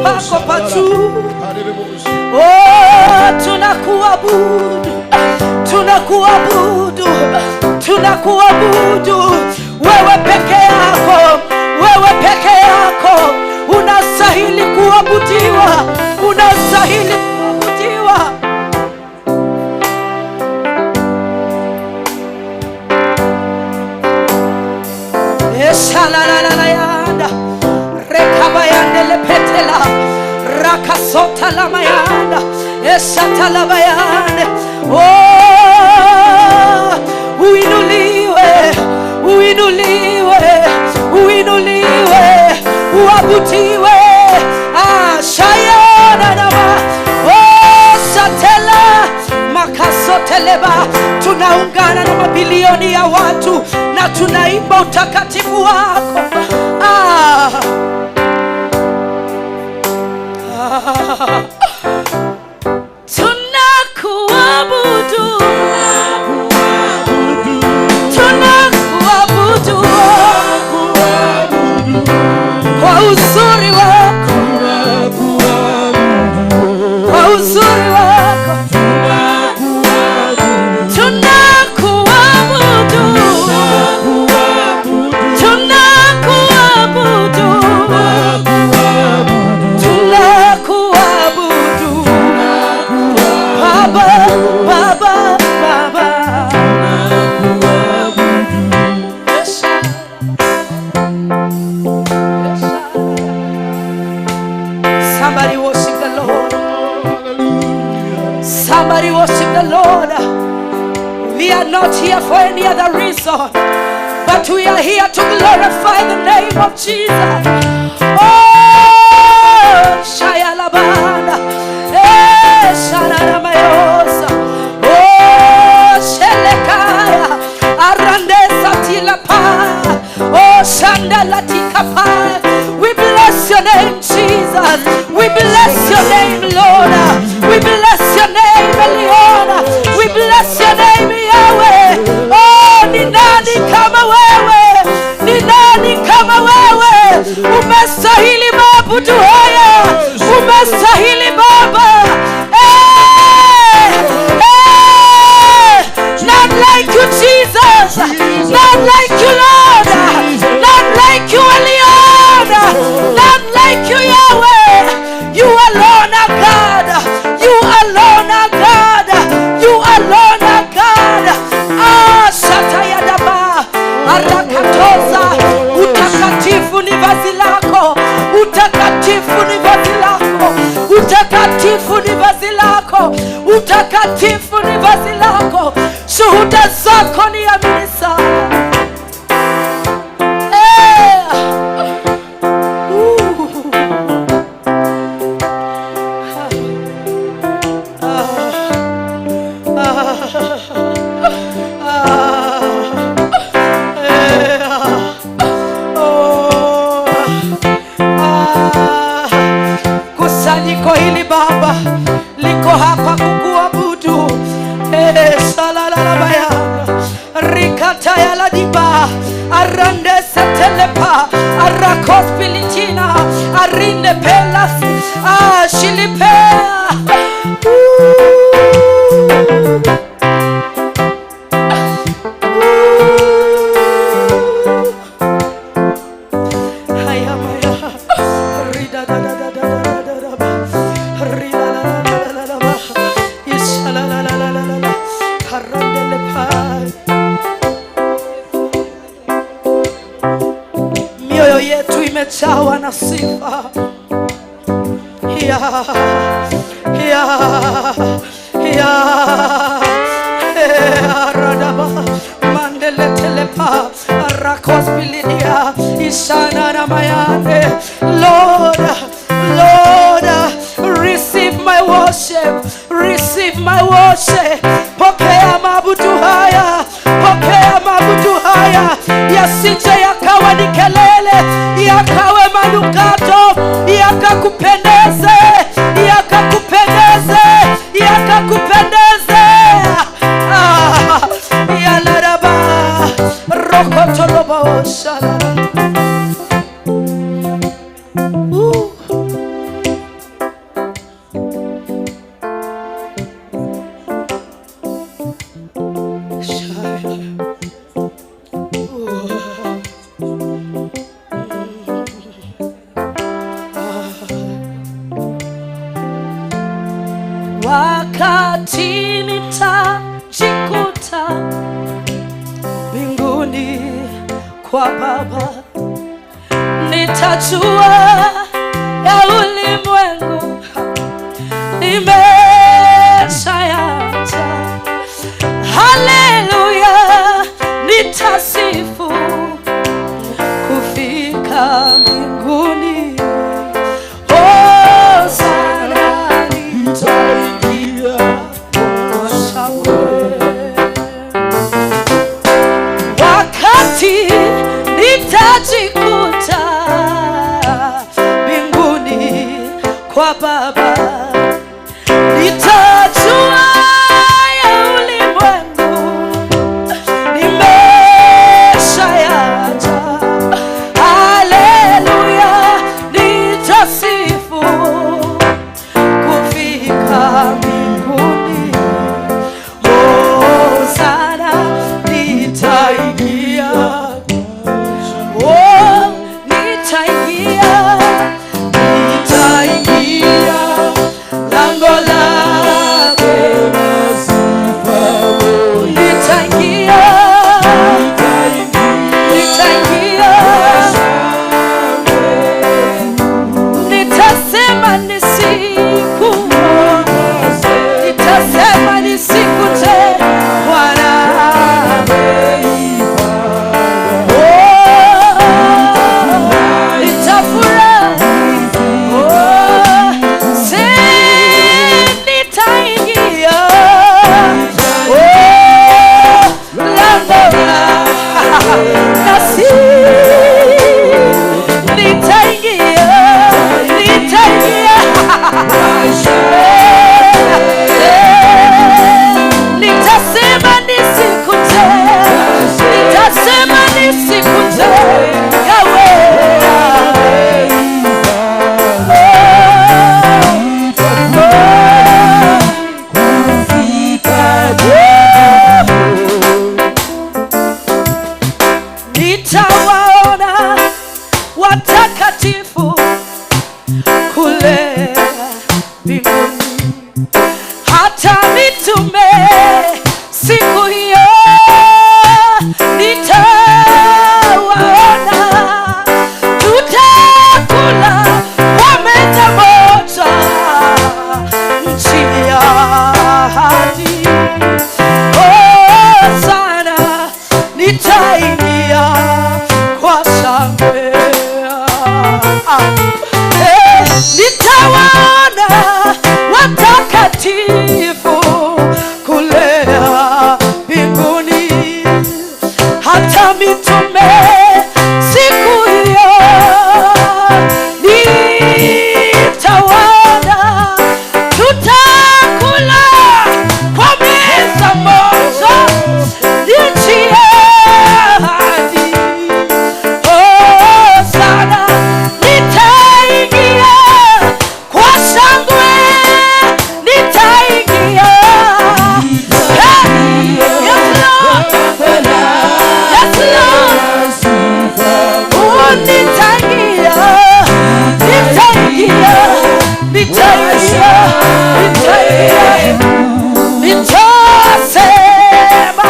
pako pa juu. Oh, tunakuabudu, tunakuabudu, tunakuabudu. Wewe peke yako, wewe peke yako unastahili kuabudiwa, unastahili kuabudiwa. Eshalalalayanda rekabayande lepetela rakasota lamayanda eshatalabayande. Oh, uinuliwe, uinuliwe, uinuliwe, uabudiwe. Ah, shayana nama. Oh, satela makasoteleba. Tunaungana na mabilioni ya watu na tunaimba utakatifu wako. Ah. Ah. Tunakuabudu, tunakuabudu kwa uzuri wako, kwa uzuri wako. Tunakuabudu, tunakuabudu, tunakuabudu Baba, Baba, Baba. Somebody worship the Lord. Somebody worship the Lord. We are not here for any other reason, but we are here to glorify the name of Jesus. Oh, Shayalabana, eh, Sharamayosa, oh, Shelekaya, Arandesa Tilapa, oh, Shandalatikapa. We bless your name, Jesus. We bless your name, Lord. We bless your name, Eliona. We bless your name, Yahweh. Oh, ni nani kama wewe? Ni nani kama wewe? Umestahili maabudu haya. Umestahili Baba. Hey, hey. None like you, Jesus. None like you, Lord. None like you, Eliona. None like you, Yahweh. You alone are God. You alone are God. You alone are God. Ah, Shatayadaba. Arakatoza. Utakatifu ni vazi lako. Utakatifu ni vazi lako. Utakatifu ni vazi lako. Utakatifu ni vazi lako. Shuhuda zako ni amini sana. Eh. Kusanyiko hili Baba liko hapa kukuabudu. Salalabaya rikata ya ladiba arande setelepa arakospilitina arinde pelas shilipea. Mioyo yetu imejawa na sifa. Ya, ya, ya. Aradaba mandele telepa arakospilidia ishana na mayane. Lord, Lord, receive my worship, receive my worship. Pokea maabudu haya, pokea maabudu haya, yasije yakawa ni kelele, yakawe manukato, yakakupendeze, yakakupendeze, yakakupendeze. Ah, yalaraba rokotolobo shalala. Wakati nitajikuta mbinguni kwa Baba, nitajua ya ulimwengu nimeshayacha. Haleluya, nitasifu kufika mbinguni. Hosana, Nitaingia kwa shangwe. Wakati nitajikuta mbinguni kwa Baba, nitajua ya ulimwengu nimeshayacha. Haleluya, nitasifu kufika mbinguni. Hosana, nitaingia. Oh, nitaingia, nitaingia lango lake. Nitaingia, nitaingia, nitasema ni siku, nitasema ni siku te Bwana. Oh, nitafurahi. Oh, si nitaingia. Oh, lango na si nitaingia, nitaingia. Nitasema nisikute, nitasema nisikute, Yahweh. Oh, oh. Nitawaona watakatifu kule mbinguni, hata mitume siku hiyo nitawaona, tutakula kwa meza moja nchi ya ahadi. Hosana, nitaingia kwa shangwe. Nitawaona watakatifu kule mbinguni, hata mitume siku hiyo nitawaona, tutakula kwa meza moja nchi ya ahadi. Hosana, nitaingia kwa shangwe, nitaingia. Hey, yes Lord, yes Lord. Oh, nitaingia, nitaingia, nitaingia, nitaingia. Nitasema,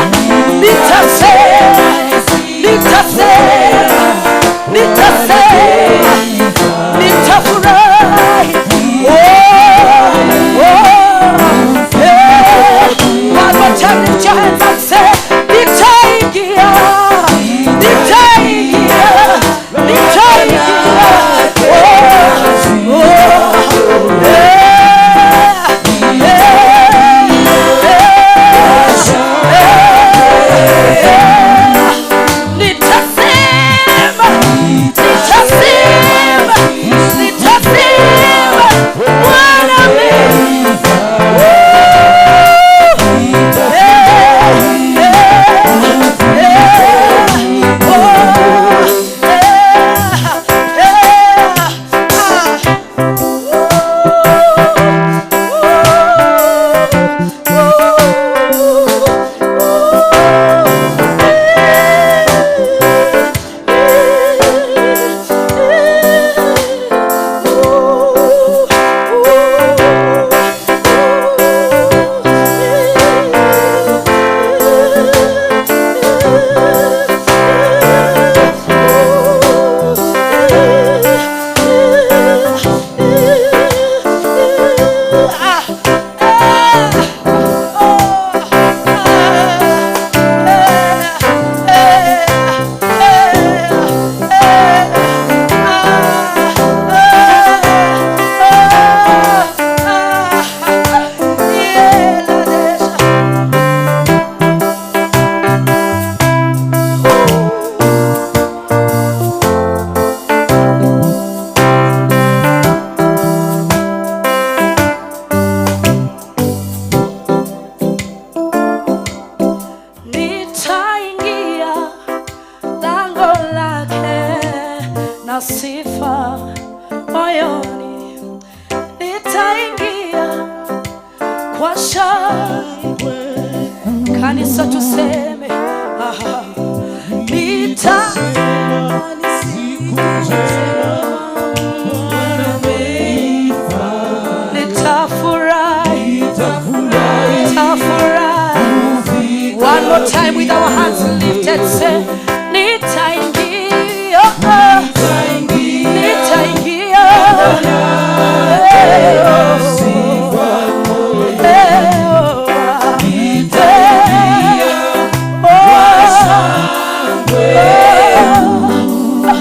nitasema, nitasema, nitasema, nitafurahi. Oh, oh, yeah. One more time, lift your hands and say, nitaingia, nitaingia, nitaingia. Oh, oh, yeah. Kanisa tuseme, aha, nitasema Siku njema Bwana ameifanya. Nitafurahi, Nitafurahi nitafurahi. kufika One more time with our hands lifted, say, nitaingia, nitaingia nitaingia. Eh, oh, eh, oh, nitaingia oh, shangwe. Oh.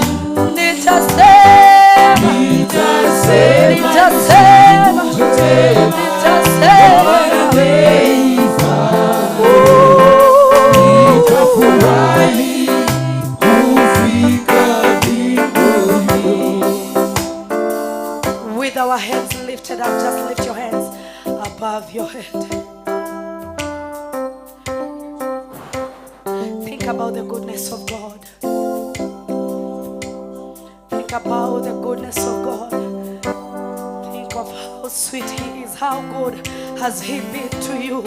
Nitasema, Nitasema nitasema, njema nitasema. Bwana ameifanya. Nitafurahi kufika mbinguni. With our hands lifted up, just lift your hands above your head. Think about the goodness of God. Think about the goodness of God. Think of how sweet He is. How good has He been to you?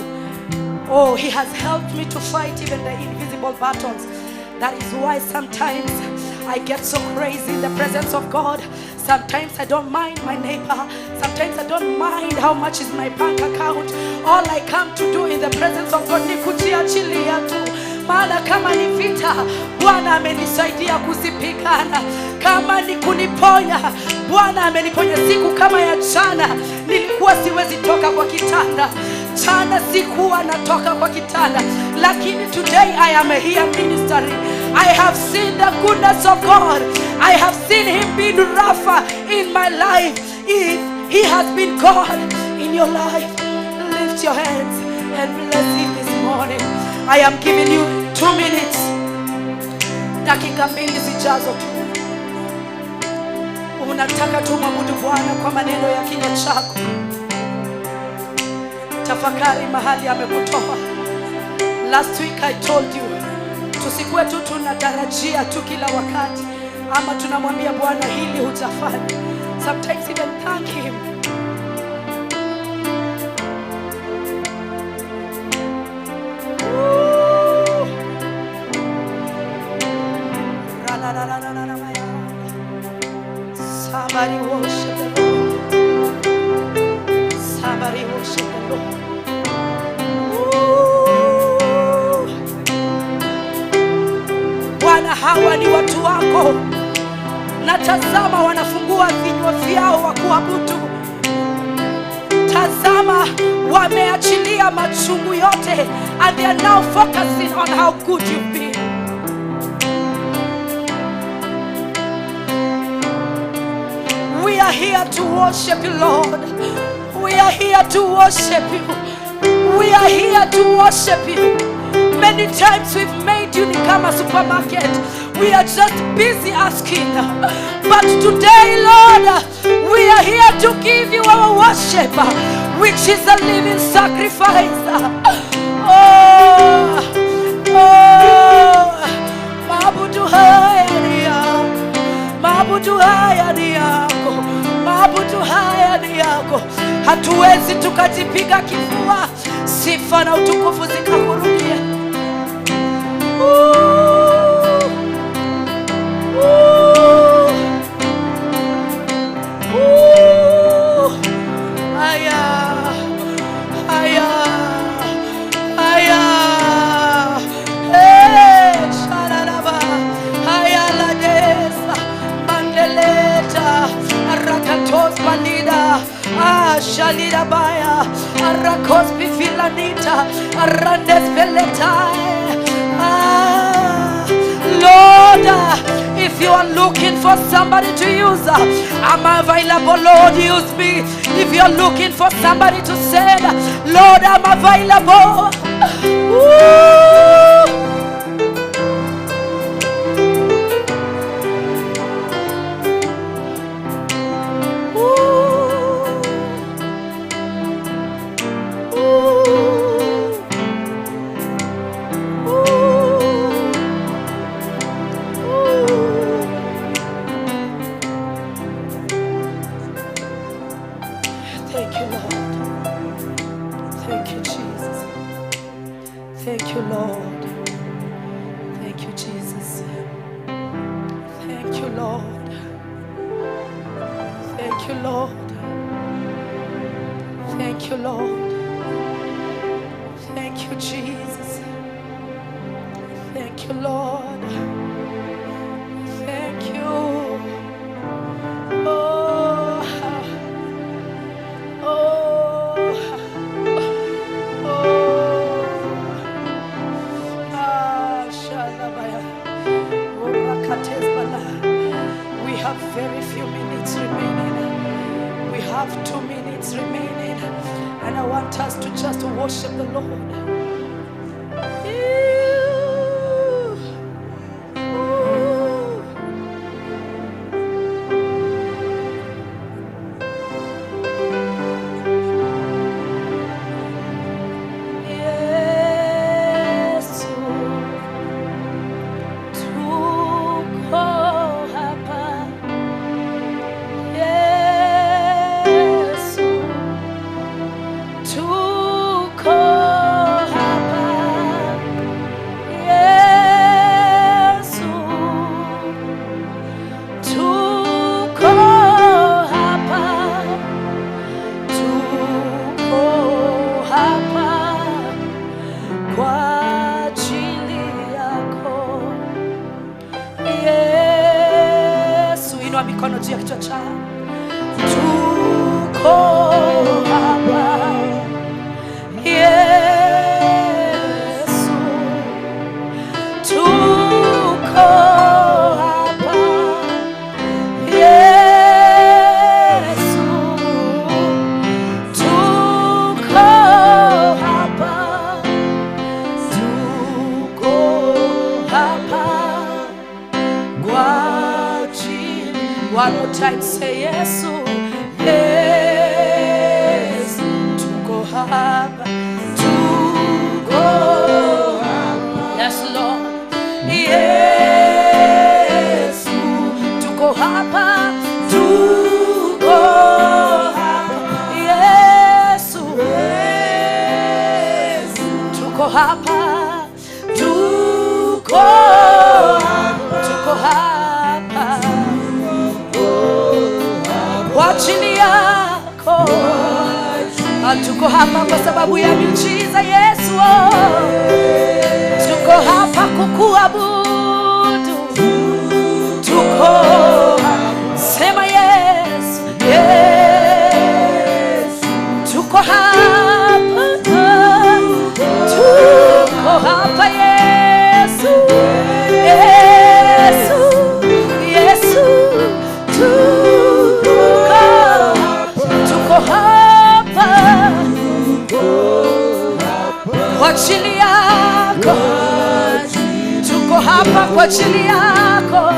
Oh, He has helped me to fight even the invisible battles. That is why sometimes I get so crazy in the presence of God. Sometimes I don't mind my neighbor. Sometimes I don't mind how much is my bank account. All I come to do in the presence of God ni kujiachilia tu. Maana kama ni vita, Bwana amenisaidia kuzipigana. Kama ni kuniponya, Bwana ameniponya. Siku kama ya jana nilikuwa siwezi toka kwa kitanda. Jana sikuwa natoka kwa kitanda, lakini today I am here ministering. I have seen the goodness of God. I have seen Him being Rapha in my life. If He has been God in your life, lift your hands and bless Him this morning. I am giving you 2 minutes, dakika 2 zijazo tu. Unataka tu mwabudu Bwana kwa maneno ya kinywa chako. Tafakari mahali amekutoa. Last week I told you, tusikuwe tu tunatarajia tu kila wakati ama tunamwambia Bwana hili hujafanya. Sometimes even thank Him. Ooh. Ra-la-la-la-la-la-la. Somebody worship the Lord. Somebody worship the Lord. Ooh. Bwana, hawa ni watu wako, na tazama wanafungua vinywa vyao wa kuabudu. Tazama wameachilia machungu yote and they are now focusing on how good you've been. We are here to worship you, Lord. We are here to worship you. We are here to worship you. Many times we've made you ni kama supermarket. We are just busy asking. But today, Lord, we are here to give you our worship, which is a living sacrifice. Oh, oh, maabudu haya ni yako. Maabudu haya ni yako, maabudu haya ni yako. Hatuwezi tukajipiga kifua, sifa na utukufu zikakurudia. Ooh, ooh, ooh. Aya, aya, aya. Hey, shalalaba. Aya ladesa, mandeleta, arakatos balida, ah, shalida baya, arakos bifilanita, arandes beleta. Ah, Lord, if you are looking for somebody to use, I'm available. Lord, use me. If you're looking for somebody to send, Lord, I'm available. Woo! Ooh. Ooh. Ooh. Ooh. Thank you, Lord. Thank you, Jesus. Thank you, Lord. Thank you, Jesus. Thank you, Lord. Thank you, Lord. Thank you, Lord. Thank you, Jesus. Thank you, Lord. Thank you. Oh, oh, oh. Ah, shalabaya. Orakatezbala. We have very few minutes remaining. We have 2 minutes remaining. And I want us to just worship the Lord. Ew. Ooh. Yesu, tuko hapa. Yesu, tuko hapa. Yesu, tuko hapa. Tuko hapa kwa ajili yako. Yesu, inua mikono juu ya kichwa chako. Tuko hapa. Yesu, tuko hapa. Yesu, tuko hapa. Tuko hapa kwa ajili. One more time, say Yesu, Yesu, tuko hapa, tuko hapa. Yes, Lord. Yesu, tuko hapa, tuko hapa. Yesu, tuko hapa, tuko hapa, tuko hapa kwa ajili yako. Tuko hapa kwa sababu ya miujiza Yesu. Oh. Tuko hapa kukuabudu. Tuko hapa. Sema Yesu, Yesu. Tuko hapa, tuko hapa Yesu, Yesu, Yesu. Tuko tuko hapa kwa ajili yako, tuko hapa kwa ajili yako,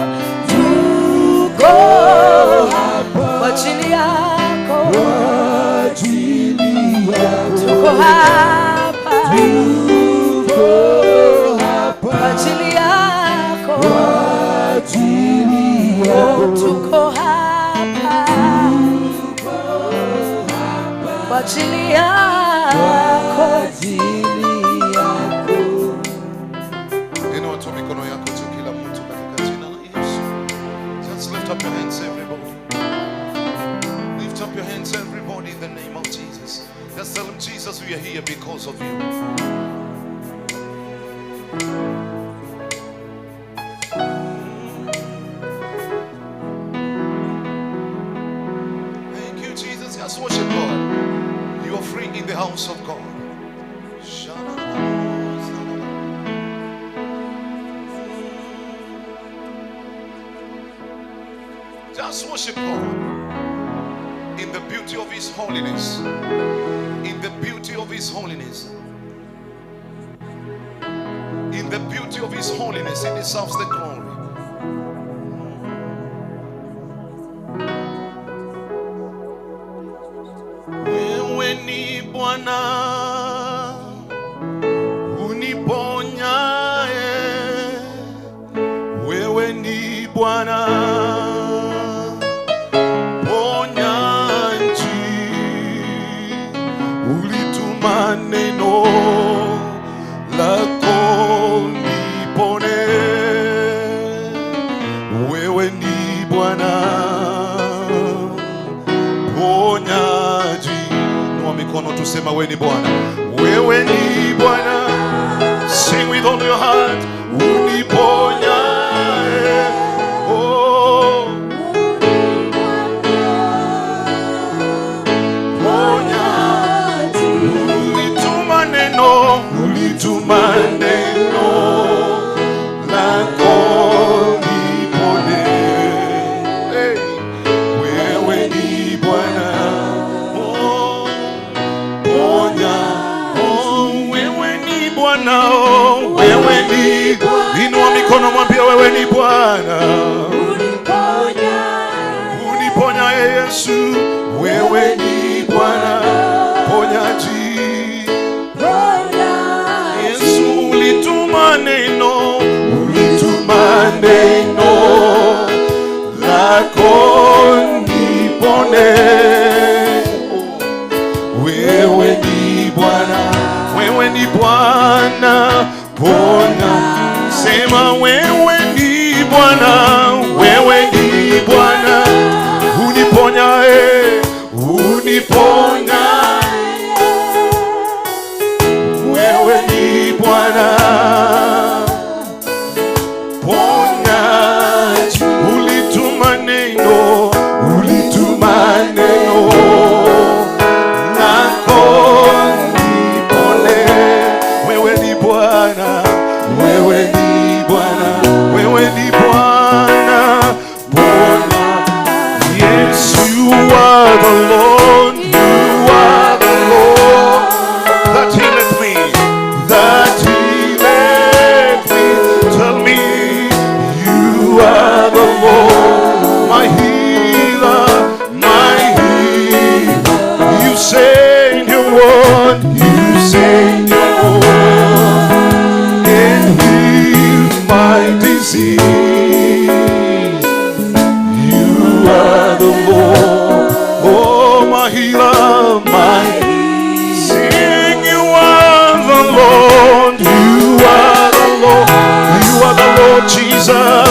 tuko hapa kwa ajili yako, tuko hapa kwa ajili yako, oh, tuko hapa kwa ajili yako. Inua tu mikono yako tu kila mtu katika jina la Yesu. Just lift up your hands, everybody. Lift up your hands, everybody, in the name of Jesus. Just tell him, Jesus, we are here because of you. Thank you, Jesus. Just worship God. You are free in the house of God. Just worship God in the beauty of His holiness. In the beauty of His holiness. In the beauty of His holiness, He deserves the glory. Wewe ni Bwana uniponyaye, wewe ni Bwana ponya nchi, ulituma neno la Ponyaji. Inua mikono tusema wewe ni Bwana. Wewe ni Bwana. Sing with all your heart. Uniponya. Oh. Ponya. Ulituma neno, ulituma neno lako nipone. Hey, wewe ni Bwana. Oh, ponya. Oh, wewe ni Bwana. Oh, wewe ni. Inua mikono mwambie wewe ni Bwana. Uniponya Yesu, wewe ni Bwana. Ponyaji. Yesu ulituma neno, ulituma neno lako nipone. Wewe ni Bwana, wewe ni Bwana, pona. Sema wewe ni Bwana, wewe ni Bwana, uniponya, uniponya. Wewe ni Bwana, ponyaji. Ulituma neno, ulituma neno lako nipone. Wewe ni Bwana, wewe ni Bwana, wewe ni Bwana, Bwana. Yes, you are the Lord, you are the Lord that healeth me, that healeth me. Tell me, you are the Lord, my healer, my healer. You send your word, you send your word, and heal my disease. You are the Lord, oh my healer, my sing. You are the Lord, you are the Lord, you are the Lord Jesus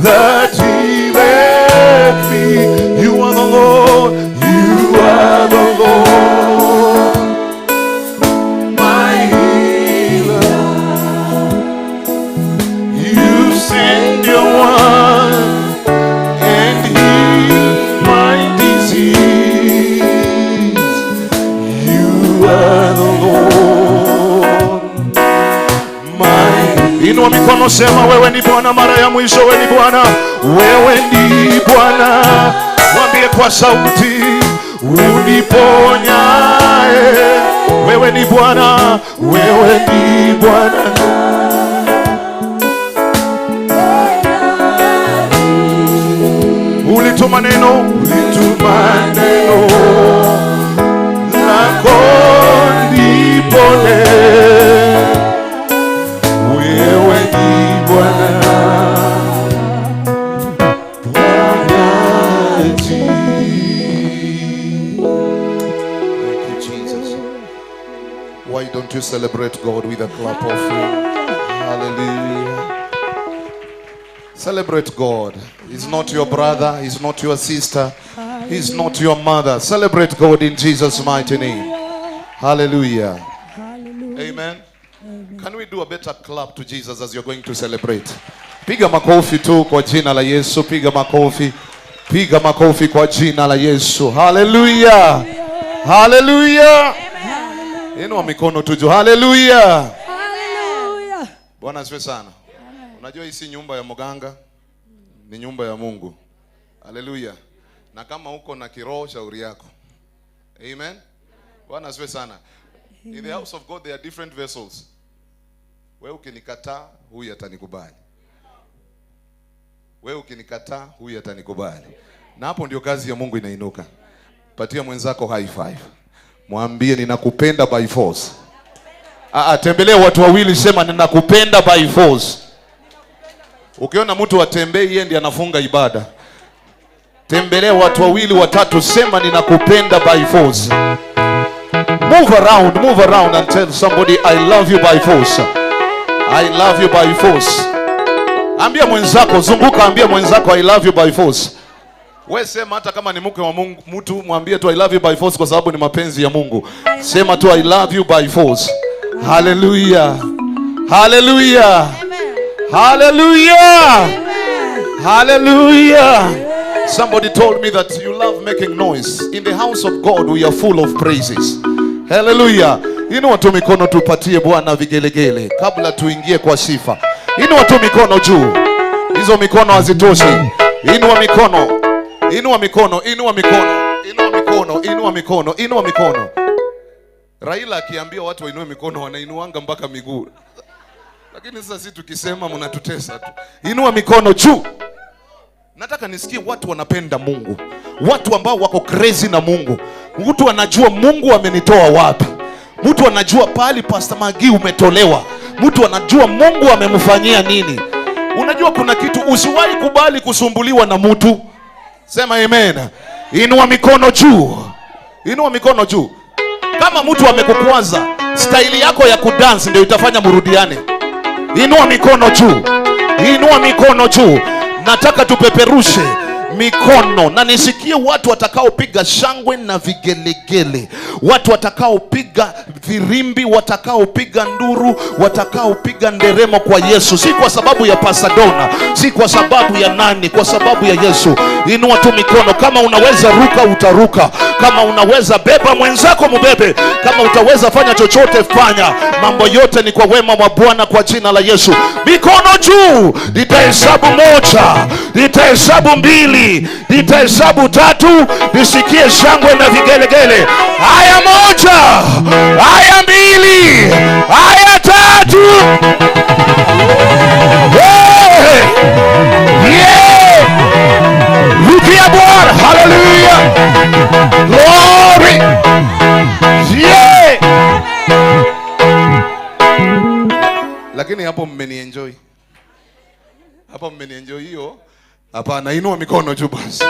that healeth me. You are the Lord, you are the Lord, my healer. You send your word and heal my disease. You are the Lord, my. Inua mikono sema wewe ni Bwana mara ya mwisho, wewe ni Bwana, wewe ni Bwana. Mwambie kwa sauti, uniponyae. Wewe ni Bwana, wewe ni Bwana. Ulituma neno, ulituma neno lako nipone. Wewe ni Bwana, ponyaji. Thank you, Jesus. Why don't you celebrate God with a clap offering? Hallelujah. Celebrate God. He's not your brother, he's not your sister, he's not your mother. Celebrate God in Jesus' mighty name. Hallelujah. Amen. Can we do a better clap to Jesus as you're going to celebrate? Piga makofi tu kwa jina la Yesu. Piga makofi. Piga makofi kwa jina la Yesu. Hallelujah. Hallelujah. Inua mikono tu juu. Hallelujah. Hallelujah. Bwana asifiwe sana. Unajua hii si nyumba ya mganga, ni nyumba ya Mungu. Hallelujah. Na kama uko na kiroho, shauri yako. Amen. Bwana asifiwe sana. In the house of God there are different vessels. Wewe ukinikataa, huyu atanikubali. Wewe ukinikataa, huyu atanikubali. Na hapo ndio kazi ya Mungu inainuka. Patia mwenzako high five. Mwambie ninakupenda by force. Tembelea watu wawili, sema ninakupenda by force. Ukiona mtu atembei, yeye ndiye anafunga ibada. Tembelea watu wawili watatu, sema ninakupenda by force. Move around and tell somebody I love you by force. I love you by force. Ambia mwenzako, zunguka, ambia mwenzako I love you by force. We sema hata kama ni mke wa Mungu, mtu mwambie tu I love you by force kwa sababu ni mapenzi ya Mungu. Sema tu I love you by force. Hallelujah. Hallelujah. Hallelujah. Hallelujah. Somebody told me that you love making noise. In the house of God we are full of praises. Hallelujah. Inua tu mikono tupatie Bwana vigelegele kabla tuingie kwa sifa. Inua tu mikono juu. Hizo mikono hazitoshi. Inua mikono. Inua mikono, inua mikono, inua mikono, inua mikono, inua mikono. Raila akiambia watu wainue mikono wanainuanga mpaka miguu. Lakini sasa sisi tukisema mnatutesa tu. Inua mikono juu. Nataka nisikie watu wanapenda Mungu. Watu ambao wako crazy na Mungu. Mtu anajua Mungu amenitoa wapi. Mtu anajua pali Pastor Magi umetolewa. Mtu anajua Mungu amemfanyia nini. Unajua kuna kitu usiwahi kubali kusumbuliwa na mtu. Sema amen. Inua mikono juu. Inua mikono juu. Kama mtu amekukwaza, staili yako ya kudance ndio itafanya murudiane. Inua mikono juu. Inua mikono juu. Nataka tupeperushe mikono na nisikie watu watakaopiga shangwe na vigelegele, watu watakaopiga virimbi, watakaopiga nduru, watakaopiga nderemo kwa Yesu. Si kwa sababu ya Pasadona, si kwa sababu ya nani, kwa sababu ya Yesu. Inua tu mikono. Kama unaweza ruka utaruka, kama unaweza beba mwenzako mubebe, kama utaweza fanya chochote fanya. Mambo yote ni kwa wema wa Bwana kwa jina la Yesu. Mikono juu. Nitahesabu 1, nitahesabu 2, nitahesabu 3, nisikie shangwe na vigelegele. Haya 1, haya 2, haya 3. Hey! Yeah! Rukia Bwana. Hallelujah. Glory. Yeah! Lakini hapo mmenienjoy. Hapo mmenienjoy hiyo. Hapana, inua mikono juu basi.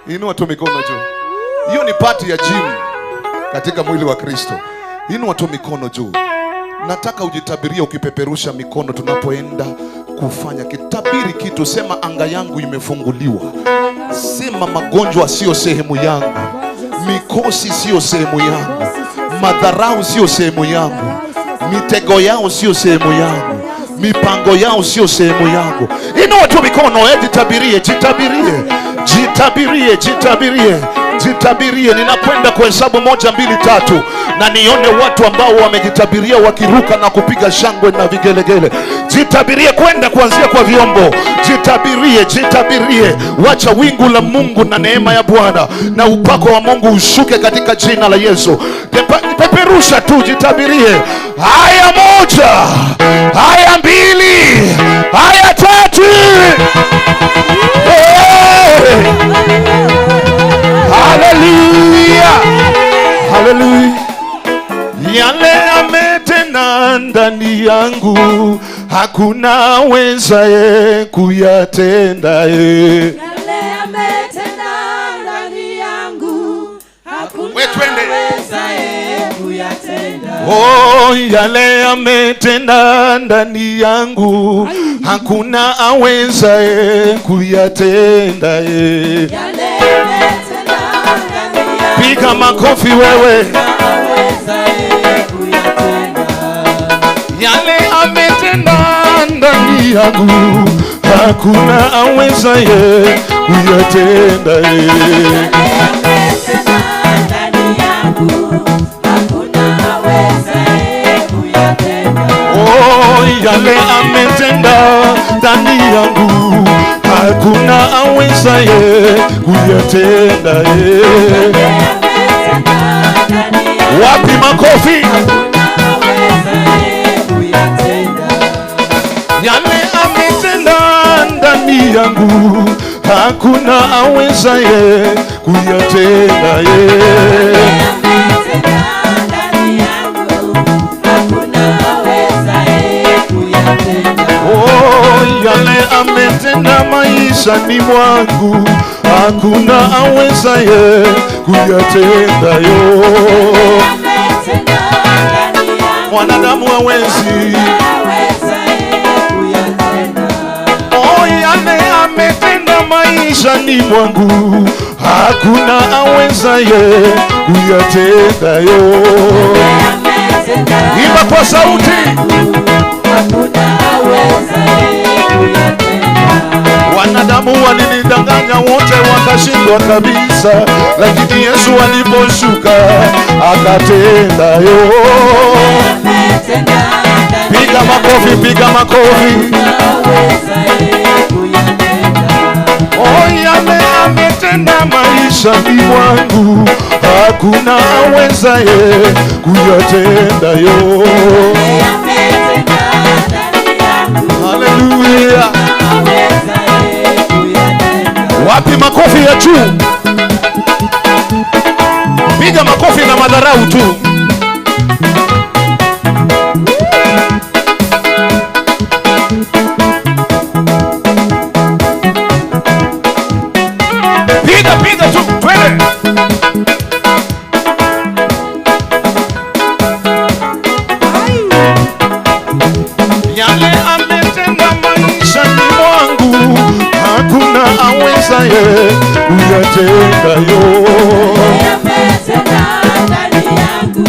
Inua tu mikono juu. Hiyo ni part ya gym katika mwili wa Kristo. Inua tu mikono juu. Nataka ujitabirie ukipeperusha mikono tunapoenda kufanya kitabiri kitu. Sema anga yangu imefunguliwa. Sema magonjwa sio sehemu yangu. Mikosi sio sehemu yangu. Madharau sio sehemu yangu. Mitego yao sio sehemu yangu. Mipango yao sio sehemu yangu. Inua tu mikono, jitabirie, jitabirie. Jitabirie, jitabirie. Jitabirie. Ninakwenda kuhesabu 1, 2, 3 na nione watu ambao wamejitabiria wakiruka na kupiga shangwe na vigelegele. Jitabirie kwenda kuanzia kwa vyombo. Jitabirie, jitabirie. Wacha wingu la Mungu na neema ya Bwana na upako wa Mungu ushuke katika jina la Yesu. Peperusha tu, jitabirie. Haya 1, haya 2, haya 3. Hey! Hallelujah. Hallelujah. Yale ametenda ndani yangu hakuna wezaye kuyatenda. Yale ametenda ndani yangu hakuna wezaye kuyatenda. Oh, yale ametenda ndani yangu hakuna awezaye kuyatenda. Yale ametenda ndani yangu. Piga makofi wewe. Yale ametenda ndani yangu hakuna awezaye kuyatenda. Yale ametenda ndani yangu hakuna awezaye kuyatenda. Oh, yale ametenda ndani yangu hakuna awezaye kuyatenda. Wapi makofi? Yale ametenda ndani yangu hakuna awezaye kuyatenda. Yale ametenda ndani yangu hakuna awezaye kuyatenda. Oh, yale ametenda maishani mwangu hakuna awezaye kuyatenda. Yo, mwanadamu hawezi. Oh, yale ametenda maishani mwangu, hakuna awezaye kuyatendayo. Imba kwa sauti. Hakuna awezaye kuyatenda. Wanadamu walinidanganya wote wakashindwa kabisa, lakini Yesu aliposhuka akatendayo. Piga makofi, piga makofi. Oh, yale ametenda maishani mwangu, hakuna awezaye kuyatendayo. Haleluya. Wapi makofi ya juu? Piga makofi na madharau tu. Piga piga tu, twende. Yale ametenda maishani mwangu, hakuna awezaye kuyatendayo.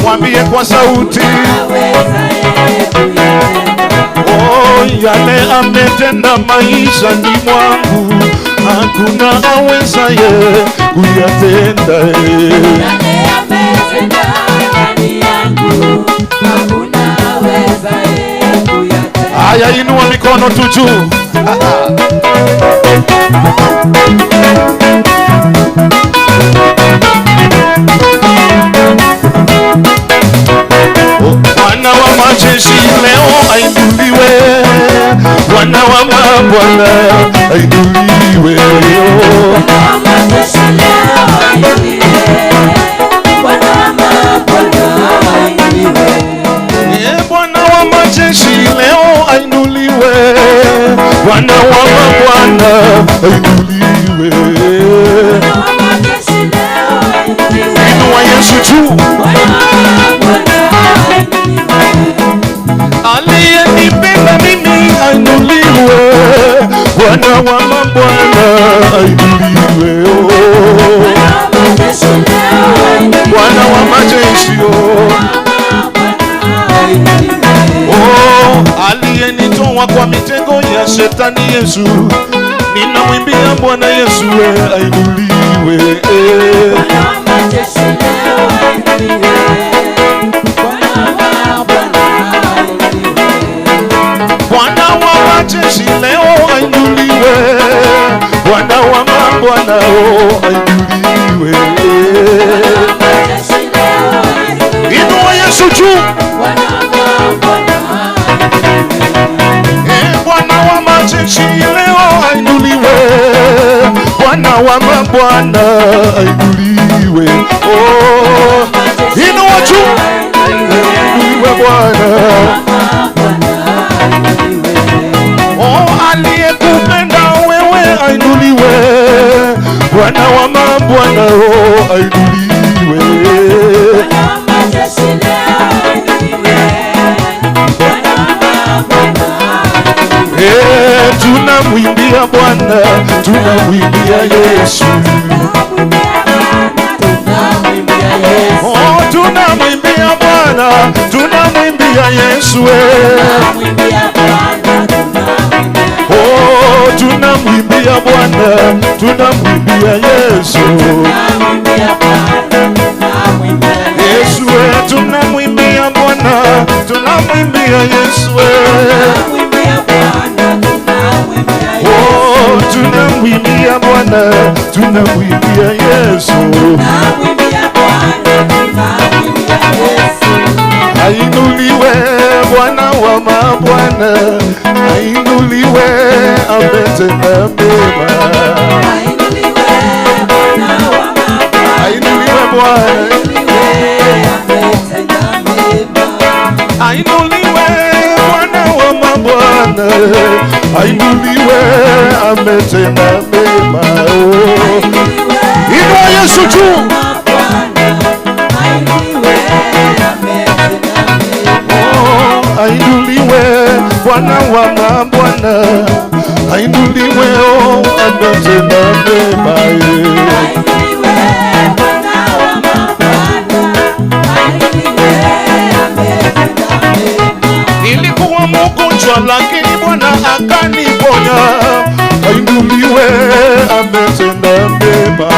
Mwambie kwa sauti. Oh, yale ametenda maishani mwangu, hakuna awezaye kuyatenda. Yale ametenda ndani yangu, hakuna awezaye kuyatenda. Haya, inua mikono tu juu. Bwana wa majeshi leo ainuliwe, Bwana wa mabwana ainuliwe. Bwana wa majeshi leo ainuliwe, Bwana wa mabwana ainuliwe. Bwana wa majeshi leo ainuliwe, Bwana wa mabwana ainuliwe. Bwana wa majeshi leo ainuliwe, Inua Yesu juu. Bwana wa mabwana ainuliwe. Aliyenipenda mimi ainuliwe, Bwana wa mabwana ainuliwe. Bwana wa majeshi leo ainuliwe, Bwana wa majeshi oh, aliyenitoa kwa mitego ya shetani Yesu, ninamwimbia Bwana Yesu ainuliwe. Bwana wa majeshi leo ainuliwe, Bwana wa mabwana ainuliwe. Bwana wa majeshi leo ainuliwe, Bwana wa mabwana ainuliwe. Bwana wa majeshi leo ainuliwe, Inua Yesu juu. Bwana wa mabwana ainuliwe. Bwana wa majeshi leo ainuliwe, Bwana wa mabwana ainuliwe. Oh, inua juu, ainuliwe Bwana. Oh, aliyekupenda wewe ainuliwe, Bwana wa mabwana oh, ainuliwe. Bwana wa majeshi leo ainuliwe, Bwana wa mabwana ainuliwe. Tunamwimbia Bwana, tunamwimbia Yesu. Oh, tunamwimbia Bwana, tunamwimbia Yesu. Oh, tunamwimbia Bwana, tunamwimbia Yesu. Yesu, tunamwimbia Bwana, tunamwimbia Yesu. Oh, tunamwimbia Bwana, tunamwimbia Yesu. Ainuliwe Bwana wa mabwana, ainuliwe ametenda mema. Ainuliwe Bwana, ainuliwe Bwana wa mabwana, ainuliwe ametenda mema. Inua Yesu juu. Ainuliwe Bwana wa mabwana, ainuliwe, oh, ametenda mema. Nilikuwa mgonjwa lakini Bwana akaniponya. Ainuliwe ametenda mema.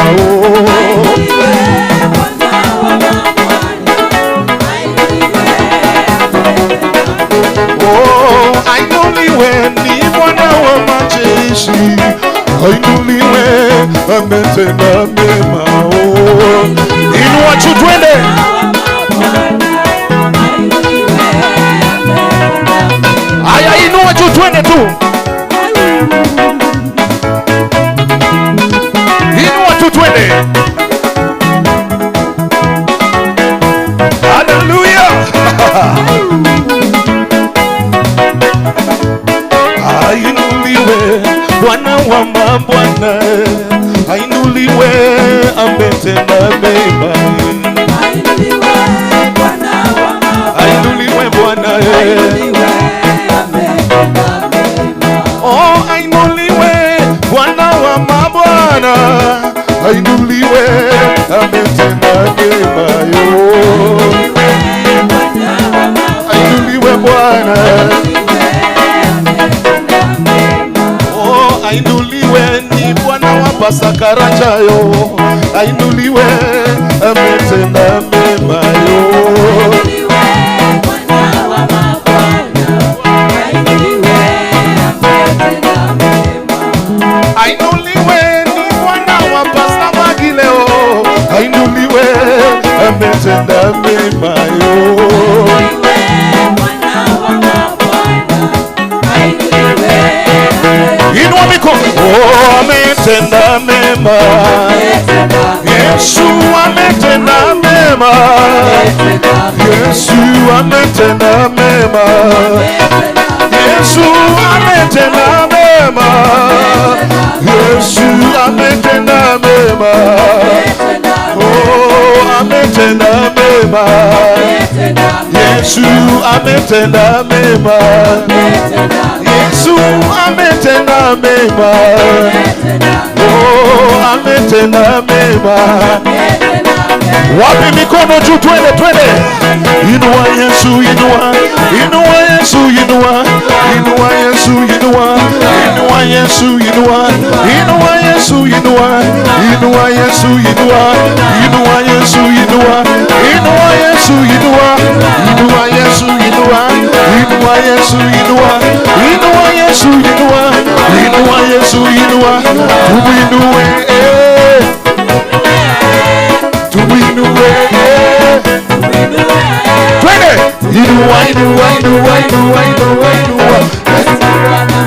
Oh, ainuliwe ni Bwana wa majeshi. Ainuliwe ametenda mema. Inua juu twende. Aya, inua juu twende tu. Inua tu twende. Hallelujah. Ainuliwe Bwana wa mabwana, ainuliwe ametenda mema. Ainuliwe Bwana wa mabwana, ainuliwe Bwana, ainuliwe ametenda mema. Oh, ainuliwe Bwana wa mabwana, ainuliwe ametenda mema. Ainuliwe Bwana, oh, ainuliwe ni Bwana wa Pasakarajayo, ainuliwe ametenda mema. Ainuliwe Bwana wa mabwana, ainuliwe ametenda mema. Ainuliwe ni Bwana wa Pasamagileo, ainuliwe ametenda mema. Ainuliwe Bwana wa mabwana, ainuliwe. Inua mikono. Oh, ametenda mema. Yesu ametenda mema. Yesu ametenda mema. Yesu ametenda mema. Yesu ametenda mema. Oh, ametenda mema. Yesu ametenda mema. Yesu ametenda mema. Oh, ametenda mema. Wapi mikono juu, twende twende. Inua Yesu, inua. Inua Yesu, inua. Inua Yesu, inua. Inua Yesu, inua. Inua Yesu, inua. Inua Yesu, inua. Inua Yesu, inua. Inua Yesu, inua. Inua Yesu, inua. Inua Yesu, inua. Inua Yesu, inua. Inua Yesu, inua. Tumuinue, eh. Tumuinue, eh. Twende. Inua, inua, inua, inua, inua, inua.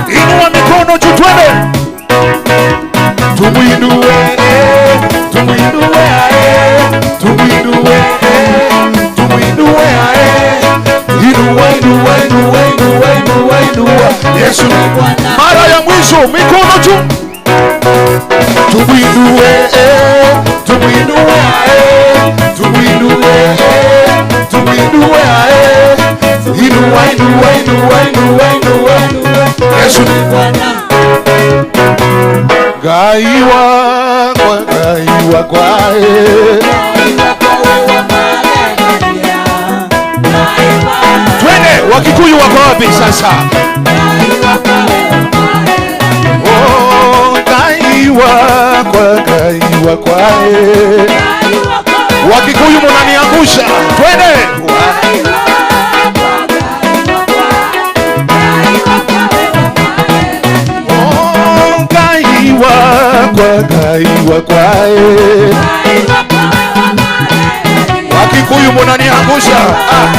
Inua mikono juu twende. Tumuinue, eh. Tumuinue, eh. Tumuinue, eh. Tumuinue, eh. Inua, inua, inua, inua, inua, inua. Yesu. Mara ya mwisho mikono juu. Tumuinue, eh. Tumuinue, eh. Tumuinue, eh. Tumuinue, eh. Inua, inua, inua, inua, inua. Yesu. Gaiwa kwa, gaiwa kwa, eh. Twende, Wakikuyu wako wapi sasa? Oh, gaiwa kwa, gaiwa kwa, eh. Wakikuyu mnaniangusha. Twende. Oh, gaiwa kwa, gaiwa kwa, eh. Wakikuyu mnaniangusha. Ah.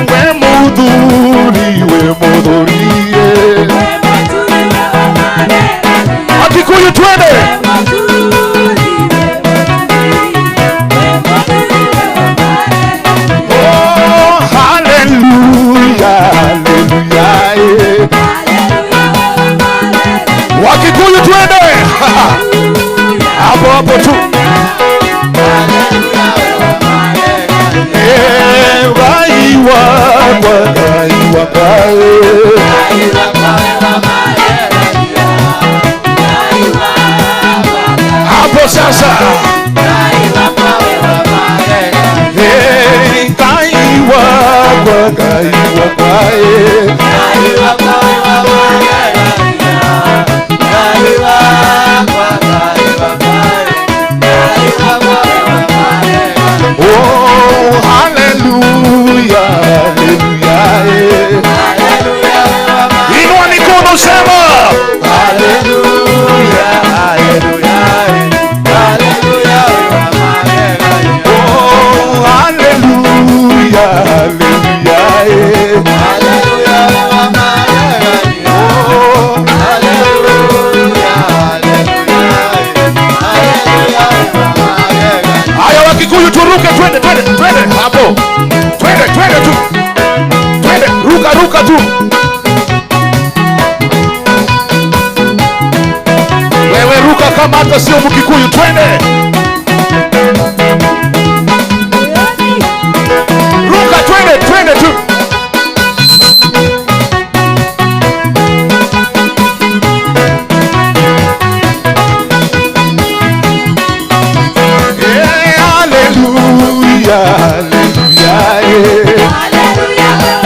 We mudhuri, we mudhuri, eh. Wakikuyu twende. Oh, hallelujah, hallelujah, eh. Wakikuyu twende. Hapo hapo tu. Hapo sasa. Hey, Ngai wakwa, Ngai wakwa, eh. Oh, hallelujah, hallelujah, eh. Inua mikono sema Hallelujah, hallelujah, hallelujah. Oh, hallelujah, hallelujah, eh. Oh, haya Wakikuyu turuke, twende twende twende hapo, twende twende tu, twende ruka ruka tu. Wewe ruka kama hata sio Mkikuyu, twende ruka, twende twende tu. Yeah, hallelujah, hallelujah, yeah.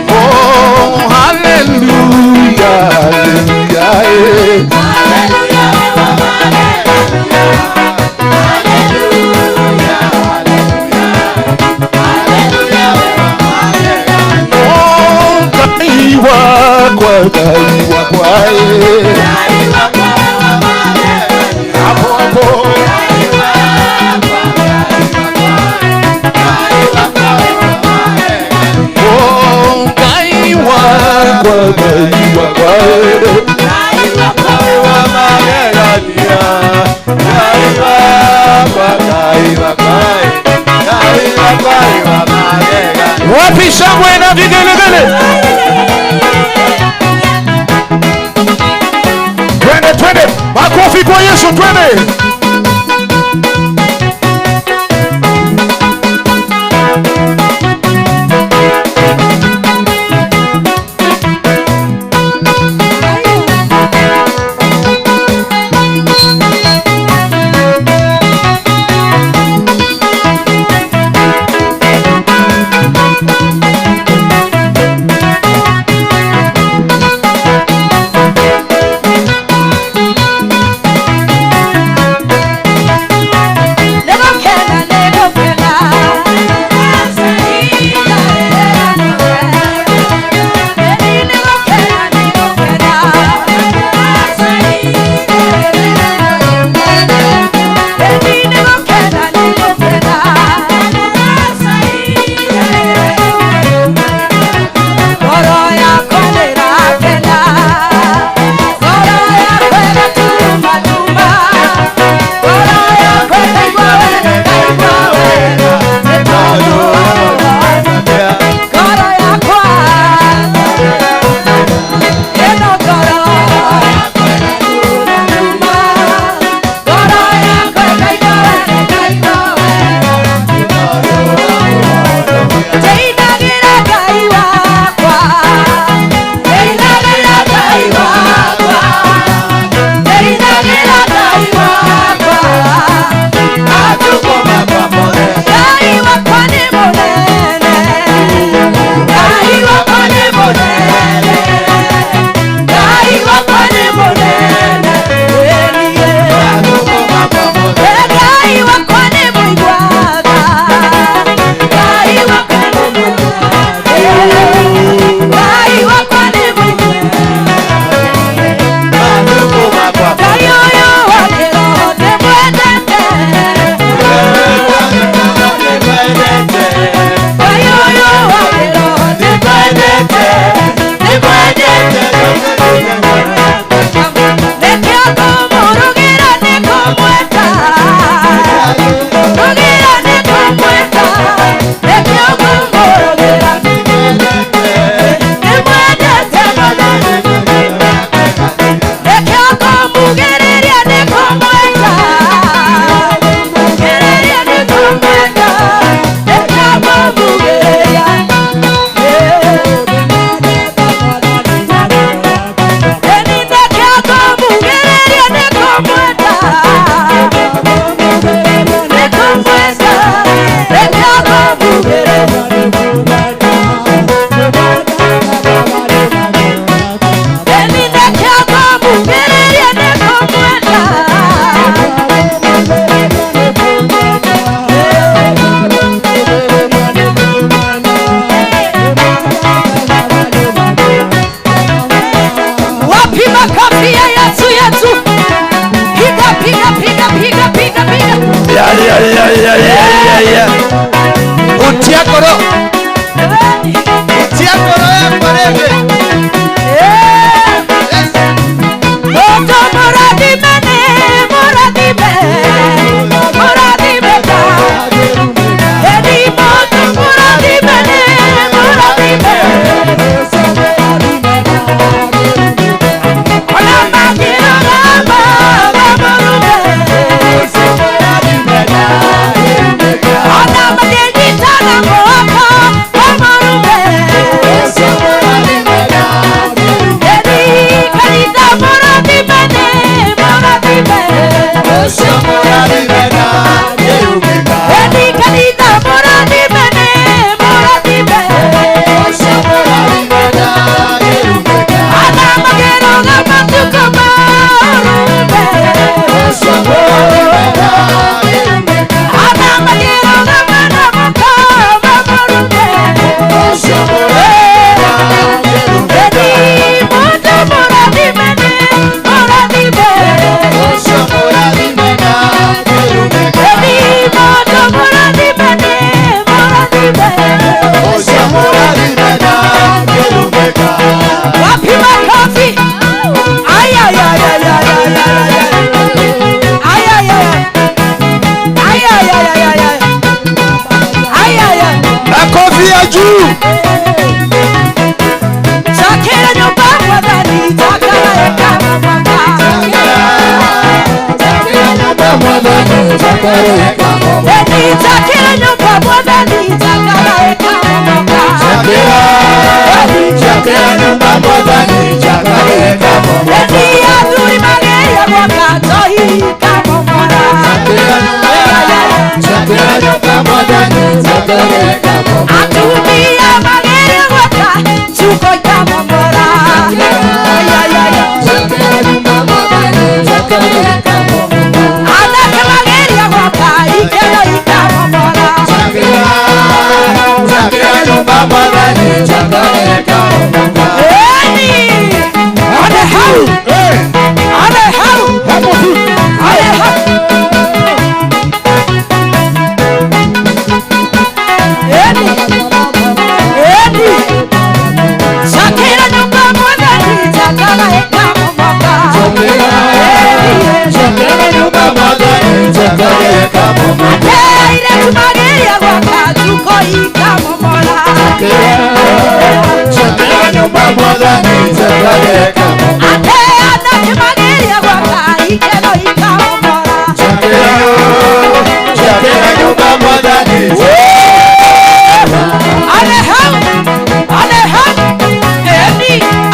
Oh, hallelujah, hallelujah, yeah. Oh, Ngai wakwa, Ngai wakwa, eh. Hapo hapo. Oh, Ngai wakwa, Ngai wakwa, eh. Wapi shangwe na vigelegele? Twende twende, makofi kwa Yesu, twende.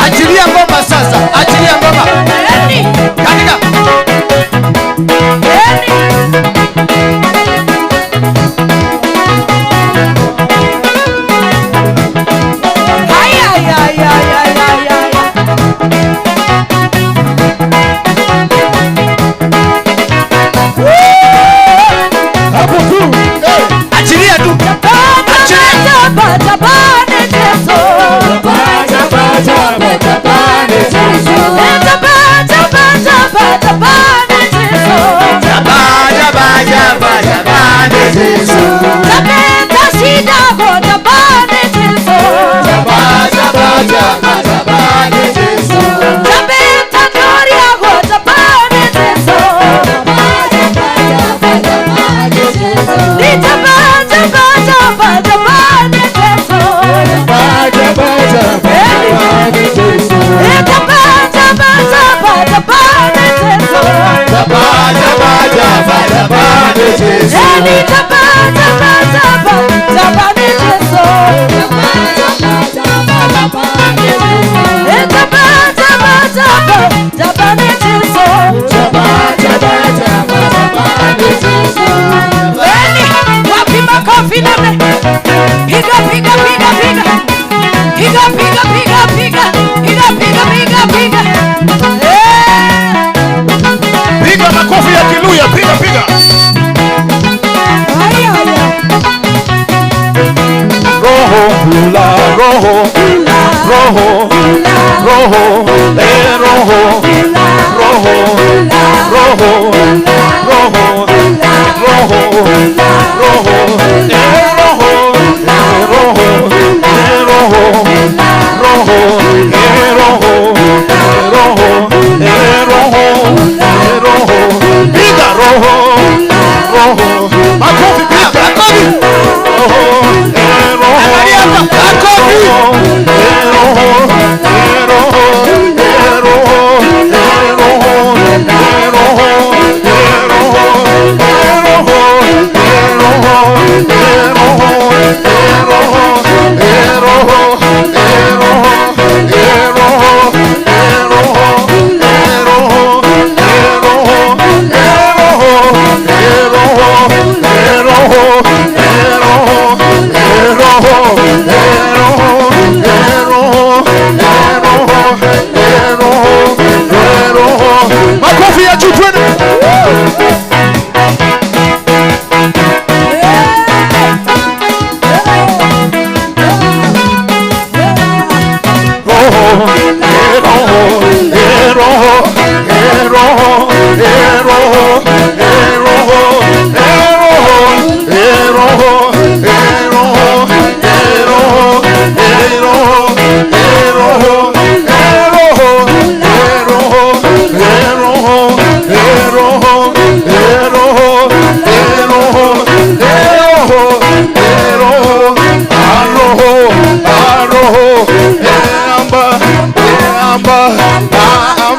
Achilia ngoma sasa, achilia ngoma. Katika. Achilia tu. Piga makofi ya Kiluya, piga piga. Roho hula, roho roho roho roho roho roho roho roho roho roho roho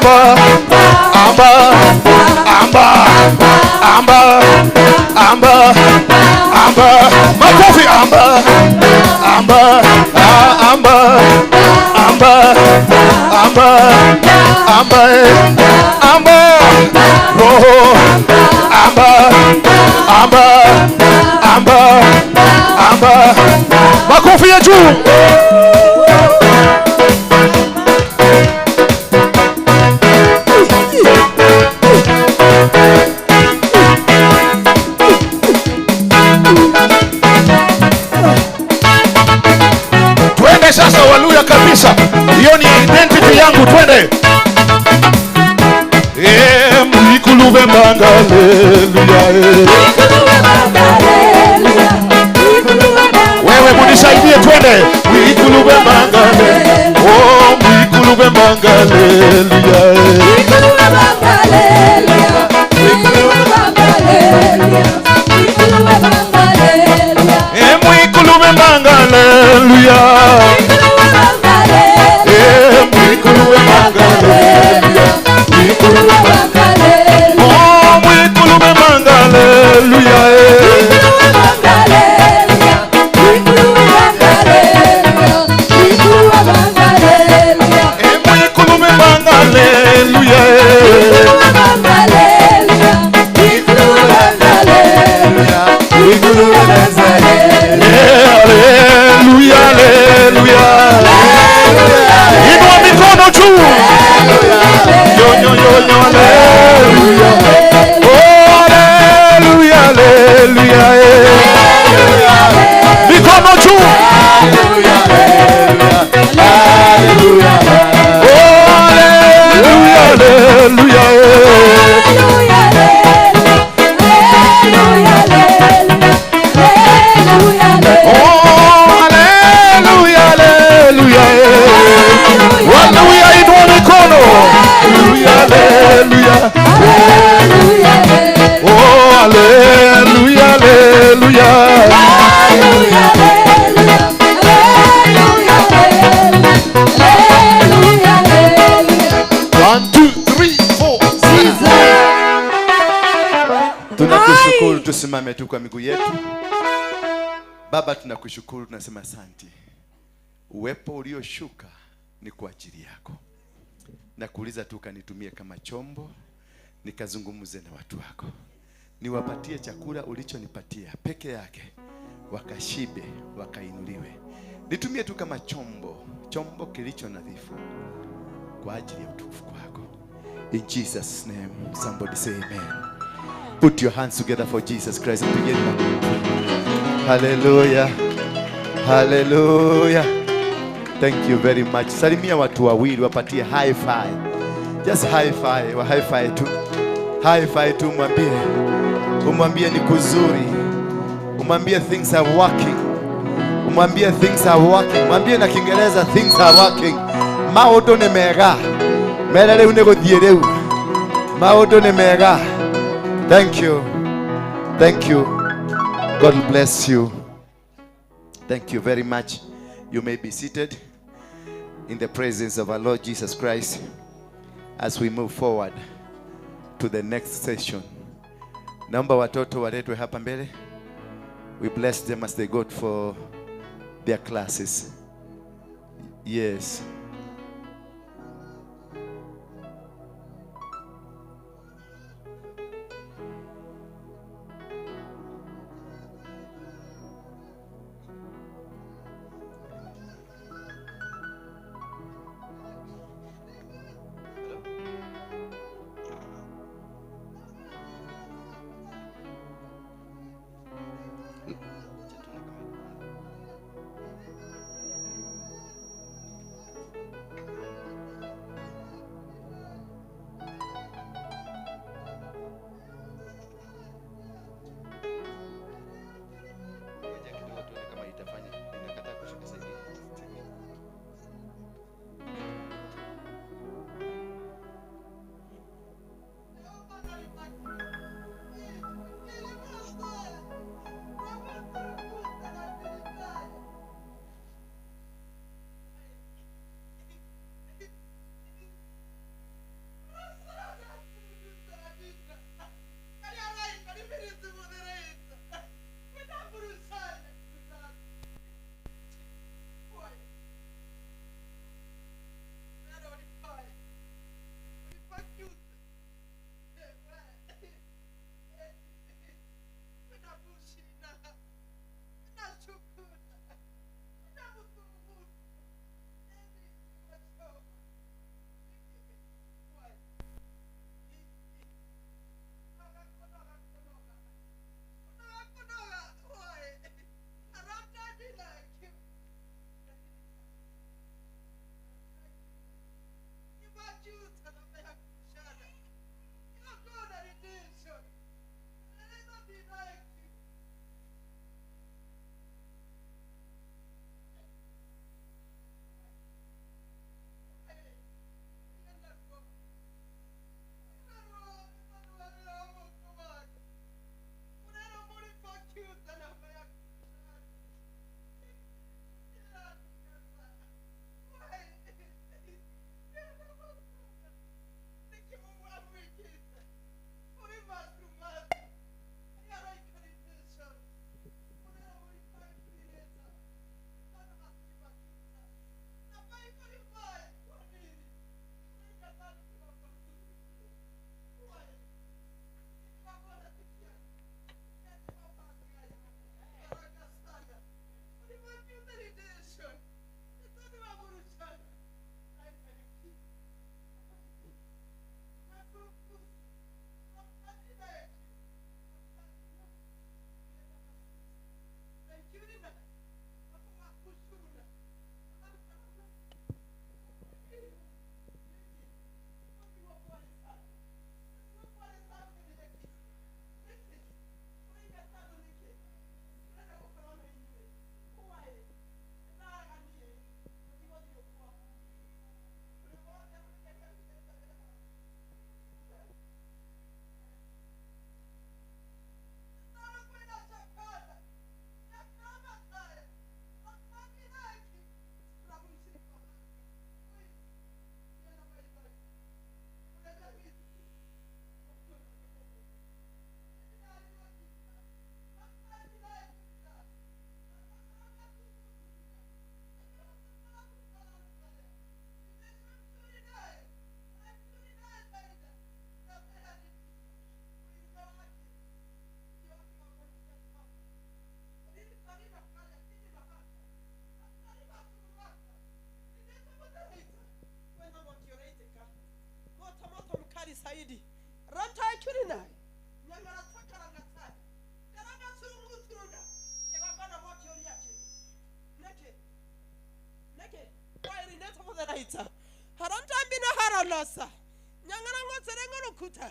Amba, amba, amba, amba, amba, amba. Makofi amba, amba, amba, amba, amba, amba, amba, roho, amba, amba, amba, amba. Makofi ya juu. Twende sasa Waluya kabisa. Hiyo ni identity yangu, twende. Mwikuluve manga, haleluya. Wewe munisaidie, twende. Mwikuluve manga, oh, mwikuluve manga, haleluya. Mwikuluve manga, haleluya. Mwikuluve manga, haleluya. Oh, mwikuluve manga, haleluya. Mwikuluve manga, haleluya. Haleluya, haleluya. Inua mikono juu. Yo, yo, yo, yo, haleluya. Oh, haleluya, haleluya. Mikono juu. Oh, haleluya, haleluya. Oh, haleluya, haleluya. Haleluya, inua mikono. Haleluya, haleluya. Oh, haleluya, haleluya. One, two, three, four. Tunakushukuru, tusimame tu kwa miguu yetu. Baba, tunakushukuru, tunasema asante. Uwepo ulioshuka ni kwa ajili yako. Nakuuliza tu kanitumie kama chombo, nikazungumze na watu wako. Niwapatie chakula ulichonipatia peke yake, wakashibe, wakainuliwe. Nitumie tu kama chombo, chombo kilicho nadhifu kwa ajili ya utukufu wako. In Jesus name, somebody say amen. Put your hands together for Jesus Christ. Pigeni makofi. Hallelujah. Hallelujah. Thank you very much. Salimia watu wawili, wapatie high five. Just high five, wa high five tu. High five tu, mwambie. Umwambie ni kuzuri. Umwambie things are working. Umwambie things are working. Mwambie na Kiingereza things are working. Maũndũ nĩ mega. Mere rĩu nĩ gũthiĩ rĩu. Maũndũ nĩ mega. Thank you. Thank you. God bless you. Thank you very much. You may be seated in the presence of our Lord Jesus Christ as we move forward to the next session. Naomba watoto waletwe hapa mbele. We bless them as they go for their classes. Yes. kyurinai nyang'ara takarangatai karanga surunguturuna kĩgongona mwakĩũria kĩ nĩkĩ nĩkĩ wairinete mũtheraita harantambina haranasa nyang'ara ng'otere ng'orukuta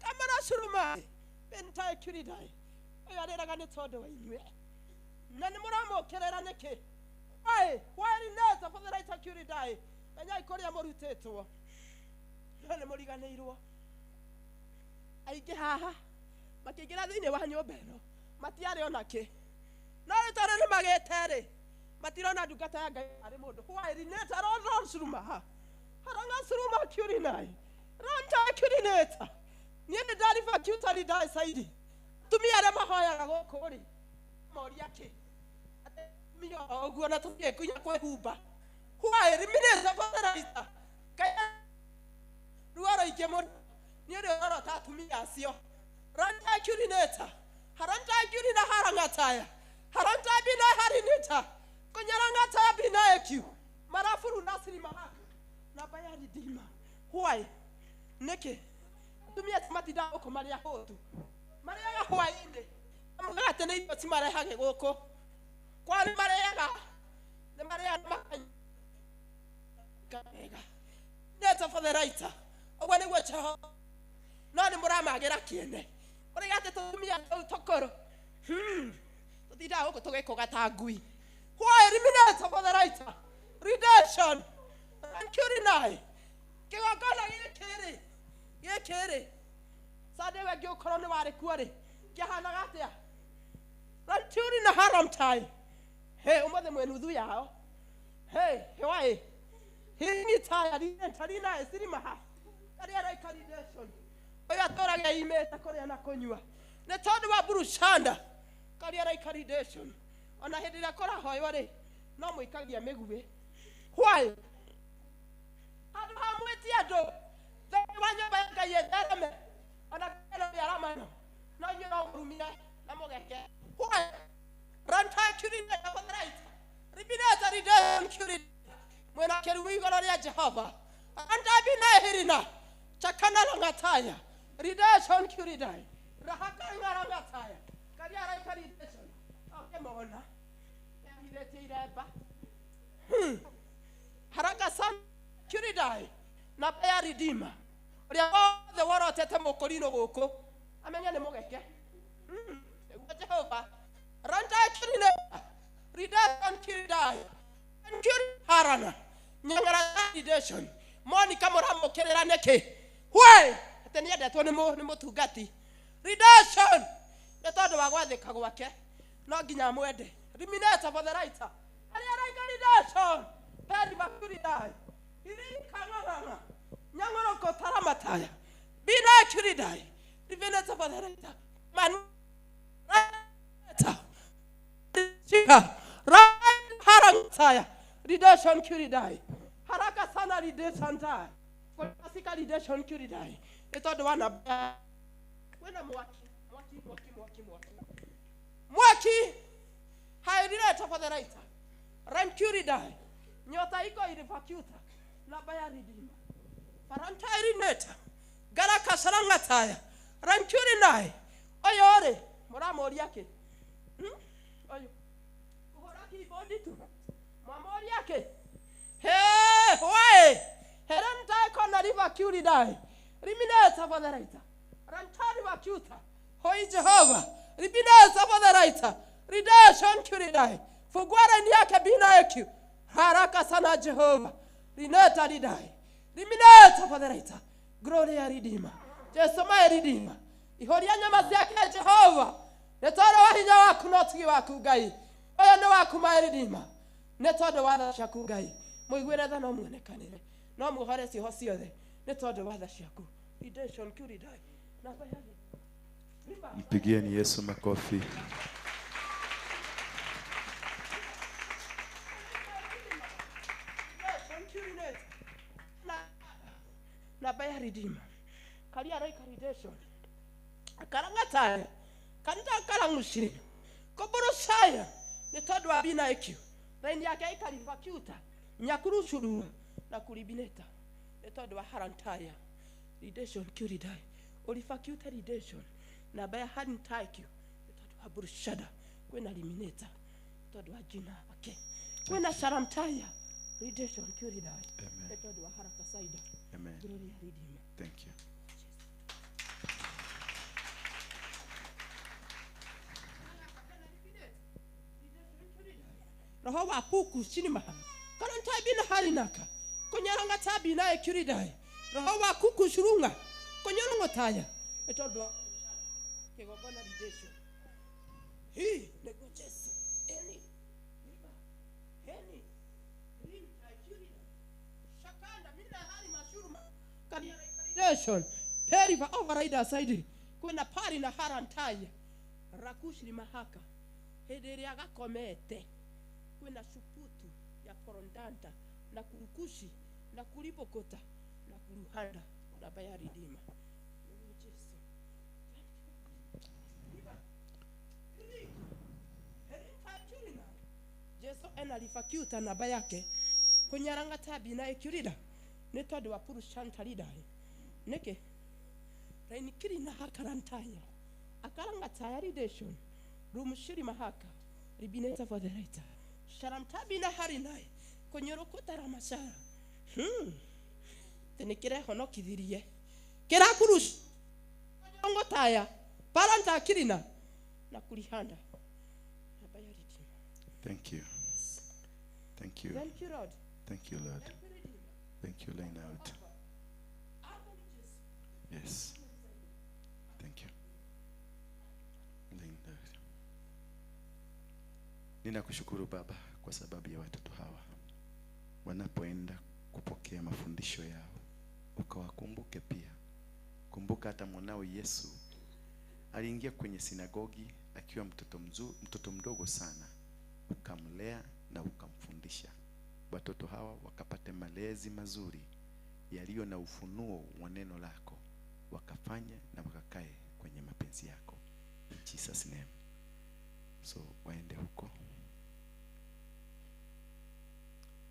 kamara surumai bentai kyuridai ũyũ arĩraga nĩ tondũ wa inyuĩ na nĩ mũramũkĩrĩra nĩkĩ wai wairinete mũtheraita kyuridai menyai kũrĩa mũrutĩtwo no nĩ mũriganĩirwo aingĩ haha makĩingĩra thĩinĩ wa nyũmba ĩno matiarĩ ona kĩ no rĩu tondũ nĩ magĩte rĩ matirona ndungata ya Ngai arĩ mũndũ hwairinĩte ronsuruma haranga suruma kyurinai ronta kyurinĩta niĩ nĩ ndariba kyutarindai saidi atumia arĩa mahoyaga gũkũ rĩ moria kĩ atumia o ũguo na tũthiĩ nginya kwĩhumba hwairinĩte botheraita Ngai ruo rũingĩ mũno niĩ rĩ ũrorota atumia acio ranta kyurinĩta haranta kyurina harangataya haranta bina harinita kunyarangataya bina ekyu marafuru nasiri mahaka na bayari dima huai nĩkĩ atumia ti matindaga gũkũ marĩ ahũtu marĩaga hwaĩ-inĩ mũgate nĩ irio cimarehage gũkũ kwa nĩ marĩaga makanyua wega neta for the writer ũguo nĩguo Jehova no nĩ mũramagĩra kĩene ũrĩga atĩ tũtumia tũu tũkũrũ tũtindaga gũkũ tũgĩkũga ta ngui why eliminate for the writer redemption nkyurinai kĩgongona gĩkĩ rĩ gĩkĩ rĩ Sunday we ngĩũkorwo nĩ warĩ kuo rĩ kĩhanaga atĩa rantiuri na haramtai he ũmũthĩ mwĩ nuthu yao he hwaĩ hiringitaya rinentarinae sirimaha karĩa raika redemption ũyũ atũraga imĩte kũrĩa na kũnyua nĩ tondũ wa burushanda karĩa raika redemption ona hĩndĩ ĩrĩa kũrahoywo rĩ no mũikagia mĩguĩ why handũ ha mwĩtie andũ thĩinĩ wa nyũmba ya Ngai ĩthereme ona kĩro mĩaramano no inyuĩ no mũrumire na mũgeke why ranta kyurine right ribineta redemption kyurine mwĩna kĩrumi igũrũ rĩa Jehova andabina chakana rangataya redemption kyuridai rahakanga rangataya karia raika redemption okemona ehithĩtie iremba haraka sana kyuridai na ya redeemer ũrĩa wothe worotete mũkũrinũ gũkũ amenye nĩ mũgeke nĩguo Jehova ranta kyurine redemption kyuridai kyuri harana nyang'ara redemption Monica mũramũkĩrĩra nĩkĩ why atĩ nĩendetwo nĩ mũtungati redemption nĩ tondũ wa gwathĩka gwake no nginya mwende eliminate for the writer arĩa araika redemption peri makuridai irikang'ang'ang'a nyang'oroko taramataya bina kyuridai eliminate for the writer manu shika harang'ataya redemption kyuridai haraka sana redemption tai kwasika redemption kyuridai nĩ tondũ wa namba kwĩna mwaki mwaki mwaki mwaki mwaki mwaki hairireta for the writer rankyuridai nyota iko irivakyuta namba ya ridima farantairineta garakasarangataya rankyurinai ũyũ rĩ mũramũria kĩ ũyũ kũhũra keyboard tu mwamũria kĩ Hey, why? Herenta kona river kyuridai. Rimineta for the writer. Rantari vakyuta. Hoi Jehova. Ribineta for the writer. Redemption kyuridai. Fugwara ndiyake bina ekyu. Haraka sana Jehova. Rineta ridai. Rimineta for the writer. Glory ya Redeemer. Jesu my Redeemer. Ihoria nyama ciake Jehova. Nĩ tondũ wa hinya waku na ũtugi waku Ngai. Ũyũ nĩ waku my Redeemer. Nĩ tondũ wa tha ciaku Ngai. Mũiguĩre tha no muonekanĩre no muohore ciĩho ciothe nĩ tondũ wa tha ciaku redemption kyuridai namba ya Mpigieni Yesu makofi. Namba ya Redeemer karia raika redemption akarangataya kanita karangushire koborosaya nĩ tondũ wa bina ekyu raini yake ikarivakyuta nyakurucurua na kuribineta nĩ tondũ wa harantaya redemption kyuridai Ulifakiuta redemption namba ya hantaikio nĩ tondũ wa burushada kwĩna limineta tondũ wa jina ake kwĩna sharamtaya redemption kyuridai nĩ tondũ wa haraka saida. Amen. Glory ya redeemer. Thank you. Roho wa puku chinima karantai bina harinaka konyaranga tabi na ekyuridai roho wa kuku shurunga konyorongo taya etodo kegogona redemption hi nego Jesu eni liba eni rinta ekyurida shakanda mina hari mashuruma redemption periva overrider side kwena pari na harantaya rakushiri mahaka hederia gakomete kwena shuputu ya porondanta na kurukushi na kulibokota na kuruhanda na bayaridima. Jesu ena lifakiuta na bayake kunyaranga tabi na ekyurida ne tondu wa purushanta lidai neke rainikiri na hakarantaya akaranga tayaridation rumushiri mahaka ribineta for the writer sharamtabi na harinai konyorokota ramashara tenekere honokithirie kirakurush ngotaya paranta kirina na kulihanda na bayaritima. Thank you. Thank you. Thank you, Lord. Thank you, Lord. Thank you, laying out. Yes. Thank you. Laying out. Ninakushukuru Baba kwa sababu ya watoto hawa wanapoenda kupokea mafundisho yao, ukawakumbuke pia. Kumbuka hata mwanao Yesu aliingia kwenye sinagogi akiwa mtoto mzuri, mtoto mdogo sana, ukamlea na ukamfundisha. Watoto hawa wakapate malezi mazuri yaliyo na ufunuo wa neno lako, wakafanya na wakakae kwenye mapenzi yako. In Jesus name. So waende huko.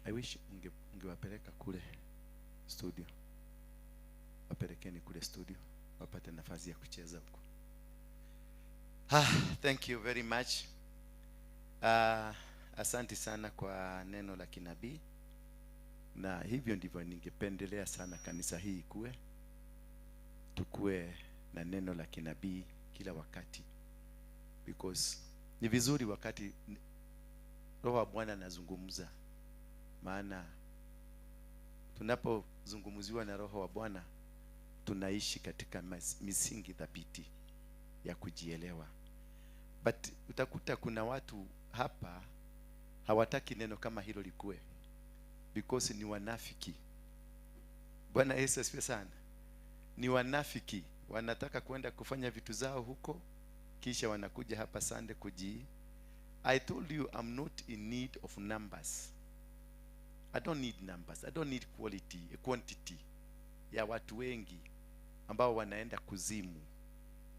I wish ungewapeleka kule studio. Wapelekeni kule studio wapate nafasi ya kucheza huko. Thank you very much. Asante sana kwa neno la kinabii. Na hivyo ndivyo ningependelea sana kanisa hii ikue. Tukue na neno la kinabii kila wakati. Because ni vizuri wakati Roho wa Bwana anazungumza. Maana tunapozungumziwa na Roho wa Bwana tunaishi katika misingi thabiti ya kujielewa. But utakuta kuna watu hapa hawataki neno kama hilo likue, because ni wanafiki. Bwana Yesu asifiwe sana. Ni wanafiki, wanataka kwenda kufanya vitu zao huko, kisha wanakuja hapa Sunday kuji. I told you I'm not in need of numbers. I don't need numbers. I don't need quality, quantity ya watu wengi ambao wanaenda kuzimu.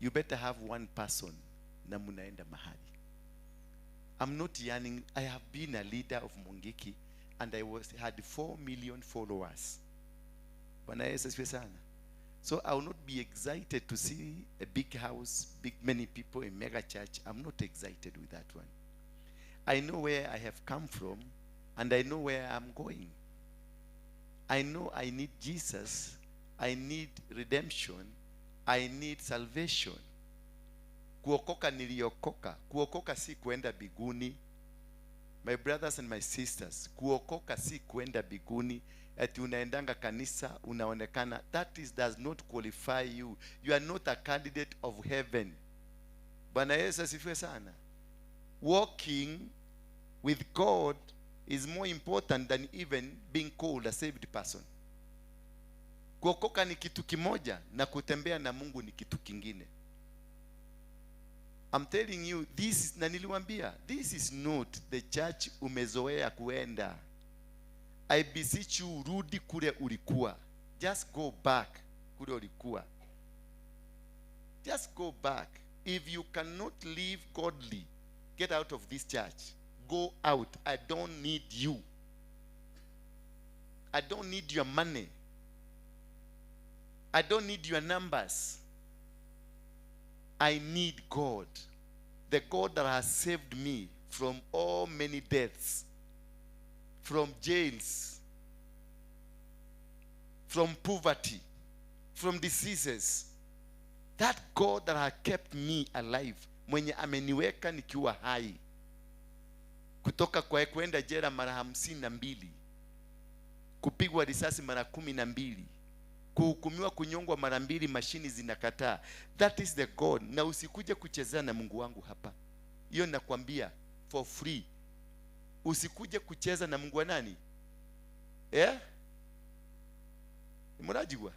You better have one person na munaenda mahali. I'm not yearning. I have been a leader of Mungiki and I had 4 million followers. Bwana Yesu asifiwe sana. So I will not be excited to see a big house, big many people in mega church. I'm not excited with that one. I know where I have come from and I know where I'm going. I know I need Jesus. I need redemption. I need salvation. Kuokoka niliokoka. Kuokoka si kuenda biguni. My brothers and my sisters, kuokoka si kuenda biguni. Ati unaendanga kanisa, unaonekana. That is does not qualify you. You are not a candidate of heaven. Bwana Yesu asifiwe sana. Walking with God is more important than even being called a saved person. Kuokoka ni kitu kimoja na kutembea na Mungu ni kitu kingine. I'm telling you this is, na niliwaambia, this is not the church umezoea kuenda. I beseech you, rudi kule ulikuwa. Just go back kule ulikuwa. Just go back. If you cannot live godly, get out of this church. Go out. I don't need you. I don't need your money. I don't need your numbers. I need God, the God that has saved me from all many deaths, from jails, from poverty, from diseases. That God that has kept me alive, mwenye ameniweka nikiwa hai, kutoka kwa kwenda jela mara 52, kupigwa risasi mara 12, kuhukumiwa kunyongwa mara 2, mashini zinakataa. That is the God. Na usikuje kuchezea na Mungu wangu hapa. Hiyo nakwambia for free. Usikuje kucheza na Mungu wa nani? Eh? Murajigwa.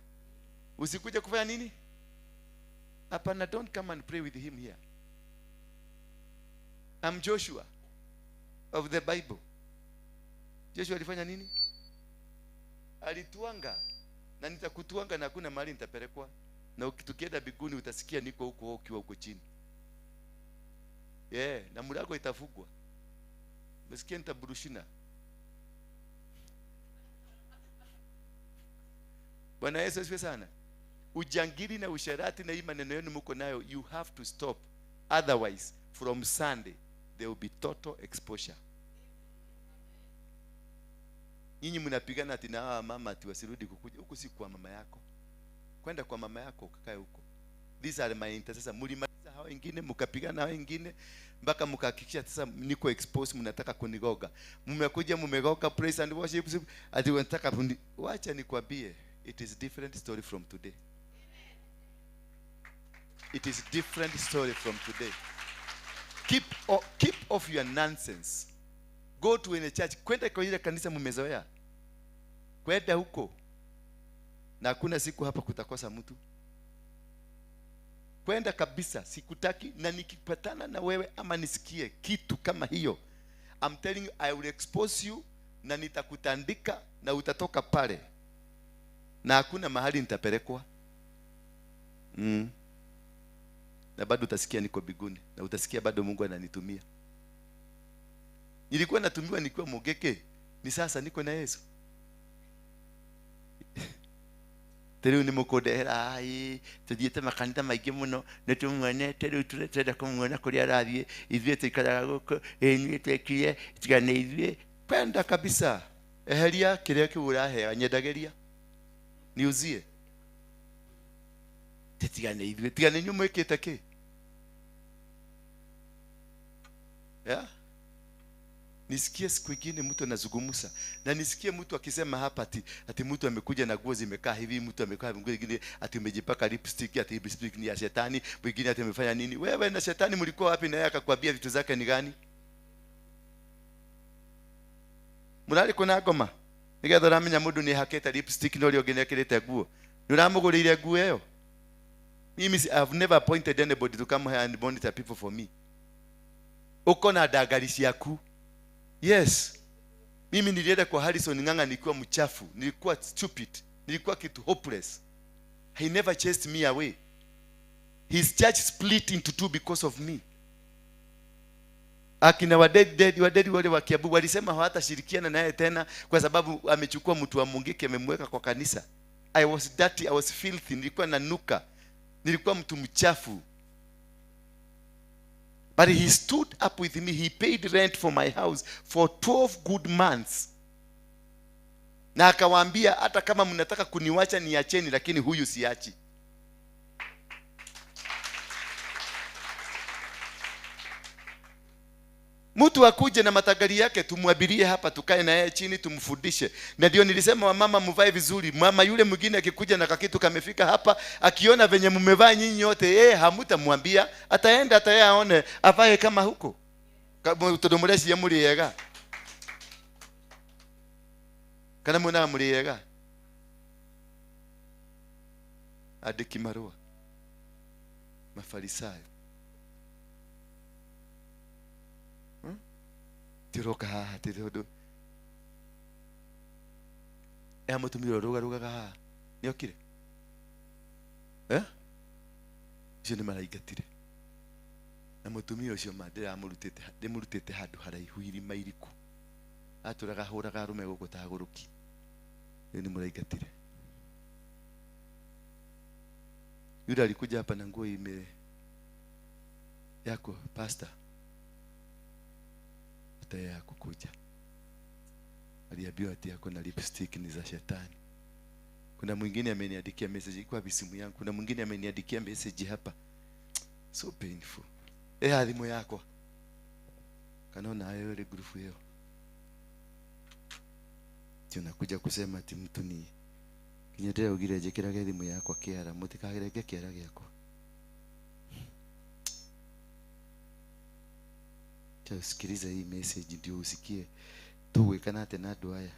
Usikuje kufanya nini? Hapana, don't come and pray with him here. I'm Joshua of the Bible. Joshua alifanya nini? Alituanga. Na nitakutuanga na hakuna mahali nitapelekwa. Na ukitukienda biguni utasikia niko huko ukiwa huko chini. Yeah, na mlango itafungwa. Msikie nitaburushina. Bwana Yesu asifiwe sana. Ujangili na usherati na hii maneno yenu mko nayo, you have to stop. Otherwise, from Sunday there will be total exposure. Nyinyi mnapigana ati na hawa mama ati wasirudi kukuja. Huku si kwa mama yako. Kwenda kwa mama yako ukakae huko. These are my intercessors. Mlimaliza hao wengine, mkapigana hao wengine mpaka mkahakikisha sasa niko exposed, mnataka kunigoga. Mmekuja mmegoga praise and worship ati wanataka wacha nikwambie, it is different story from today. It is different story from today. Keep off your nonsense. Go to any church. Kwenda kwa ile kanisa mmezoea. Kwenda huko. Na hakuna siku hapa kutakosa mtu. Kwenda kabisa, sikutaki, na nikipatana na wewe ama nisikie kitu kama hiyo, I'm telling you, I will expose you, na nitakutandika na utatoka pale. Na hakuna mahali nitapelekwa. Na bado utasikia niko biguni, na utasikia bado Mungu ananitumia. Nilikuwa natumiwa nikiwa Mugeke, ni sasa niko na Yesu. Teriu ni mukundehera ai tuthiete makanitha maingi muno nitumuone teriu turenda kumuona kuria arathie ithuĩ tuikaraga gũkũ inyuĩ twekire tiga nĩ ithuĩ. Penda kabisa, eheria kĩrĩa kĩu ũrahea, nyendageria niuzie, tiga nĩ ithuĩ, tiga nĩ inyuĩ mwĩkĩte kĩ. Yeah? Nisikie siku ingine mtu anazungumza, na nisikie mtu akisema hapa ati mtu amekuja na nguo zimekaa hivi, mtu amekaa nguo nyingine ati umejipaka lipstick, ati lipstick ni ya shetani, mwingine ati amefanya nini. Wewe na shetani mlikuwa wapi na yeye akakwambia vitu zake ni gani? Murari kuna ngoma nigetha uramenya mundu ni hakete lipstick no rio nginyekirite nguo, ni uramugurire nguo iyo. Mimi I've never appointed anybody to come here and monitor people for me. Uko na dagari ciaku. Yes. Mimi nilienda kwa Harrison Ng'ang'a nilikuwa mchafu, nilikuwa stupid, nilikuwa kitu hopeless. He never chased me away. His church split into two because of me. Akina wadedi wale wa Kiambu walisema hawatashirikiana naye tena kwa sababu amechukua mtu wa Mungiki amemweka kwa kanisa. I was dirty, I was filthy, nilikuwa nanuka. Nilikuwa mtu mchafu. But he stood up with me. He paid rent for my house for 12 good months. Na akawaambia hata kama mnataka kuniwacha niacheni, lakini huyu siachi. Mtu akuje na matagari yake tumwabirie hapa, tukae na yeye chini tumfundishe. Na ndio nilisema wamama mvae vizuri. Mama yule mwingine akikuja na kakitu kamefika hapa, akiona venye mmevaa nyinyi yote, yeye hamutamwambia, ataenda hata yeye aone avae kama huko. Tondu mureciria muriega. Kana muna muriega. Andĩki marũa. Mafarisayo. Tiroka haha tirodo. Ya mutumia rugarugaga haha. Nĩokire? Eh? Ũcio nĩ maraingatire. Na mutumia ũcio ma ndĩramũrutĩte, ndĩmũrutĩte handũ haraihu irima iriku. Atũraga hũraga arũme gũkũ ta agũrũki. Rĩu nĩ mũraingatire. Yule alikuja hapa na nguo ime Yako pastor. Hata yeye hakukuja. Aliambiwa ati yako na lipstick ni za shetani. Kuna mwingine ameniandikia message kwa simu yangu. Kuna mwingine ameniandikia message hapa. So painful. Thimu yakwa. Kanaona hayo ile group hiyo. Tunakuja kusema ati mtu ni kinyendera ugire njikirage thimu yakwa kiara, mutikagirenge kiara giakwa. Cha usikilize hii message ndio usikie tugwikana ate na andu aya.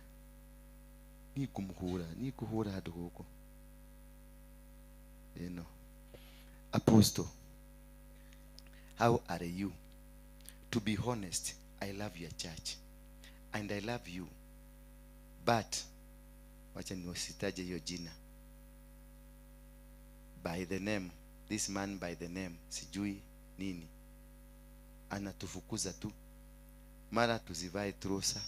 Ni kumuhura, ni kuhura andu guku. Eno. Apostle, how are you? To be honest, I love your church and I love you. But wacha niusitaje hiyo jina. By the name, this man by the name, sijui nini. Anatufukuza tu. Mara tuzivae trosa.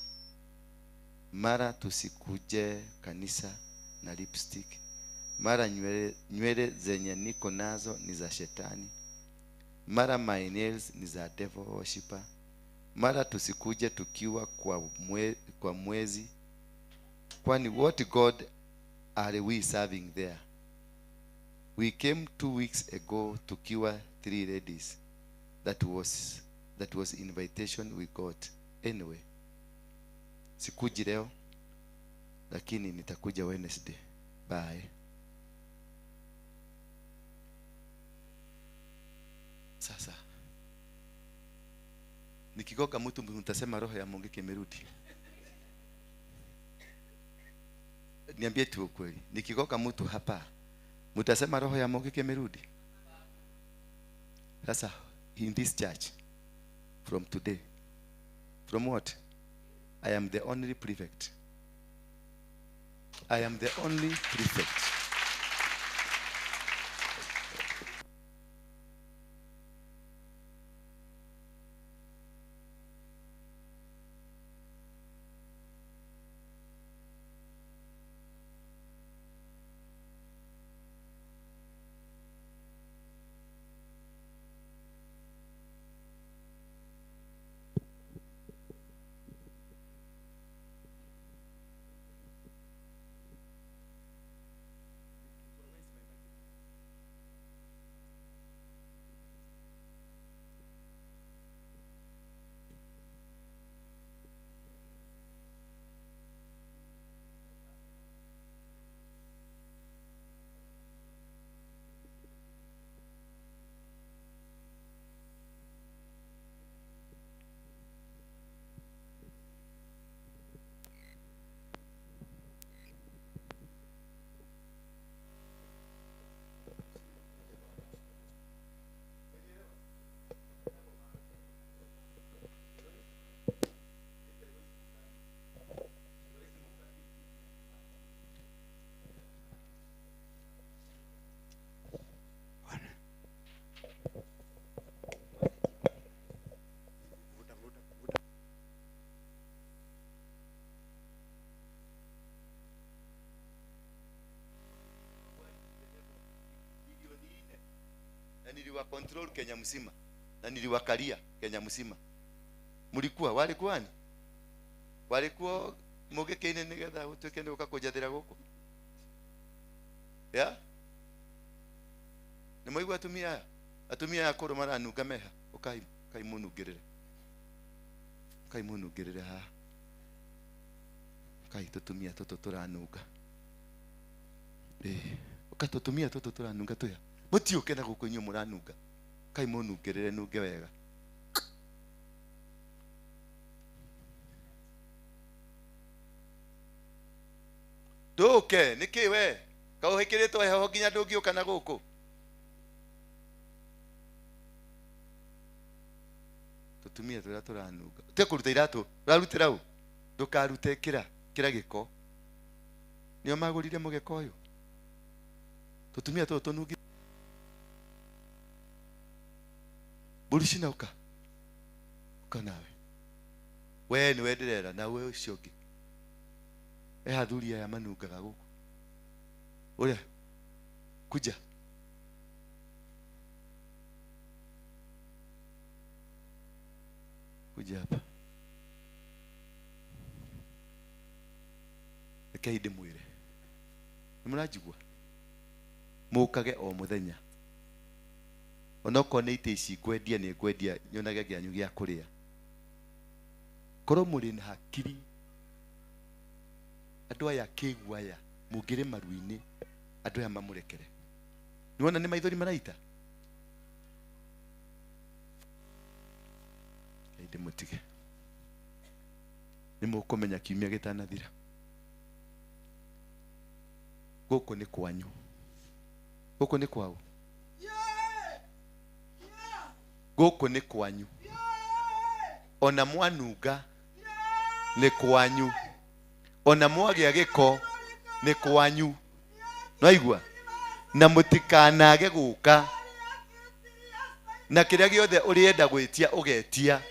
Mara tusikuje kanisa na lipstick. Mara nywele zenye niko nazo ni za shetani. Mara my nails ni za devil worshipper. Mara tusikuje tukiwa kwa mwezi. Kwani what God are we serving there? We came 2 weeks ago tukiwa 3 ladies. That was invitation we got. Anyway, sikuji leo, lakini nitakuja Wednesday. Bye. Sasa nikigoka mtu mtasema roho ya Mungu imerudi. Niambie tu ukweli, nikigoka mtu hapa mtasema roho ya Mungu imerudi? Sasa in this church from today, from what? I am the only prefect. I am the only prefect. Niliwa control Kenya mzima na niliwakalia Kenya mzima. Mulikuwa walikuwa ni walikuwa mugikeine nigetha utuike ni ukakujathira guku ya ni mwaigua atumia aya atumia aya kuru maranunga meha ukai kaimunungirire kaimunungirire ha kai tutumia tutu turanunga ukatutumia tutu turanunga tuya mutiuke na guku inyuĩ mũranunga kai mũnungĩrĩre nunge wega. Ndũke nĩkĩ we kaũhĩkĩrĩtwo heho nginya ndũngĩũka na gũkũ. Tũtumia tũrĩa tũranunga te kũruta iratũ ũrarutĩra ũ ndũkarute kĩra kĩra gĩko nĩo magũrire mũgeka ũyũ tũtumia tũtũ tũnungi Burishina uka uka nawe we niwe ndirera na we ucio ungi athuri aya manungaga guku uria kuja Kuja hapa. Rekei ndĩmwĩre. Nĩmũranjigua? Mũkage o mũthenya. Onokorwo nĩ itĩ ici ngwendia nĩ ngwendia nyonage kĩanyu gĩa kũrĩa. Korwo mũrĩ na hakiri andũ aya kĩgu aya mũngĩrĩ maru-inĩ andũ aya mamũrekere. Nĩwona nĩ maithori maraita? Ndĩmũtige. Nĩmũkũmenya kiumia gĩtanathira. Gũkũ nĩ kwanyu. Gũkũ nĩ kwao. Gũkũ nĩ kwanyu. Ona mwanunga nĩ kwanyu. Ona mwagĩa gĩko nĩ kwanyu. Nĩwaigua? Na mũtikanage gũka. Na kĩrĩa gĩothe ũrĩenda gwĩtia ũgetia.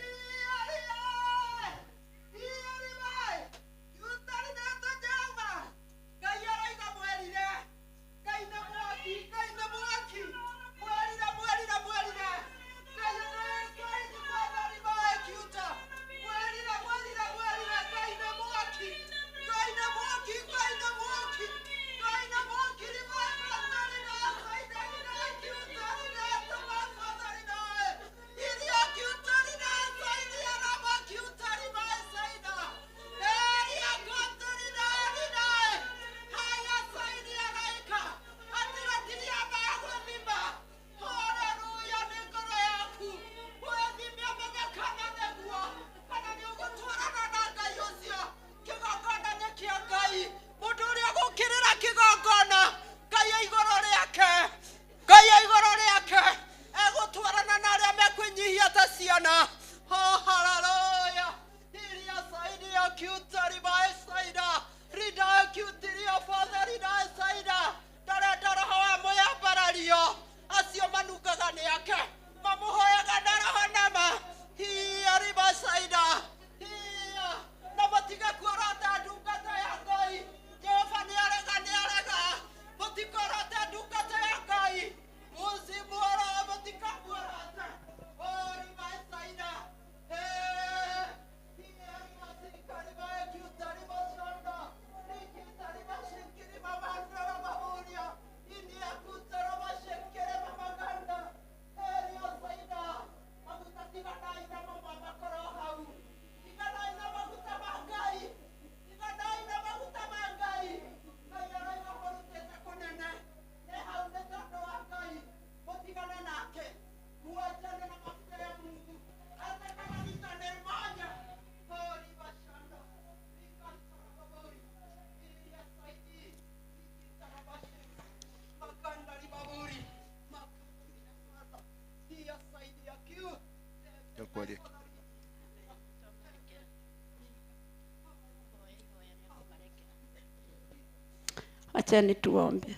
Acha nituombe.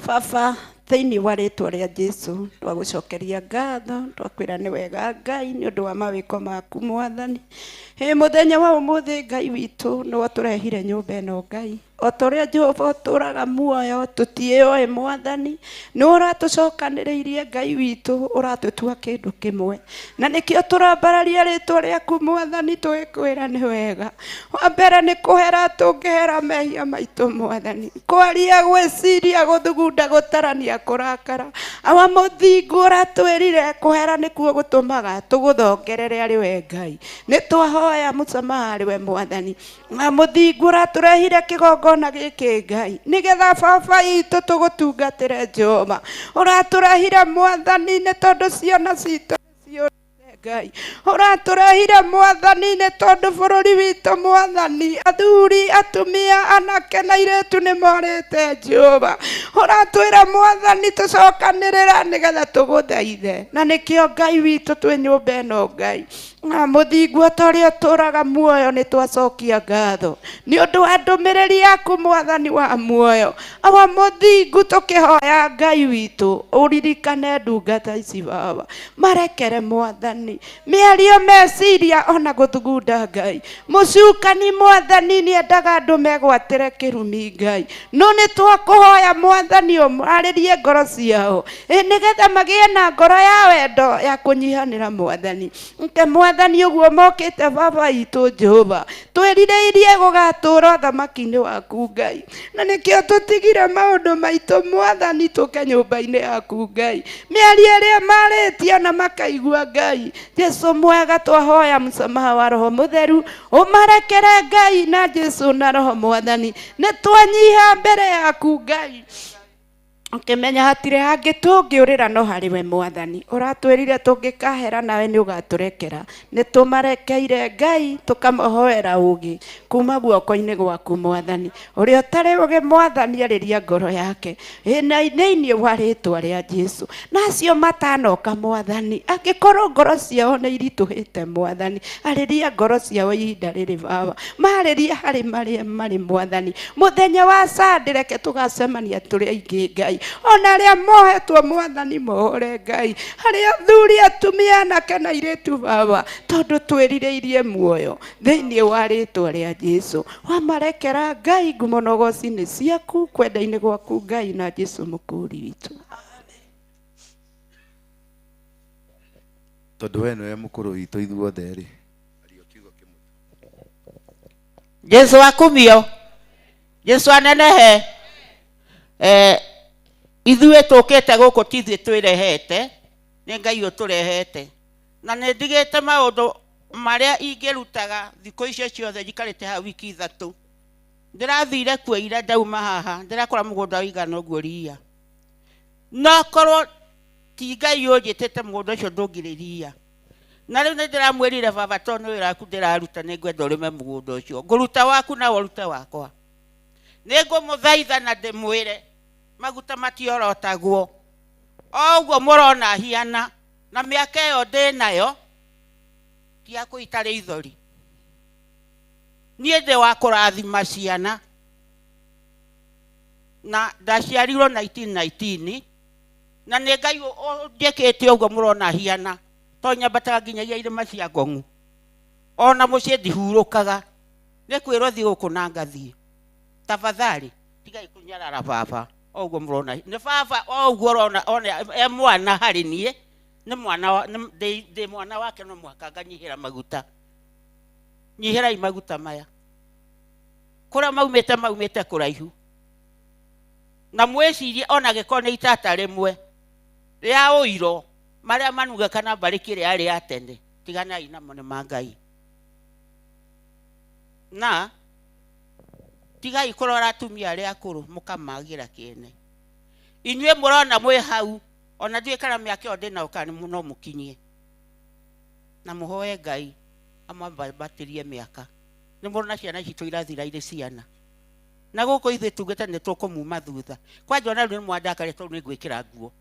Baba, thĩinĩ wa rĩtwa rĩa Jesu twagũcokeria ngatho, twakwĩra nĩ wega Ngai nĩ ũndũ wa mawĩko maku Mwathani. Hĩ mũthenya wa ũmũthĩ Ngai witũ nĩwe tũrehire nyũmba ĩno Ngai. O ta ũrĩa Jehova ũtũũraga muoyo tũtiĩoĩ Mwathani, nĩ ũratũcokanĩrĩirie Ngai witũ, ũratũtua kĩndũ kĩmwe. Na nĩkĩo tũrambararia rĩtwa rĩaku Mwathani, tũgĩkwĩra nĩ wega. Wa mbere nĩ kũhera tũngĩhera mehia maitũ Mwathani, kwaria, gwĩciria, gũthugunda, gũtarania, kũrakara. Awa mũthingu ũratwĩrire kũhera nĩkuo gũtũmaga tũgũthongerere arĩ we Ngai. Nĩ twahoya mũsamaha harĩ we Mwathani. Na mũthingu ũratũrehire kĩgongona gĩkĩ Ngai, nĩgetha baba itũ tũgũtungatĩre Jehova. Ũratũrehire Mwathani nĩ tondũ ciana citũ Ngai. Ũratũrehire Mwathani nĩ tondũ bũrũri witũ Mwathani, athuri, atumia, anake na airĩtu nĩ morĩte Jehova. Ũratwĩra Mwathani tũcokanĩrĩra nĩgetha tũgũthaithe. Na nĩkĩo Ngai witũ twĩ nyũmba ĩno Ngai. Na mũthingu ta ũrĩa ũtũũraga muoyo nĩ twacokia ngatho nĩ ũndũ wa ndũmĩrĩri yaku Mwathani wa muoyo. Awa mũthingu tũkĩhoya Ngai witũ ũririkane ndungata ici baba, marekere mwathani mĩario meciria ona gũthugunda Ngai. Mũcukani mwathani nĩendaga andũ megwatĩre kĩrumi Ngai, no nĩ twakũhoya mwathani ũmarĩrie ngoro ciao nĩgetha magĩe na ngoro ya wendo ya kũnyihanĩra mwathani. Nke mwathani ũguo mokĩte baba itũ Jehova, twĩrirĩirie gũgatũra ũthamaki-inĩ waku Ngai, na nĩkĩo tũtigire maũndũ maitũ mwathani tũke nyũmba-inĩ yaku Ngai. Mĩario ĩrĩa marĩtie na makaigua Ngai, Jesu mwega twahoya msamaha wa Roho Mũtheru ũmarekere Ngai na Jesu na Roho mwathani. Nĩ twanyiha mbere yaku Ngai, ũkĩmenya hatirĩ hangĩ tũngĩũrĩra no harĩ we mwathani. Ũratwĩrire tũngĩkahera nawe nĩ ũgatũrekera. Nĩ tũmarekeire Ngai tũkamahoera ũũgĩ kuma guoko-inĩ gwaku mwathani. Ũrĩa ũtarĩ ũũgĩ mwathani arĩria ngoro yake thĩinĩ wa rĩtwa rĩa Jesu. Na acio matanoka mwathani, angĩkorwo ngoro ciao nĩ iritũhĩte mwathani, arĩria ngoro ciao ihinda rĩrĩ baba, marĩrie harĩ marĩa marĩ mwathani. Mũthenya wa Sunday reke tũgacemania tũrĩ aingĩ Ngai, ona arĩa mohetwo mwathani mohore Ngai, harĩ athuri atumia anake na airĩtu baba, tondũ twĩrirĩirie muoyo thĩinĩ wa rĩtwa rĩa Jesu. Wamarekera Ngai, ngumo na ũgoci nĩ ciaku kwenda-inĩ gwaku Ngai na Jesu mũkũũri witũ. Tondũ we nĩwe mũkũrũ witũ ithuothe rĩ, Jesu akumio, Jesu anenehe. Ithuĩ tũkĩte gũkũ ti ithuĩ twĩrehete, nĩ Ngai ũtũrehete. Na nĩ ndigĩte maũndũ marĩa ingĩrutaga thikũ icio ciothe njikarĩte haha wiki 3. Ndĩrathire kuo ira ndauma haha, ndĩrakora mũgũnda ũigana ũguo ria. No korwo ti Ngai ũnjĩtĩte mũgũnda ũcio ndũngĩrĩ ria. Na rĩu nĩ ndĩramwĩrire baba, tondũ nĩ wĩra waku ndĩraruta, nĩ ngwenda ũrĩme mũgũnda ũcio. Ngũruta waku nawe ũrute wakwa. Nĩ ngũmũthaitha na ndĩmwĩre maguta matiorotagwo. O ũguo mũrona hiana na mĩaka ĩyo ndĩnayo ti ya kũita rĩithori. Niĩ ndĩ wa kũrathima ciana, na ndaciarirwo 1919, na nĩ Ngai ũnjĩkĩte ũguo mũrona hiana, to nyambataga nginyagia irĩma cia Ngong'u. Ona mũciĩ ndihurũkaga, nĩ kwĩrwo thiĩ gũkũ na ngathiĩ. Tafadhali tigai kũnyarara baba, o ũguo mũrona nĩ baba, o ũguo ũrona ona e mwana harĩ niĩ, nĩ mwana wa, nĩ, ndĩ, ndĩ mwana wake, no mũhaka nganyihĩra maguta. Nyihĩrai maguta maya. Kũrĩa maumĩte, maumĩte kũraihu. Na mwĩcirie ona gĩkorwo nĩ itata rĩmwe rĩa ũiro marĩa manuga kana mbarĩ kĩrĩa yarĩ ya tene, tiganai namo nĩ ma Ngai. Na tigai kũrora atumia arĩa akũrũ mũkamagĩra kĩene. Inyuĩ mũrona mwĩ hau, ona ndiũĩ kana mĩaka ĩyo ndĩnayo kana no mũkinyie. Na mũhoe Ngai amwambatĩrie mĩaka. Nĩ mũrona ciana citũ irathira irĩ ciana. Na gũkũ ithuĩ tugĩte nĩ tũkũmuma thutha. Kwanja ona rĩu nĩ mwandakarĩte tondũ nĩ ngwĩkĩra nguo,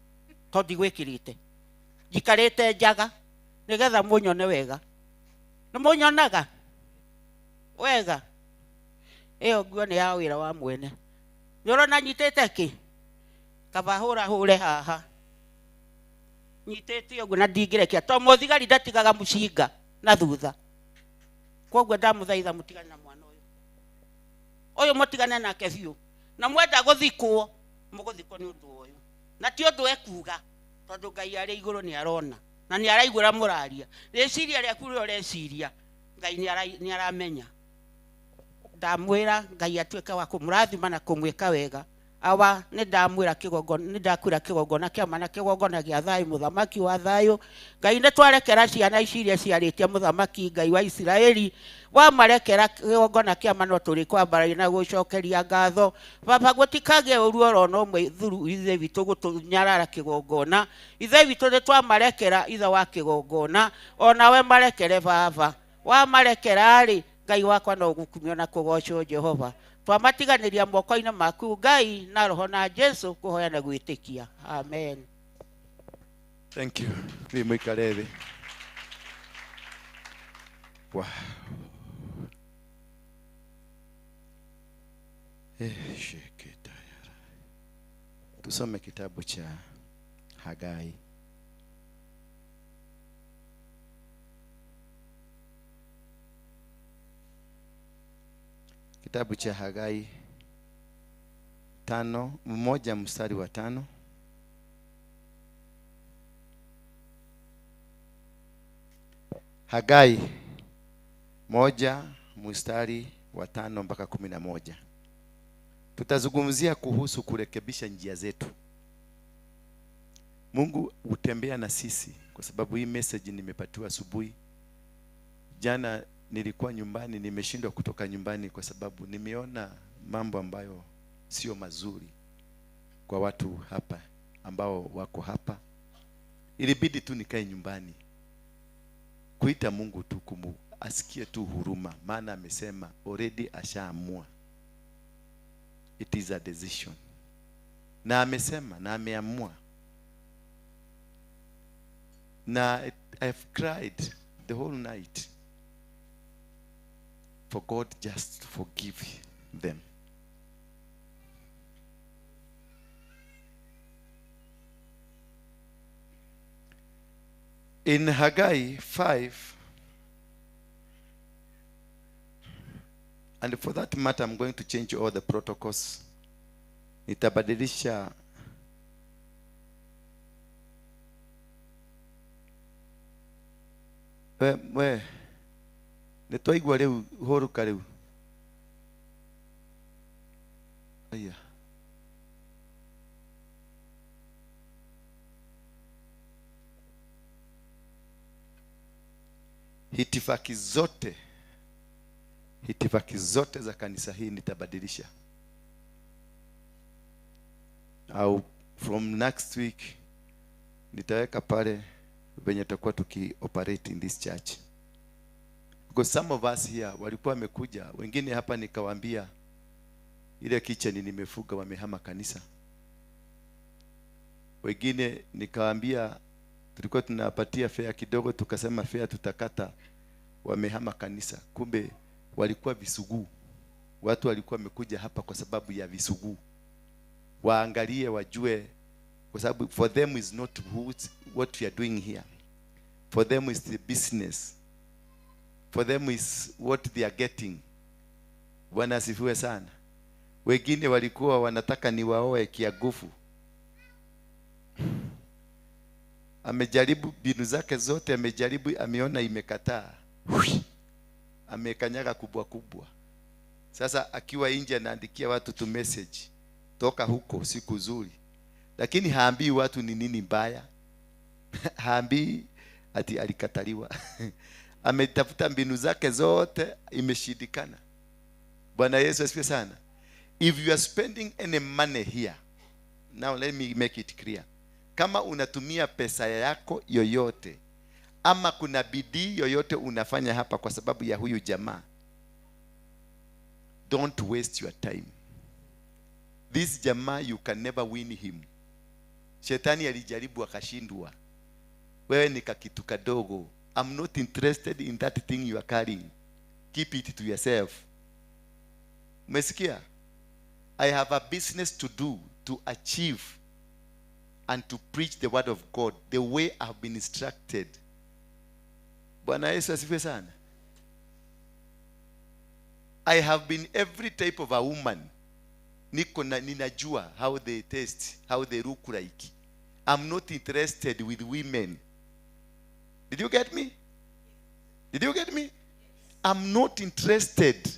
tondũ ndigwĩkĩrĩte. Njikarĩte njaga nĩgetha mũnyone wega. Nĩ mũnyonaga wega? Ĩyo nguo nĩ ya wĩra wa mwene. Nĩ ũrona nyitĩte kĩ? Kaba hũra hũre haha. Nyitĩte ũguo na ndingĩrekia, tondũ mũthigari ndatigaga mũcinga na thutha. Koguo ndamũthaitha mũtigane na mwana ũyũ. Ũyũ mũtigane nake biũ. Na mwenda gũthikwo, mũgũthikwo nĩ ũndũ ũyũ. Na ti ũndũ ekuga, tondũ Ngai arĩ igũrũ nĩ arona. Na nĩ araigua ũrĩa mũraria. Rĩciria rĩaku rĩrĩa ũreciria, Ngai nĩ aramenya. Ndamwĩra Ngai atuĩke wa kũmũrathima na kũmwĩka wega. Awa, nĩ ndamwĩra kĩgongona, nĩ ndakwĩra kĩgongona kĩa ma na kĩgongona gĩa thayũ, mũthamaki wa thayũ. Ngai nĩ twarekera ciana ici iria ciarĩtie mũthamaki Ngai wa Isiraeli. Wamarekera kĩgongona kĩa ma no tũrĩkwambararia na gũcokeria ngatho. Baba, gũtikagĩe ũru oro na ũmwe thuru ithe witũ gũtũnyarara kĩgongona. Ithe witũ nĩ twamarekera ithe wa kĩgongona, onawe marekere baba. Wamarekera-rĩ, Ngai wakwa no ũgũkumio na kũgocwo Jehova. Twamatiganĩria moko-inĩ maku Ngai na Roho na Jesu kũhoya na gwĩtĩkia. Amen. Thank you. Thiĩ mũikare thĩ. Wow. Sheketayara. Tusome kitabu cha Hagai. Kitabu cha Hagai 5:1 mstari wa 5. Hagai 1 mstari wa 5 mpaka 11. Tutazungumzia kuhusu kurekebisha njia zetu. Mungu hutembea na sisi, kwa sababu hii message nimepatiwa asubuhi. Jana nilikuwa nyumbani, nimeshindwa kutoka nyumbani kwa sababu nimeona mambo ambayo sio mazuri kwa watu hapa ambao wako hapa. Ilibidi tu nikae nyumbani kuita Mungu tu asikie tu huruma, maana amesema already ashaamua. It is a decision. Na amesema na ameamua. Na I've cried the whole night for God just to forgive them. In Haggai 5, and for that matter, I'm going to change all the protocols. Nitabadilisha we nitwaigua riu huruka riu. Aya. Hitifaki zote za kanisa hii nitabadilisha. Au from next week nitaweka pale venye tutakuwa tuki operate in this church. Because some of us here walikuwa wamekuja, wengine hapa nikawaambia ile kitchen nimefuga wamehama kanisa. Wengine nikawaambia tulikuwa tunapatia fare kidogo, tukasema fare tutakata, wamehama kanisa. Kumbe walikuwa visuguu. Watu walikuwa wamekuja hapa kwa sababu ya visuguu. Waangalie wajue, kwa sababu for them is not what we are doing here. For them is the business. For them is what they are getting. Bwana asifiwe sana. Wengine walikuwa wanataka niwaoe kiagufu. Amejaribu mbinu zake zote, amejaribu, ameona imekataa. Amekanyaga kubwa kubwa. Sasa akiwa nje anaandikia watu tu message, toka huko siku nzuri. Lakini haambii watu ni nini mbaya. Haambii ati alikataliwa. Ametafuta mbinu zake zote, imeshindikana. Bwana Yesu asifiwe sana. If you are spending any money here, now let me make it clear. Kama unatumia pesa yako yoyote ama kuna bidii yoyote unafanya hapa kwa sababu ya huyu jamaa, don't waste your time. This jamaa you can never win him. Shetani alijaribu akashindwa. Wewe ni kakitu kadogo. I'm not interested in that thing you are carrying. Keep it to yourself. Umesikia? I have a business to do, to achieve and to preach the word of God the way I've been instructed. Bwana Yesu asifiwe sana. I have been every type of a woman. Niko na ninajua how they taste, how they look like. I'm not interested with women. Did you get me? Did you get me? I'm not interested.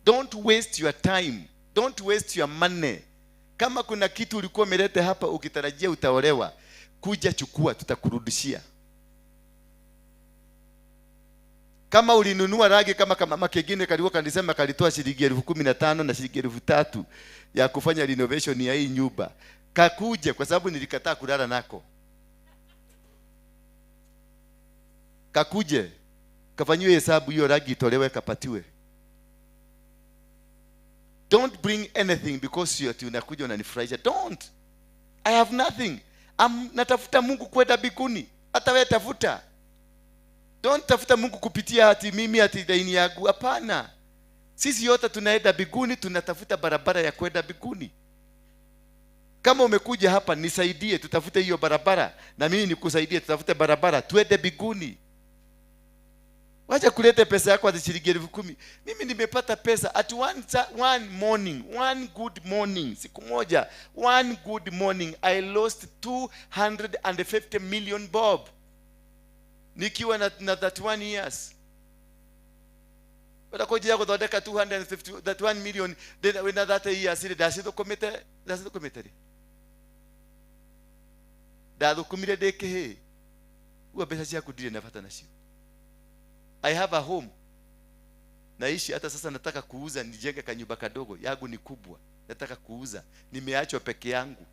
Don't waste your time. Don't waste your money. Kama kuna kitu ulikuwa umeleta hapa ukitarajia utaolewa, kuja chukua, tutakurudishia. Kama ulinunua ragi kama mama kengine kalikuwa kanisema kalitoa shilingi 15,000 na shilingi 3,000 ya kufanya renovation ya hii nyumba, kakuje kwa sababu nilikataa kulala nako. Kakuje kafanyiwe hesabu hiyo ragi itolewe kapatiwe. Don't bring anything because you unakuja unanifurahisha. Don't. I have nothing. Natafuta Mungu kwenda mbinguni. Hata wewe tafuta. Don't tafuta Mungu kupitia ati mimi ati dini yangu. Hapana. Sisi yote tunaenda mbinguni, tunatafuta barabara ya kwenda mbinguni. Kama umekuja hapa, nisaidie tutafute hiyo barabara, na mimi nikusaidie tutafute barabara tuende biguni. Wacha kulete pesa yako ati shilingi 10,000. Mimi nimepata pesa at one morning, one good morning, siku moja, one good morning I lost 250 million bob. Nikiwa na 31 years. Barakoja kuthondeka 251 million then wina 30 years ile ndacithũkũmĩte rĩ. Ndathũkũmire ndĩ kĩhĩĩ. Uga mbeca ciaku ndirĩ na bata nacio. I have a home. Naishi hata sasa nataka kuuza nijenge kanyumba kadogo. Yangu ni kubwa. Nataka kuuza. Nimeachwa peke yangu.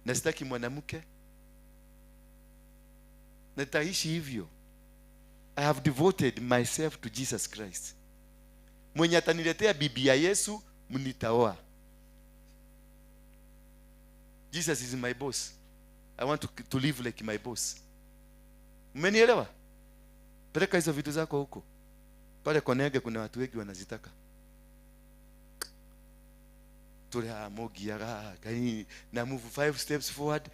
Na sitaki mwanamke. Nitaishi hivyo. I have devoted myself to Jesus Christ. Mwenye ataniletea bibi ya Yesu, mnitaoa. Jesus is my boss. I want to live like my boss. Mmenielewa? Peleka hizo vitu zako huko. Pale Konege kuna watu wengi wanazitaka. Tule mogiaga na move 5 steps forward,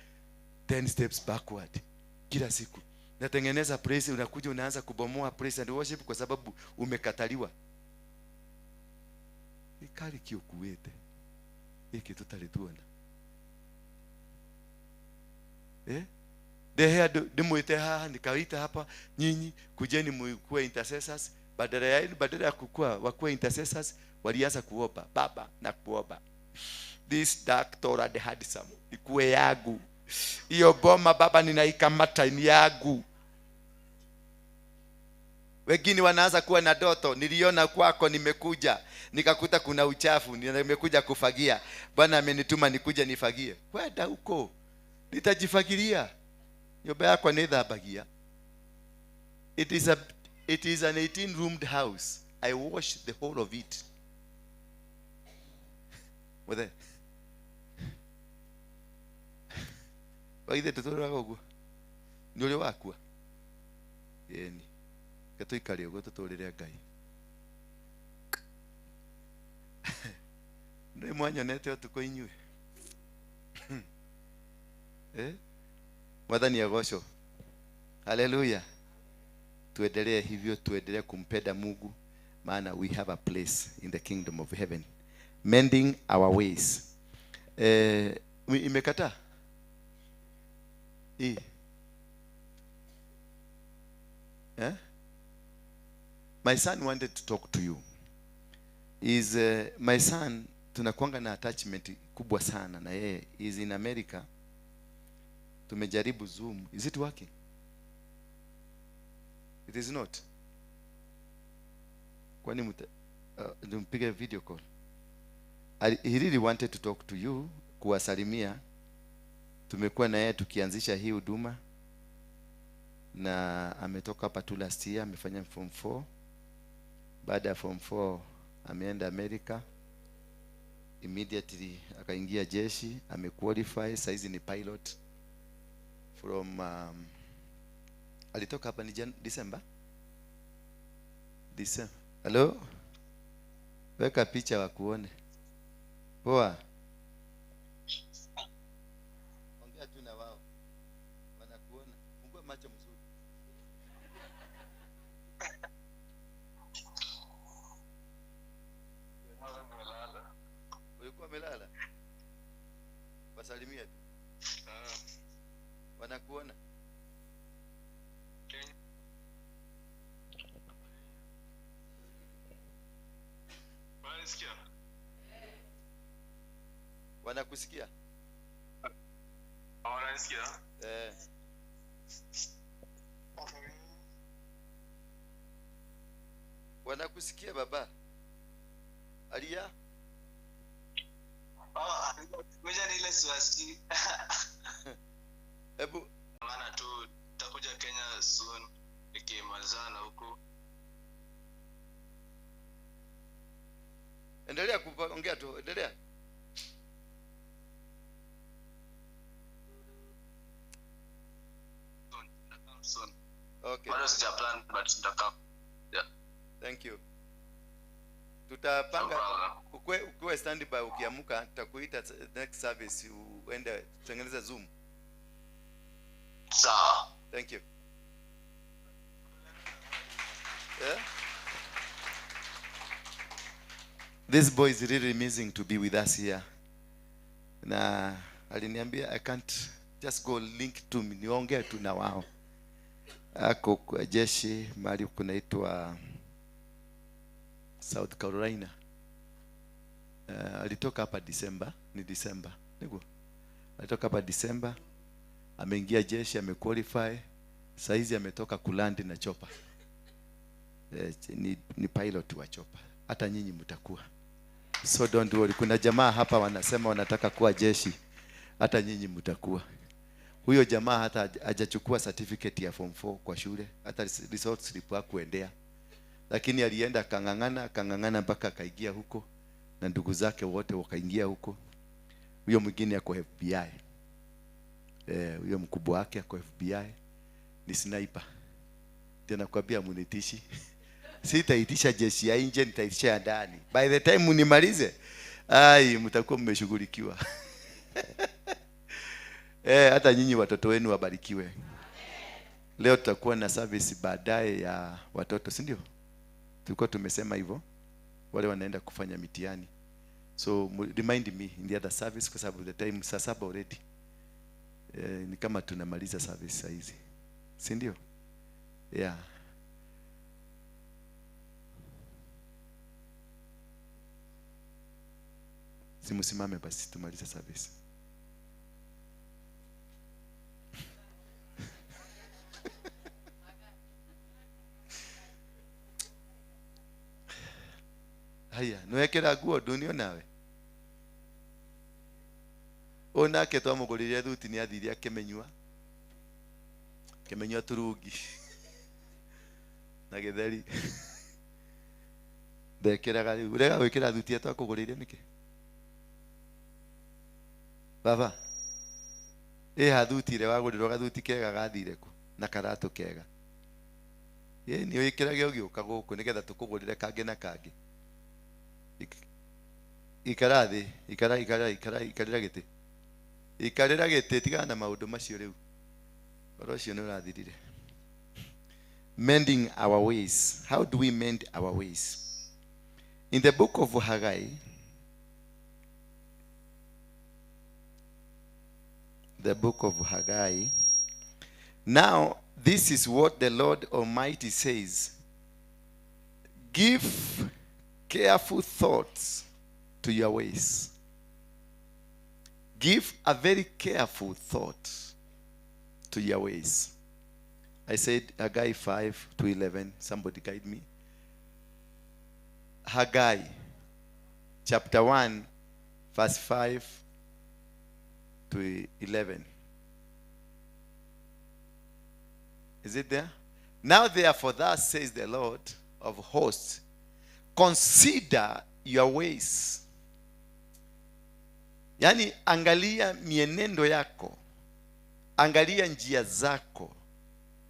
10 steps backward. Kila siku. Natengeneza praise, unakuja unaanza kubomoa praise and worship kwa sababu umekataliwa. Ikali kiokuwete. Iki tutalituona. Eh? Dehea demuite haha nikaita hapa nyinyi kujeni mkuwe intercessors. Badala ya kukua wakuwe intercessors walianza kuomba baba na kuomba. This dark Torah the handsome ikuwe yangu. Iyo boma baba ninaikamata ni yangu. Wengine wanaanza kuwa na doto, niliona kwako nimekuja, nikakuta kuna uchafu, nimekuja kufagia. Bwana amenituma nikuje nifagie. Kwenda huko. Nitajifagilia. Nyumba yako ni thambagia. It is an 18-roomed house. I wash the whole of it. Muthe. Waithe tuturaga uguo. Ni uri wakua. Yeni. Gatuikare uguo tuturire Ngai. Ni mwanyonete utuko inyue. Eh? Mwathani agocwo. Hallelujah. Tuendelee hivyo, tuendelee kumpenda Mungu, maana we have a place in the kingdom of heaven. Mending our ways. Imekataa? Eh? My son wanted to talk to you. Is my son tunakuanga na attachment kubwa sana na yeye. Is in America. Tumejaribu Zoom. Is it working? It is not. Kwani nimpige video call. He really wanted to talk to you, kuwasalimia. Tumekuwa na yeye tukianzisha hii huduma. Na ametoka hapa tu last year, amefanya form 4. Baada ya form 4 ameenda America. Immediately akaingia jeshi, amequalify, saizi ni pilot. From alitoka hapa ni December. December. Hello? Weka picha wakuone. Poa. Ongea tu na wao. Wanakuona. Fungua macho mzuri. Ulikuwa umelala? Wasalimia tu. Wanakuona. Wanakusikia? Wananisikia? Eh. Wanakusikia baba? Alia? Oh, ngoja ni ile siwasi. Hebu maana tu tutakuja Kenya soon nikimalizana huko. Endelea kuongea tu, endelea. Soon. Okay. Bado sija plan but nitakam. Yeah. Thank you. Tutapanga No problem. Ukuwe standby, ukiamka tutakuita next service uende tutengeneze Zoom. Sawa. Thank you. Yeah? This boy is really missing to be with us here. Na aliniambia I can't just go link to me, niongee tu na wao. Ako kwa jeshi mahali kunaitwa South Carolina. Alitoka hapa December, ni December. Niko. Alitoka hapa December. Ameingia jeshi, amequalify. Saizi ametoka kulandi na chopa. Ni pilot wa chopa. Hata nyinyi mtakuwa. So don't worry. Kuna jamaa hapa wanasema wanataka kuwa jeshi. Hata nyinyi mtakuwa. Huyo jamaa hata hajachukua certificate ya form 4 kwa shule, hata result slip hakuendea. Lakini alienda akang'ang'ana mpaka akaingia huko, na ndugu zake wote wakaingia huko. Huyo mwingine ako FBI. Huyo mkubwa wake ako FBI, ni sniper. Tena nakwambia munitishi. Sitaitisha jeshi ya nje, nitaitisha ya ndani. By the time munimalize, ai mtakuwa mmeshughulikiwa. Hata nyinyi watoto wenu wabarikiwe. Leo tutakuwa na service baadaye ya watoto, si ndio? Tulikuwa tumesema hivyo. Wale wanaenda kufanya mitihani. So remind me in the other service kwa sababu the time saa 7 already. Ni kama tunamaliza service saa hizi. Si ndio? Yeah. Simusimame basi tumalize service. Haya, nwekera nguo ndunio nawe. Onake twamugurire thuti ni athire akimenyua. Akimenyua turungi. Na githeri. Ndekeraga riu, urega gwikira thuti twakugurire niki? Baba. Ha thuti ile wagurirwo gathuti kega gathire ku na karatu kega. Ni wikirage ugiuka guku nigetha tukugurire kangi na kangi. Ikara thi, ikara ikara ikara ikarira giti. Ikarira giti tigana na maundu macio riu. Oro ucio ni urathirire. Mending our ways. How do we mend our ways? In the book of Haggai, the book of Haggai. Now, this is what the Lord Almighty says. Give careful thoughts to your ways. Give a very careful thought to your ways. I said Haggai 5 to 11. Somebody guide me. Haggai chapter 1, verse 5 to 11. Is it there? Now therefore, thus says the Lord of hosts, consider your ways. Yani angalia mienendo yako. Angalia njia zako.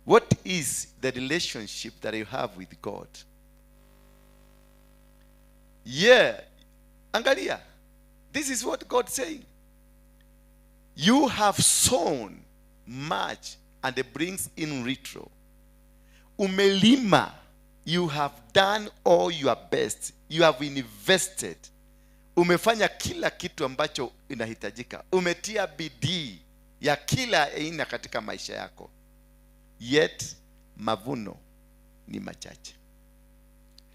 What is the relationship that you have with God? Yeah. Angalia. This is what God is saying. You have sown much and it brings in retro. Umelima. You have done all your best. You have invested. Umefanya kila kitu ambacho inahitajika. Umetia bidii ya kila aina katika maisha yako. Yet mavuno ni machache.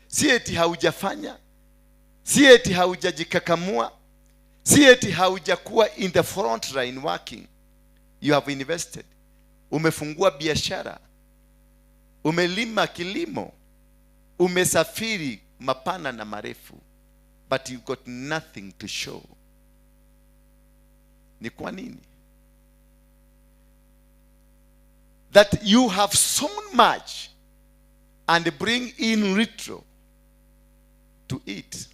Si eti haujafanya, si eti haujajikakamua, si eti haujakuwa in the front line working. You have invested. Umefungua biashara. Umelima kilimo. Umesafiri mapana na marefu. But you've got nothing to show. Ni kwa nini? That you have sown much and bring in retro to eat.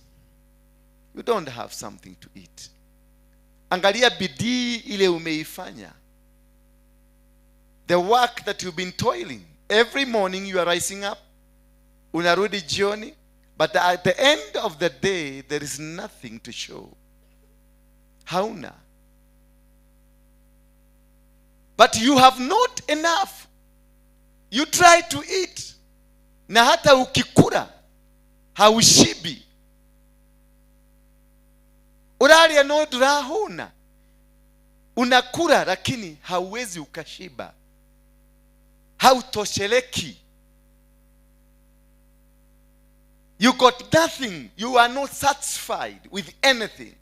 You don't have something to eat. Angalia bidii ile umeifanya. The work that you've been toiling. Every morning you are rising up. Unarudi jioni. But at the end of the day, there is nothing to show. Hauna. But you have not enough. You try to eat. Na hata ukikula haushibi. Uraria no ndurahuna. Unakula lakini hauwezi ukashiba. Hautosheleki. You got nothing. You are not satisfied with anything.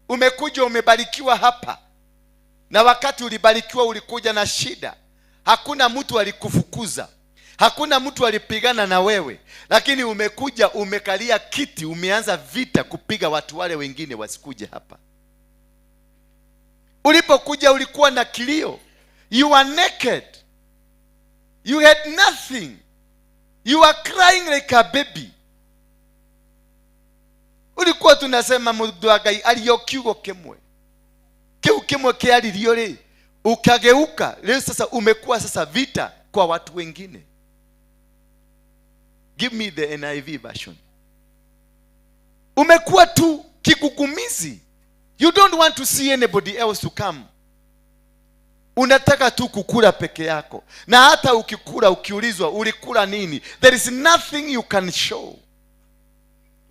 Umekuja umebarikiwa hapa. Na wakati ulibarikiwa ulikuja na shida. Hakuna mtu alikufukuza. Hakuna mtu alipigana na wewe. Lakini umekuja umekalia kiti, umeanza vita kupiga watu wale wengine wasikuje hapa. Ulipokuja ulikuwa na kilio. You are naked. You had nothing. You are crying like a baby. Ulikuwa tunasema mundu wa Ngai ario kiugo kimwe. Kiu kimwe kiaririo ri, ukageuka. Leo sasa umekuwa sasa vita kwa watu wengine. Give me the NIV version. Umekuwa tu kigugumizi. You don't want to see anybody else to come. Unataka tu kukula peke yako. Na hata ukikula ukiulizwa ulikula nini, there is nothing you can show.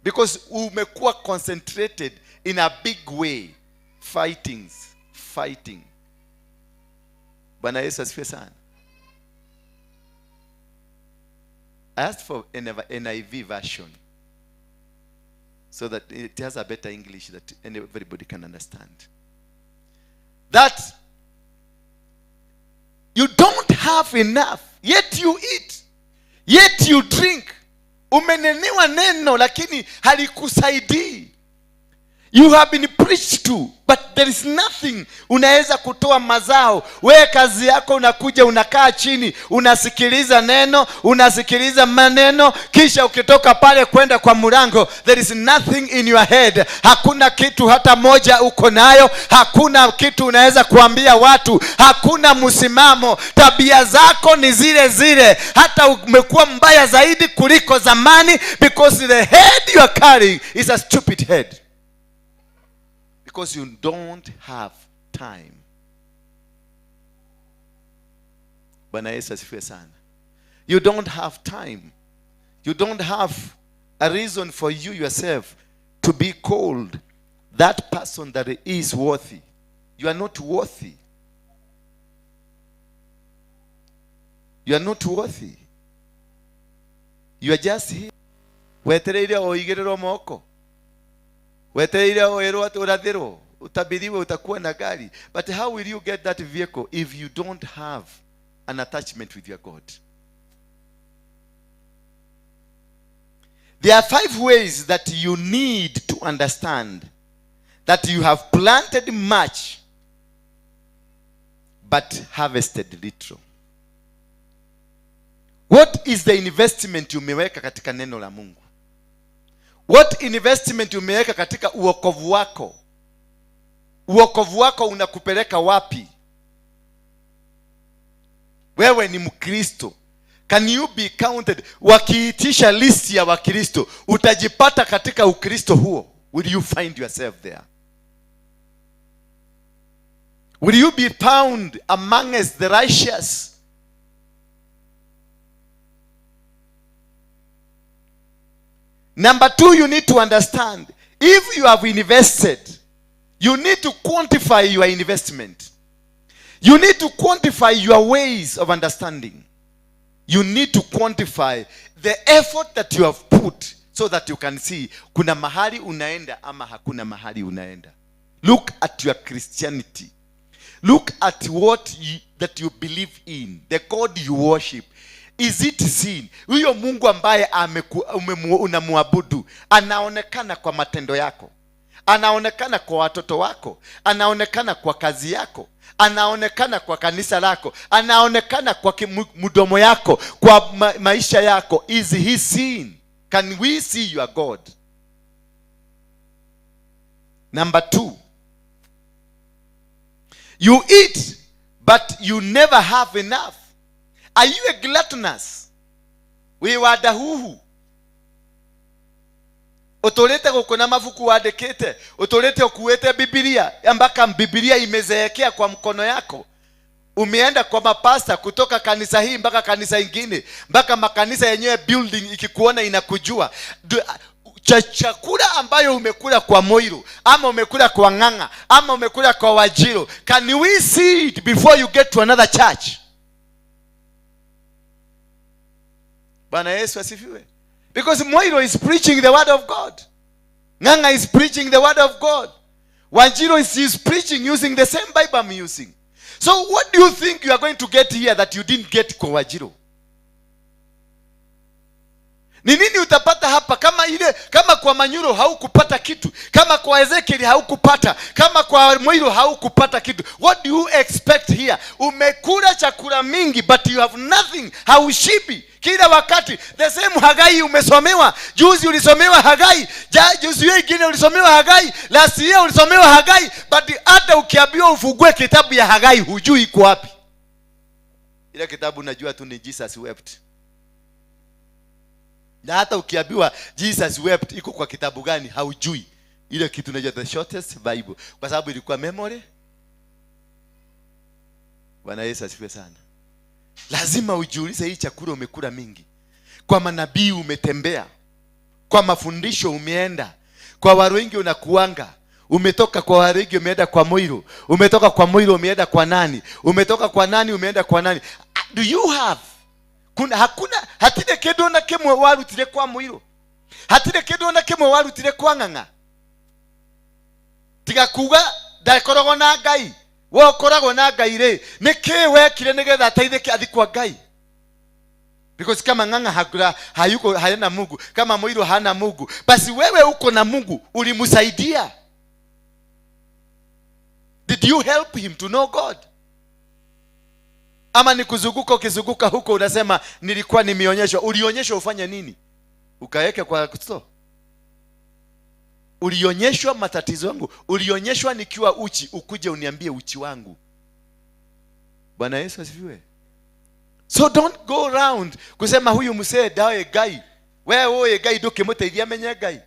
Because umekuwa concentrated in a big way. Fightings, fighting. Bwana Yesu asifiwe sana. I asked for NIV version so that it has a better English that everybody can understand. That you don't have enough, yet you eat, yet you drink. Umenenewa neno lakini halikusaidii. You have been preached to, but there is nothing unaweza kutoa mazao. Wewe kazi yako unakuja unakaa chini, unasikiliza neno, unasikiliza maneno, kisha ukitoka pale kwenda kwa mlango, there is nothing in your head. Hakuna kitu hata moja uko nayo, hakuna kitu unaweza kuambia watu, hakuna msimamo. Tabia zako ni zile zile, hata umekuwa mbaya zaidi kuliko zamani, because the head you are carrying is a stupid head. Because you don't have time. Bwana Yesu asifiwe sana. You don't have time. You don't have a reason for you yourself to be called that person that is worthy. You are not worthy. You are not worthy. You are just here. Wetereire oigiriro moko. Wetereire oerwo urathirwo, utabiriwe utakuwa na gari. But how will you get that vehicle if you don't have an attachment with your God? There are 5 ways that you need to understand that you have planted much but harvested little. What is the investment umeweka katika neno la Mungu? What investment umeweka katika uokovu wako? Uokovu wako unakupeleka wapi? Wewe ni Mkristo. Can you be counted? Wakiitisha list ya Wakristo, utajipata katika Ukristo huo? Will you find yourself there? Will you be found amongst the righteous? Number 2, you need to understand, if you have invested, you need to quantify your investment. You need to quantify your ways of understanding. You need to quantify the effort that you have put so that you can see kuna mahali unaenda ama hakuna mahali unaenda. Look at your Christianity. Look at what that you believe in, the God you worship. Is it sin? Huyo Mungu ambaye unamuabudu anaonekana kwa matendo yako, anaonekana kwa watoto wako, anaonekana kwa kazi yako, anaonekana kwa kanisa lako, anaonekana kwa mdomo yako, kwa maisha yako. Is he seen? Can we see your God? Number 2, you eat but you never have enough. Are you a gluttonous? We wadahuhu. Utulete guku na mabuku wandikite, utulete ukuete Biblia mpaka Biblia imezeekea kwa mkono yako. Umeenda kwa mapasta kutoka kanisa hii mpaka kanisa ingine, mpaka makanisa yenyewe building ikikuona inakujua. Chakula ambayo umekula kwa Moiro ama umekula kwa Ng'ang'a ama umekula kwa Wajiro, can we see it before you get to another church? Bwana Yesu asifiwe. Because Moiro is preaching the word of God. Ng'ang'a is preaching the word of God. Wanjiro is preaching using the same Bible I'm using. So what do you think you are going to get here that you didn't get kwa Wajiro? Ni nini utapata hapa kama ile, kama kwa Manyuro haukupata kitu, kama kwa Ezekiel haukupata, kama kwa Moiro haukupata kitu? What do you expect here? Umekula chakula mingi but you have nothing, haushibi. Kila wakati the same Hagai umesomewa, juzi ulisomewa Hagai, juzi hiyo ingine ulisomewa Hagai, last year ulisomewa Hagai, but hata ukiambiwa ufungue kitabu ya Hagai hujui iko wapi. Ile kitabu unajua tu ni Jesus Wept. Na hata ukiambiwa Jesus wept iko kwa kitabu gani haujui. Ile kitu unajua the shortest Bible, kwa sababu ilikuwa memory. Bwana Yesu asifiwe sana. Lazima ujiulize, hii chakula umekula mingi. Kwa manabii umetembea, kwa mafundisho umeenda, kwa warengi unakuanga. Umetoka kwa warengi umeenda kwa Moiro, umetoka kwa Moiro umeenda kwa nani, umetoka kwa nani umeenda kwa nani. Do you have? Kuna hakuna hatire kindu na kimwe warutire kwa Muiro, hatire kindu na kimwe warutire kwa Ng'ang'a. Tiga kuga ndakoragwo na Ngai, we ukoragwo na Ngai ri niki wekire nigetha ateithike athi kwa Ngai? Because kama Ng'ang'a hakura hayuko hayana Mungu, kama Muiro hana Mungu, basi wewe uko na Mungu, ulimsaidia. Did you help him to know God? Ama ni kuzunguka, ukizunguka huko unasema nilikuwa nimeonyeshwa. Ulionyeshwa ufanye nini? Ukaweke kwa store. Ulionyeshwa matatizo yangu, ulionyeshwa nikiwa uchi, ukuje uniambie uchi wangu. Bwana Yesu asifiwe. So don't go round kusema huyu msee dawe Ngai. Wewe oye Ngai ndukimuteithia menye Ngai.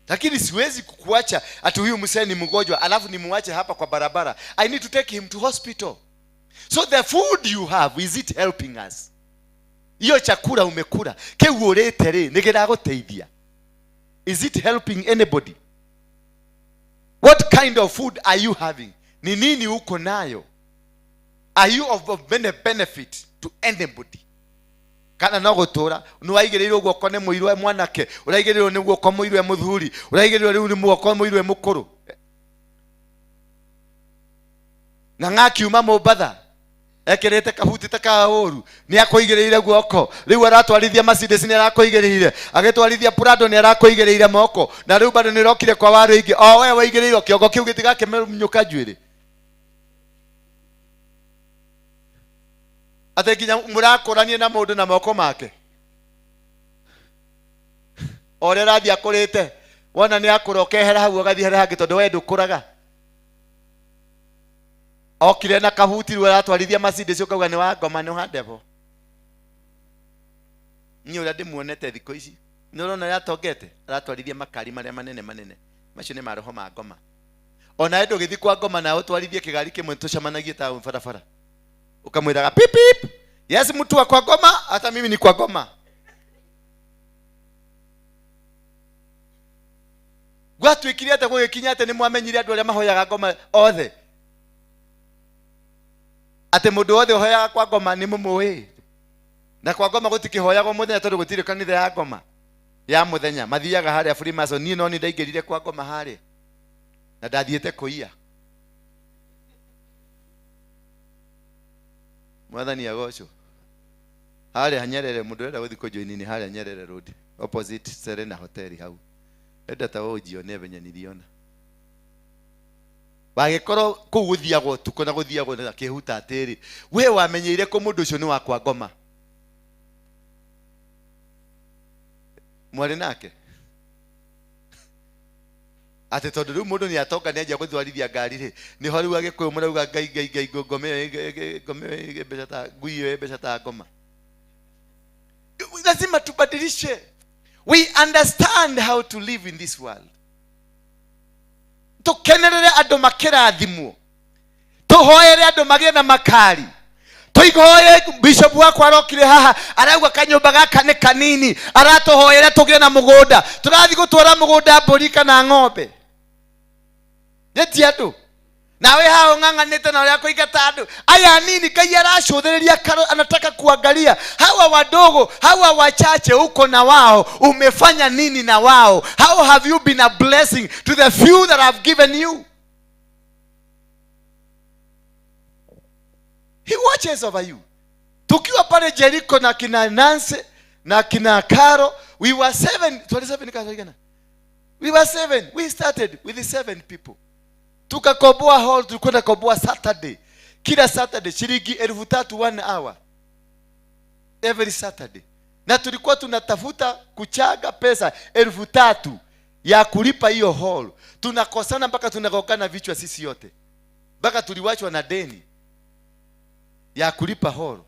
Lakini siwezi kukuacha ati huyu msee ni mgonjwa alafu nimuache hapa kwa barabara. I need to take him to hospital. So the food you have, is it helping us? Hiyo chakula umekula, kiu urete ri nigiraguteithia. Is it helping anybody? What kind of food are you having? Ni nini uko nayo? Are you of any benefit to anybody? Kana no gutura ni waigiriirwo guoko ni muirwe mwanake, uraigirirwo ni guoko muirwe muthuri, uraigirirwo riu ni guoko muirwe mukuru. Ng'ang'a akiuma Mombatha ekirite kahuti ta ka uru ni akuigiriire guoko, riu aratwarithia Mercedes ni arakuigiriire, agitwarithia Prado ni arakuigiriire moko, na riu bado ni rokire kwa waru ingi o we waigiriirwo kiongo kiu gitigakimenyuka njuiri. Ate nginya murakoranie na mundu na moko make ore rathi akurite wona ni akura ukehera hau agathi haria hangi tondu we ndukuraga. Okire na kahuti riu aratwarithia Mercedes ukauga ni wa ngoma ni wa devil. Ni uria ndimuonete thikũ ici ni urona uria atongete, aratwarithia makari maria manene manene, macio ni maroho ma ngoma. Ona we ndũgĩthiĩ kwa ngoma na ũtwarithie kĩgari kĩmwe tũcemanagie ta barabara, ukamwiraga pip pip, yes mtu wa kwa ngoma, hata mimi ni kwa ngoma. Gwatuĩkire atĩa gũgĩkinya atĩ nĩ mwamenyire andũ arĩa mahoyaga ngoma othe, atĩ mũndũ wothe ũhoyaga kwa ngoma nĩ mũmũĩ? Na kwa ngoma gũtikĩhoyagwo mũthenya tondũ gũtirĩ kanitha ya ngoma ya mũthenya, mathiaga harĩa Freemason. Niĩ no nĩ ndaingĩrire kwa ngoma harĩa na ndathiĩte kũiya. Mwathani agocwo. Harĩa Nyerere, mũndũ ũrenda gũthiĩ kũjoini nĩ harĩa Nyerere Road opposite Serena Hotel hau. Enda ta ũnjione venye niliona. Wagĩkorwo kũu gũthiagwo ũtukũ na gũthiagwo na kĩhuta atĩrĩ, we wamenyeire kũ mũndũ ũcio nĩ wa kwa ngoma? Mwarĩ nake atĩ tondũ rĩu mũndũ nĩ atonga nĩ anjia gũtwarithia ngari rĩ, nĩho rĩu Agĩkũyũ marauga Ngai Ngai Ngai ngoma ĩyo mbeca ta ngui ĩyo mbeca ta ngoma. Lazima tubadilishe. We understand how to live in this world. Tukenerere andũ makĩrathimwo, tũhoere andũ magĩe na makari. Tũihoye bishop wakwa arokire haha arauga kanyũmba gaka nĩ kanini, aratũhoera tũgĩe na mũgũnda. Tũrathiĩ gũtwara mũgũnda mbũri kana ng'ombe. Nĩ ti andũ. Nawe hao ng'ang'anĩte na ũrĩa kũingata andũ aya nini. Ngai aracũthĩrĩria karo, anataka kuangalia hawa wadogo, hawa wachache uko na wao, umefanya nini na wao? How have you been a blessing to the few that I've given you? He watches over you. Tukiwa pale Jericho na kina Nancy na kina Caro, we were seven, 27 kazoigana. We were seven. We started with the seven people. Tukakoboa hall, tulikwenda koboa Saturday. Kila Saturday shilingi 3,000 1 hour. Every Saturday. Na tulikuwa tunatafuta kuchaga pesa 3,000 ya kulipa hiyo hall. Tunakosana mpaka tunagongana vichwa sisi yote. Mpaka tuliwachwa na deni ya kulipa hall.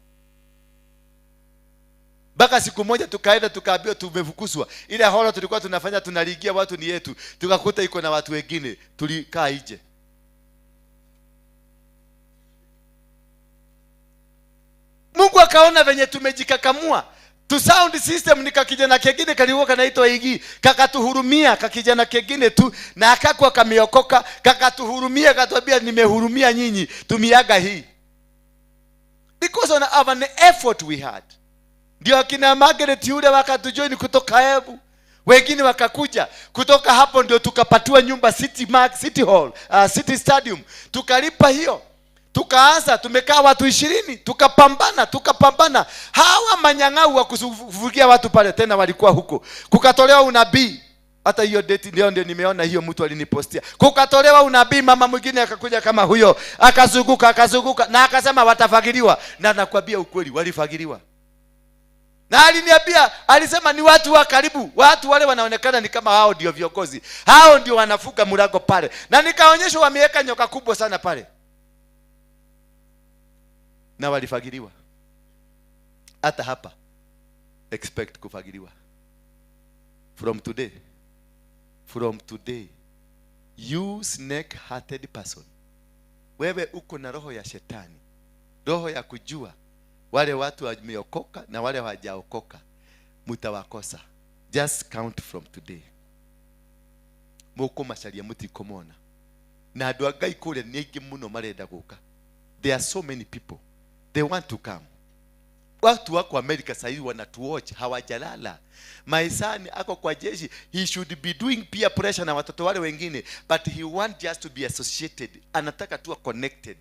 Mpaka siku moja tukaenda tukaambiwa tumefukuzwa. Ile hall tulikuwa tunafanya tunaligia watu ni yetu. Tukakuta iko na watu wengine, tulikaa nje. Mungu akaona venye tumejikakamua. Tu sound system ni kakijana kengine kalikuwa kanaitwa Igi, kakatuhurumia kakijana kengine tu na akakuwa kameokoka, kakatuhurumia akatuambia nimehurumia nyinyi, tumiaga hii. Because of an effort we had. Ndio akina Margaret yule wakatujoin kutoka Embu. Wengine wakakuja kutoka hapo, ndio tukapatiwa nyumba City Mark, City Hall, City Stadium. Tukalipa hiyo. Tukaanza, tumekaa watu 20, tukapambana, tukapambana. Hawa manyang'au wa kuvugia watu pale tena walikuwa huko. Kukatolewa unabii. Hata hiyo date ndio nimeona hiyo mtu alinipostia. Kukatolewa unabii, mama mwingine akakuja kama huyo, akazunguka, akazunguka na akasema watafagiliwa. Na nakwambia ukweli, walifagiliwa. Na aliniambia, alisema ni watu wa karibu, watu wale wanaonekana ni kama hao ndio viongozi. Hao ndio wanafuga mlango pale. Na nikaonyeshwa wameweka nyoka kubwa sana pale. Na walifagiliwa. Hata hapa expect kufagiliwa. From today. From today, you snake-hearted person. Wewe uko na roho ya shetani. Roho ya kujua wale watu wameokoka na wale hawajaokoka mutawakosa. Just count from today. Muko macaria mutikomona. Na andu a Ngai kũrĩa nĩ aingĩ mũno marenda gũka. There are so many people. They want to come. Watu wako America sasa wanatuwatch, hawajalala. My son ako kwa jeshi, he should be doing peer pressure na watoto wale wengine, but he want just to be associated. Anataka tu connected.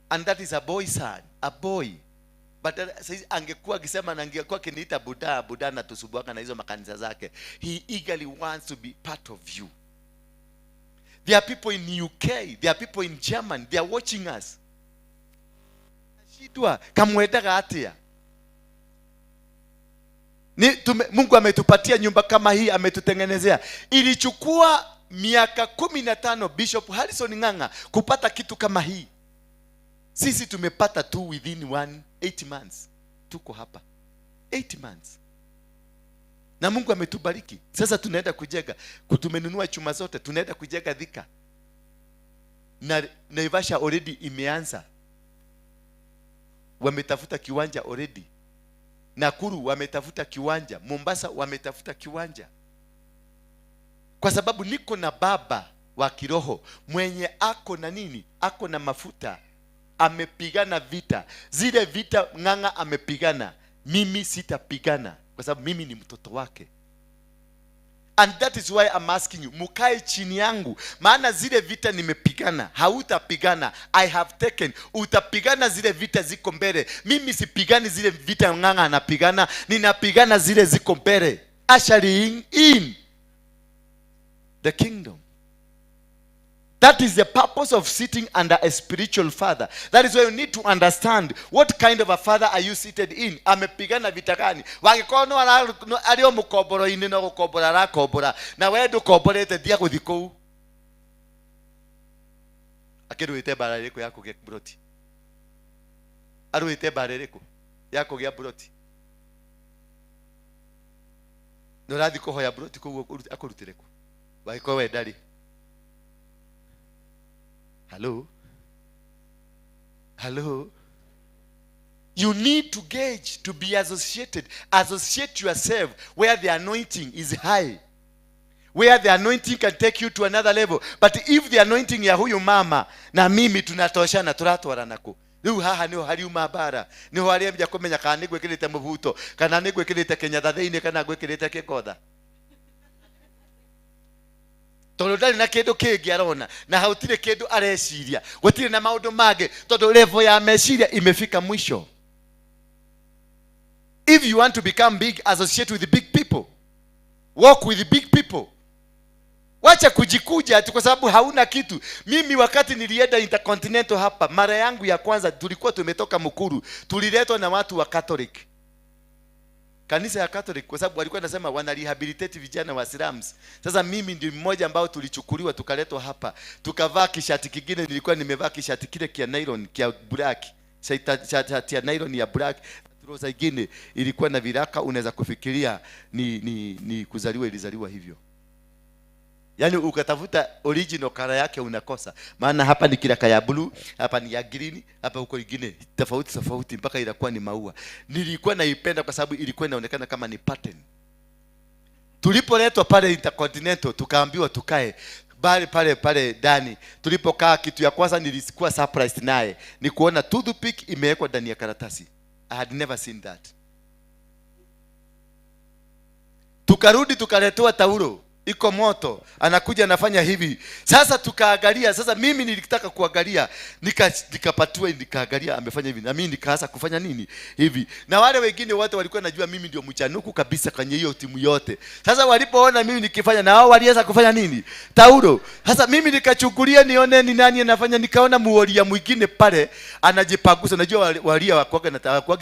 And that is a boy son, a boy. But sasa angekuwa akisema na angekuwa akiniita buda, buda na tusubuaka na hizo makanisa zake. He eagerly wants to be part of you. There are people in UK, there are people in Germany, they are watching us. Shidwa kamwendaga atia. Ni Mungu ametupatia nyumba kama hii, ametutengenezea. Ilichukua miaka 15 Bishop Harrison Ng'ang'a kupata kitu kama hii. Sisi tumepata tu within 8 months. Tuko hapa 8 months. Na Mungu ametubariki. Sasa tunaenda kujenga, tumenunua chuma zote, tunaenda kujenga Thika. Na Naivasha already imeanza. Wametafuta kiwanja already. Nakuru wametafuta kiwanja, Mombasa wametafuta kiwanja. Kwa sababu niko na baba wa kiroho mwenye ako na nini? Ako na mafuta. Amepigana vita. Zile vita Ng'ang'a amepigana, mimi sitapigana kwa sababu mimi ni mtoto wake. And that is why I'm asking you, mukae chini yangu, maana zile vita nimepigana, hautapigana. I have taken. Utapigana zile vita ziko mbele. Mimi sipigani zile vita Ng'ang'a anapigana, ninapigana zile ziko mbele. Ushering in the kingdom. That is the purpose of sitting under a spiritual father. That is why you need to understand what kind of a father are you seated in. Amepigana vita gani? Wangĩkorwo no arĩ o mũkomboro-inĩ no gũkombora arakombora, na we ndũkomborete, thia gũthiĩ kũu. Akĩrũĩte mbara ĩrĩkũ ya kũgĩa mburoti? Arũĩte mbara ĩrĩkũ ya kũgĩa mburoti? Na ũrathiĩ kũhoya broti kũu akũrutĩre kũ? Wagĩkorwo we ndarĩ. Hello? Hello? You need to gauge, to be associated. Associate yourself where the anointing is high, where the anointing can take you to another level. But if the anointing ya huyu mama na mimi tunatoshana, turatwarana kũ? Rĩu haha nĩho hariuma mbara, nĩho harĩambia kũmenya kana nĩ ngwĩkĩrĩte mũbuto, kana nĩ ngwĩkĩrĩte kĩnyatha thĩinĩ, kana ngwĩkĩrĩte kĩngotha, tondũ ndarĩ na kĩndũ kĩngĩ arona na hautire kĩndũ areciria, gũtirĩ na maũndũ mangĩ, tondũ level ya meciria imefika mwisho. If you want to become big, associate with big people, walk with big people. Wacha kujikuja ati kwa sababu hauna kitu. Mimi wakati nilienda Intercontinental hapa mara yangu ya kwanza, tulikuwa tumetoka Mukuru, tuliletwa na watu wa Catholic, kanisa ya Catholic, kwa sababu walikuwa nasema wana rehabilitate vijana wa slums. Sasa mimi ndio mmoja ambao tulichukuliwa tukaletwa hapa, tukavaa kishati kingine. Nilikuwa nimevaa kishati kile kia nylon kia black, shati ya nylon ya black, trouser ingine ilikuwa na viraka, unaweza kufikiria ni kuzaliwa ilizaliwa hivyo. Yaani ukatafuta original color yake unakosa, maana hapa ni kiraka ya blue, hapa ni ya green, hapa huko ingine tofauti tofauti, mpaka inakuwa ni maua. Nilikuwa naipenda kwa sababu ilikuwa inaonekana kama ni pattern. Tulipoletwa pale Intercontinental, tukaambiwa tukae bali pale pale ndani. Tulipokaa, kitu ya kwanza nilikuwa surprised naye ni kuona toothpick imewekwa ndani ya karatasi. I had never seen that. Tukarudi tukaletewa taulo iko moto, anakuja anafanya hivi. Sasa tukaangalia, sasa mimi nilitaka kuangalia, nikapatua, nikaangalia amefanya hivi, na mimi nikaanza kufanya nini hivi. Na wale wengine wote walikuwa najua mimi ndio mchanuku kabisa kwenye hiyo timu yote. Sasa walipoona mimi nikifanya, na wao walianza kufanya nini, taulo. Sasa mimi nikachukulia nione ni nani anafanya, nikaona muolia mwingine pale anajipagusa. Unajua walia wakuaga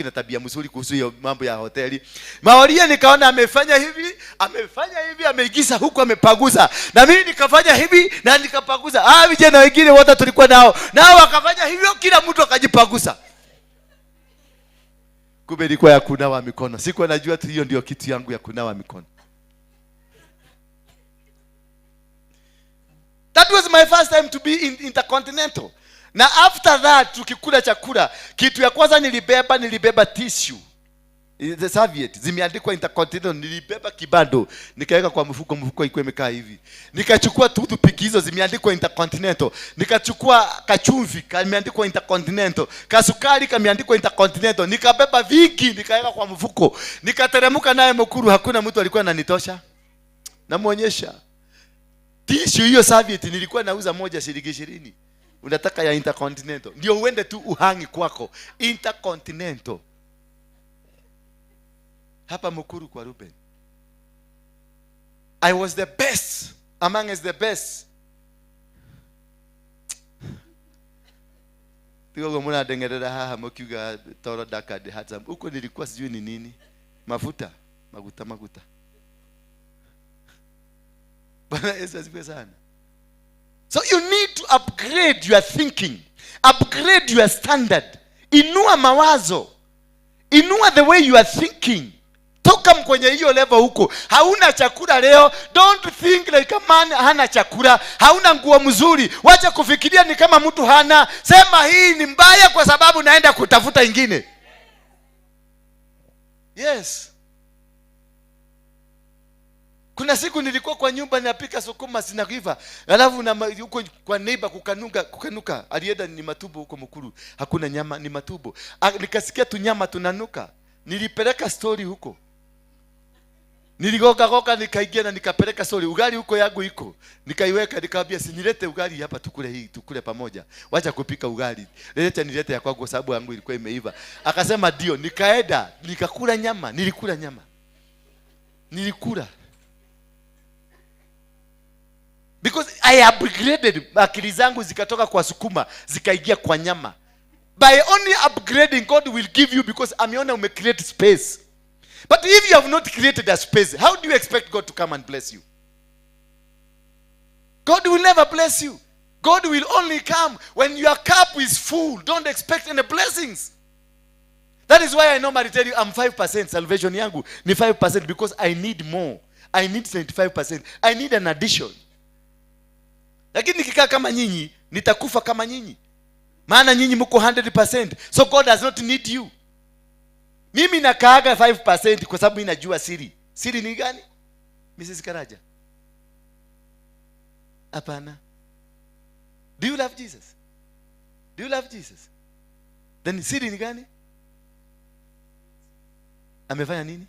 na tabia mzuri kuhusu hiyo mambo ya hoteli. Maolia nikaona amefanya hivi, amefanya hivi, ameigisa huku amepagusa, na mimi nikafanya hivi na nikapagusa. Vijana wengine wote tulikuwa nao nao wakafanya hivyo, kila mtu akajipagusa. Kumbe ilikuwa ya kunawa mikono. Sikuwa najua tu hiyo ndio kitu yangu ya kunawa mikono. That was my first time to be in Intercontinental. Na after that tukikula chakula, kitu ya kwanza nilibeba tissue, the serviette zimeandikwa Intercontinental. Nilibeba kibando nikaweka kwa mfuko, mfuko ilikuwa imekaa hivi. Nikachukua toothpick hizo zimeandikwa Intercontinental, nikachukua kachumvi kameandikwa Intercontinental, kasukari kameandikwa Intercontinental, nikabeba vingi nikaweka kwa mfuko, nikateremka naye Mukuru. Hakuna mtu alikuwa ananitosha. Namuonyesha tissue hiyo serviette, nilikuwa nauza moja shilingi 20. Unataka ya Intercontinental ndio uende tu uhangi kwako Intercontinental hapa Mukuru kwa Ruben. I was the best among the best. Tigo muna dengerera haha mukiuga toro daka de hatsam. Huko nilikuwa sijui ni nini. Mafuta, maguta maguta. Bwana Yesu asifiwe sana. So you need to upgrade your thinking, upgrade your standard. Inua mawazo. Inua the way you are thinking. Toka kwenye hiyo level huko. Hauna chakula leo, don't think like a man hana chakula. Hauna nguo mzuri, wacha kufikiria ni kama mtu hana. Sema hii ni mbaya kwa sababu naenda kutafuta ingine. Yes. Kuna siku nilikuwa kwa nyumba ninapika sukuma zinaiva, alafu na huko kwa neighbor kukanuka, alienda ni matubo huko Mukuru, hakuna nyama ni matubo. Nikasikia tu nyama tunanuka. Nilipeleka story huko. Niligoka goka nikaingia na nikapeleka story. Ugali huko yangu iko. Nikaiweka nikamwambia sinilete ugali hapa tukule hii, tukule pamoja. Wacha kupika ugali. Leta nilete ya kwangu kwa sababu yangu ilikuwa imeiva. Akasema ndio. Nikaenda nikakula nyama, nilikula nyama. Nilikula. Because I upgraded, akili zangu zikatoka kwa sukuma zikaingia kwa nyama. By only upgrading, God will give you, because ameona ume create space. But if you have not created a space, how do you expect God to come and bless you? God will never bless you. God will only come when your cup is full. Don't expect any blessings. That is why I normally tell you I'm 5%. Salvation yangu ni 5% because I need more. I need 75%. I need an addition. Lakini nikikaa kama nyinyi, nitakufa kama nyinyi. Maana nyinyi mko 100%. So God does not need you. Mimi nakaaga 5% kwa sababu ninajua siri. Siri ni gani? Mrs. Karaja. Hapana. Do you love Jesus? Do you love Jesus? Then siri ni gani? Amefanya nini?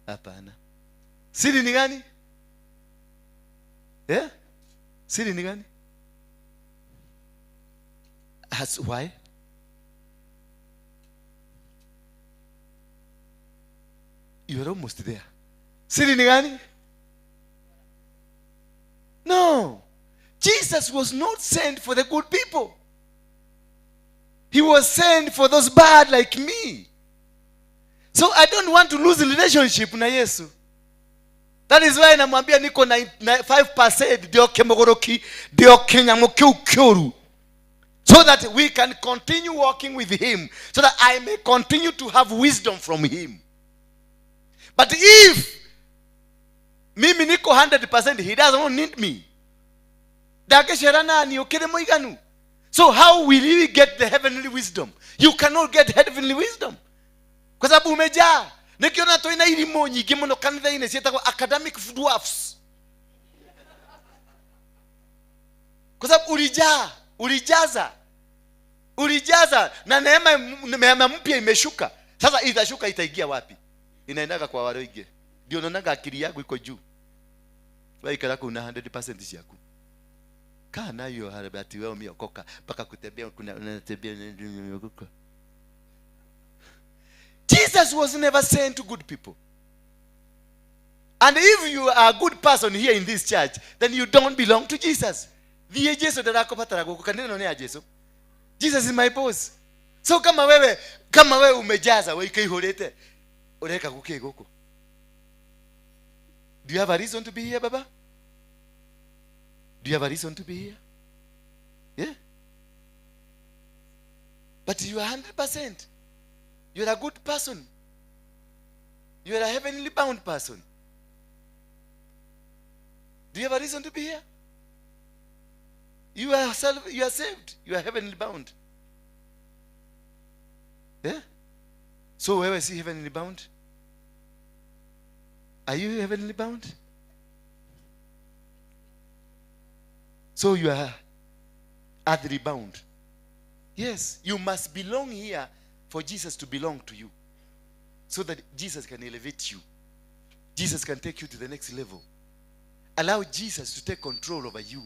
Hapana. Siri ni gani? Yeah? Siri ni gani? Has, why? You are almost there. Siri ni gani? No. Jesus was not sent for the good people. He was sent for those bad like me. So I don't want to lose the relationship na Yesu. That is why namwambia niko na 5% ndio kemogoroki, ndio kinyamu kiu. So that we can continue walking with him, so that I may continue to have wisdom from him. But if mimi niko 100%, he doesn't need me. So how will you get the heavenly wisdom? You cannot get heavenly wisdom. Kwa sababu umejaa. Nikiona toina irimo nyingi muno kanitha-inĩ ciĩtagwo academic dwarfs. Kwa sababu ulijaa, ulijaza. Ulijaza na neema mpya imeshuka. Sasa itashuka itaingia wapi? Inaendaga kwa waroige. Ndio naonaga akili yako iko juu. Wewe ikala kuna 100% ciaku. Kaa nayo ati wewe umeokoka mpaka kutembea kuna unatembea umeokoka. Jesus was never sent to good people. And if you are a good person here in this church, then you don't belong to Jesus. Thiĩ Jesu ndarakubatara gũkũ kanitha ĩno nĩ ya Jesu. Jesus is my boss. So kama wewe umejaza wewe ikaihũrĩte, ũreka gũkĩ gũkũ? Do you have a reason to be here, Baba? Do you have a reason to be here? Yeah? But you are 100%. You are a good person. You are a heavenly bound person. Do you have a reason to be here? You are you are saved. You are heavenly bound. Yeah? So where is he heavenly bound? Are you heavenly bound? So you are earthly bound. Yes, you must belong here for Jesus to belong to you. So that Jesus can elevate you. Jesus can take you to the next level. Allow Jesus to take control over you.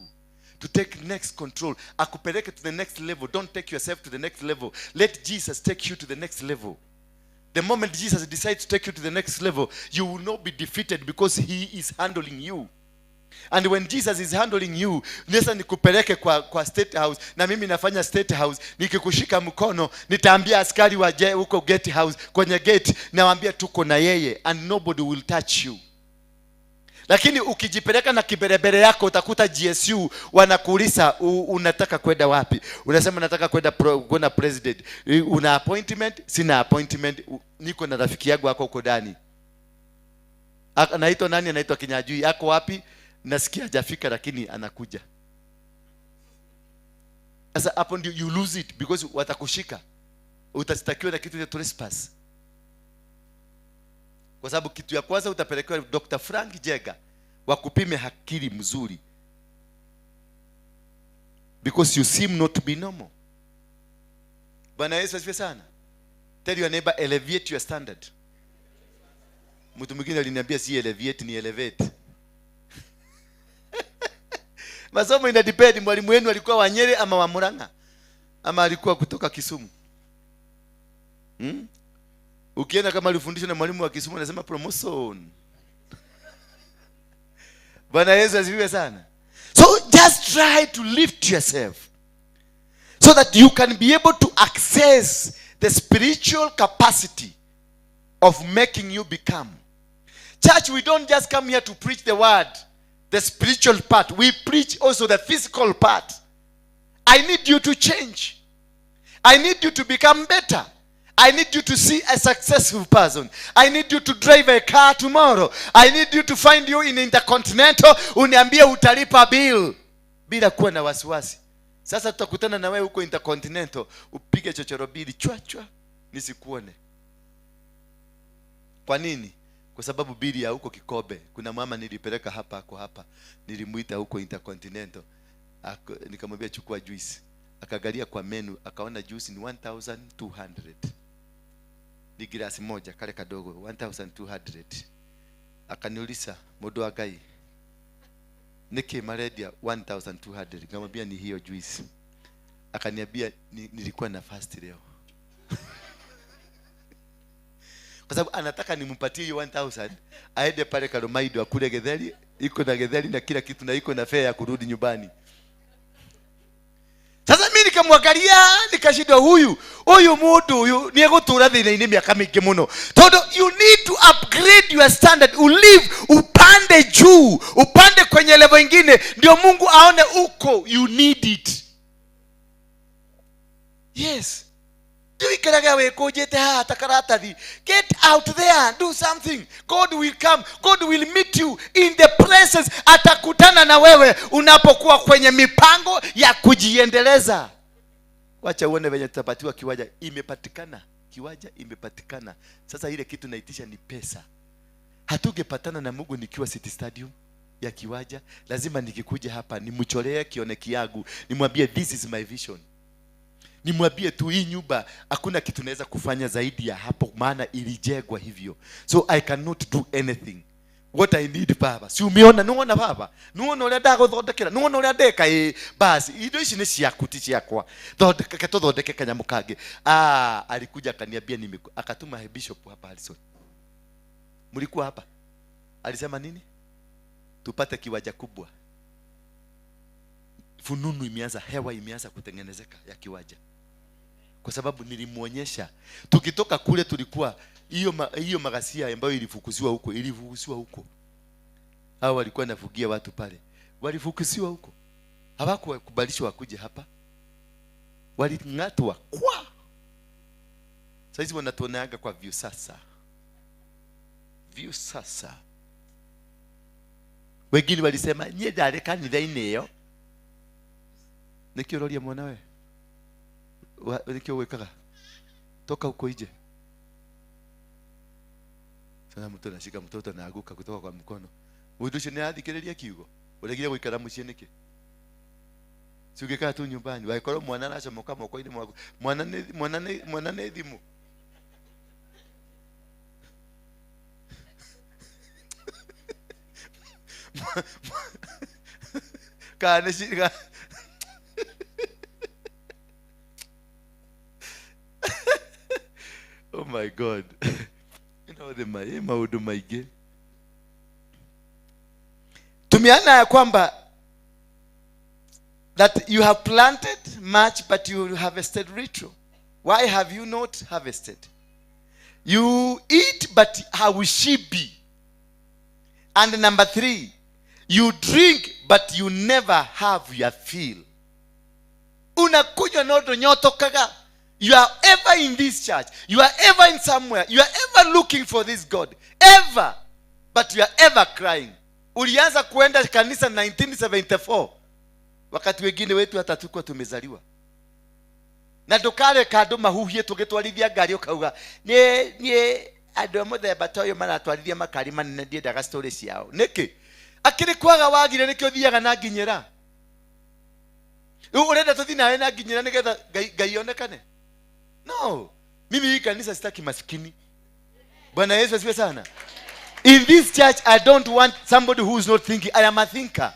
To take next control. Akupeleke to the next level. Don't take yourself to the next level. Let Jesus take you to the next level. The moment Jesus decides to take you to the next level, you will not be defeated because he is handling you. And when Jesus is handling you, nesa nikupeleke kwa state house, na mimi nafanya state house, nikikushika mkono, nitaambia askari waje huko gate house, kwenye gate, nawaambia tuko na yeye, and nobody will touch you. Lakini ukijipeleka na kiberebere yako utakuta GSU wanakuuliza unataka kwenda wapi? Unasema nataka kwenda kwenda president. Una appointment? Sina appointment. Niko na rafiki yangu hako huko ndani. Anaitwa nani? Anaitwa Kinyajui. Ako wapi? Nasikia hajafika lakini anakuja. Sasa hapo ndio you lose it because watakushika. Utastakiwa na kitu cha trespass. Kwa sababu kitu ya kwanza utapelekewa Dr. Frank Jega wakupime akili mzuri. Because you seem not to be normal. Bwana Yesu asifiwe sana. Tell your neighbor, elevate your standard. Mtu mwingine aliniambia si elevate ni elevate. Masomo ina depend mwalimu wenu alikuwa wa Nyeri ama wa Murang'a ama alikuwa kutoka Kisumu. Ukienda kama alifundishwa na mwalimu wa Kisumu anasema promotion. Bwana Yesu asifiwe sana. So just try to lift yourself so that you can be able to access the spiritual capacity of making you become. Church, we don't just come here to preach the word, the spiritual part. We preach also the physical part. I need you to change. I need you to become better. I need you to see a successful person. I need you to drive a car tomorrow. I need you to find you in Intercontinental. Uniambie utalipa bill bila kuwa na wasiwasi. Sasa tutakutana na wewe huko Intercontinental, upige chochoro bili chwa chwa, nisikuone. Kwa nini? Kwa sababu bili ya huko Kikobe, kuna mama nilipeleka hapa ako hapa, nilimuita huko Intercontinental, nikamwambia chukua juice. Akaangalia kwa menu, akaona juice ni 1200. Ni glasi moja kale kadogo 1200. Akaniuliza, mundu wa Ngai, niki marendia 1200? Nikamwambia ni hiyo juice. Akaniambia nilikuwa na fast leo. Kwa sababu anataka nimpatie hiyo 1000 aende pale Karomaido akule getheri, iko na getheri na kila kitu na iko na fare ya kurudi nyumbani. Sasa mimi nikamwangalia nikashindwa, huyu mundu huyu ni egutura thina-ini miaka mingi muno. Tondu you need to upgrade your standard, ulive upande juu, upande kwenye level ingine, ndio Mungu aone uko, you need it. Yes. Ndio wikujite haha ta karatathi. Get out there, do something. God will come. God will meet you in the places. Atakutana na wewe unapokuwa kwenye mipango ya kujiendeleza. Wacha uone venye tutapatiwa kiwanja. Imepatikana. Kiwanja imepatikana. Sasa ile kitu naitisha ni pesa. Hatungepatana na Mungu nikiwa City Stadium ya kiwanja. Lazima nikikuja hapa nimcholee kione kiagu, nimwambie this is my vision. Nimwambie tu hii nyumba hakuna kitu naweza kufanya zaidi ya hapo, maana ilijengwa hivyo. So I cannot do anything. What I need, Baba. Si umeona, nuona Baba. Nuona uria ndaguthondekera, nuona uria ndeka basi indo ici ni ciaku ti ciakwa. Thondeka tuthondeke kanyamu kangi. Alikuja akaniambia akatuma bishop hapa Harrison. Mlikuwa hapa. Alisema nini? Tupate kiwanja kubwa. Fununu imeanza, hewa imeanza kutengenezeka ya kiwanja. Kwa sababu nilimuonyesha tukitoka kule tulikuwa hiyo magasia ambayo ilifukuziwa huko, ilifukuziwa huko. Hao walikuwa nafugia watu pale. Walifukuziwa huko. Hawakukubalishwa wakuje hapa. Walingatwa kwa. Sasa hizi wanatuonaga kwa view sasa. View sasa. Wengine walisema nye ndare kanitha-inĩ ĩyo. Nĩkĩo ũroria mwana we? Nĩkĩo wĩkaga? Toka huko nje. Sasa mtu anashika mtoto anaanguka kutoka kwa mkono. Mũndũ ũcio nĩarathikĩrĩria kiugo. Ũregire gũikara mũciĩ nĩkĩ? Si ũngĩikara tu nyumbani, wagĩkorwo mwana aracomoka moko-inĩ mwaku. Mwana nĩ thimũ. Kana nĩ Oh my God. You know the maundu maingi. Tumeona ya kwamba that you have planted much but you harvested little. Why have you not harvested? You eat but how will she be? And number 3, you drink but you never have your fill. Unakunywa nodo nyotokaga. You are ever in this church. You are ever in somewhere. You are ever looking for this God. Ever. But you are ever crying. Ulianza kuenda kanisa 1974. Wakati wengine wetu hata tukuwa tumezaliwa. Na ndukare kandu mahuhie tugitwarithia ngari ukauga nie andu a muthemba ta uyu maratwarithia makari manene ndiendaga story ciao. Niki? Akiri kwaga wagire nikio thiaga na nginyira. Urenda tuthi nawe na nginyira nigetha Ngai onekane. No. Mimi hii kanisa sitaki maskini. Bwana Yesu asifiwe sana. In this church I don't want somebody who is not thinking. I am a thinker.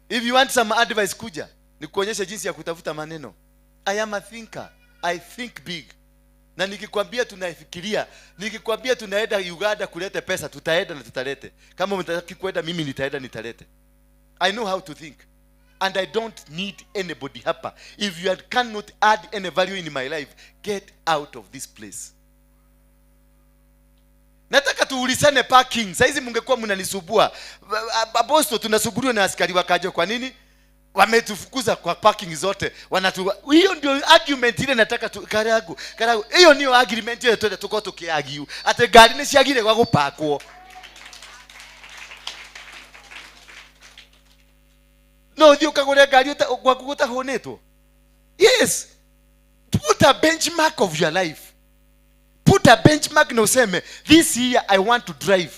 If you want some advice kuja nikuonyeshe jinsi ya kutafuta maneno. I am a thinker. I think big. Na nikikwambia tunaifikiria, nikikwambia tunaenda Uganda kulete pesa, tutaenda na tutalete. Kama mtaki kwenda mimi nitaenda nitalete. I know how to think. And I don't need anybody hapa. If you cannot add any value in my life, get out of this place. Nataka tuulisane parking. Saizi mungekuwa mnanisubua. Apostle tunasubuliwa na askari wakaja kwa nini? Wametufukuza kwa parking zote, wanatu. Hiyo ndio argument ile nataka tu. Karagu, Karagu, hiyo ndio argument ile twende tuko tukiagiu ati ngari nĩ ciagire gwa gũpakwo. No ũthiĩ ũkagũre ngari gwaku gũtahũnĩtwo. Yes, put a benchmark of your life. Put a benchmark na useme, "This year I want to drive.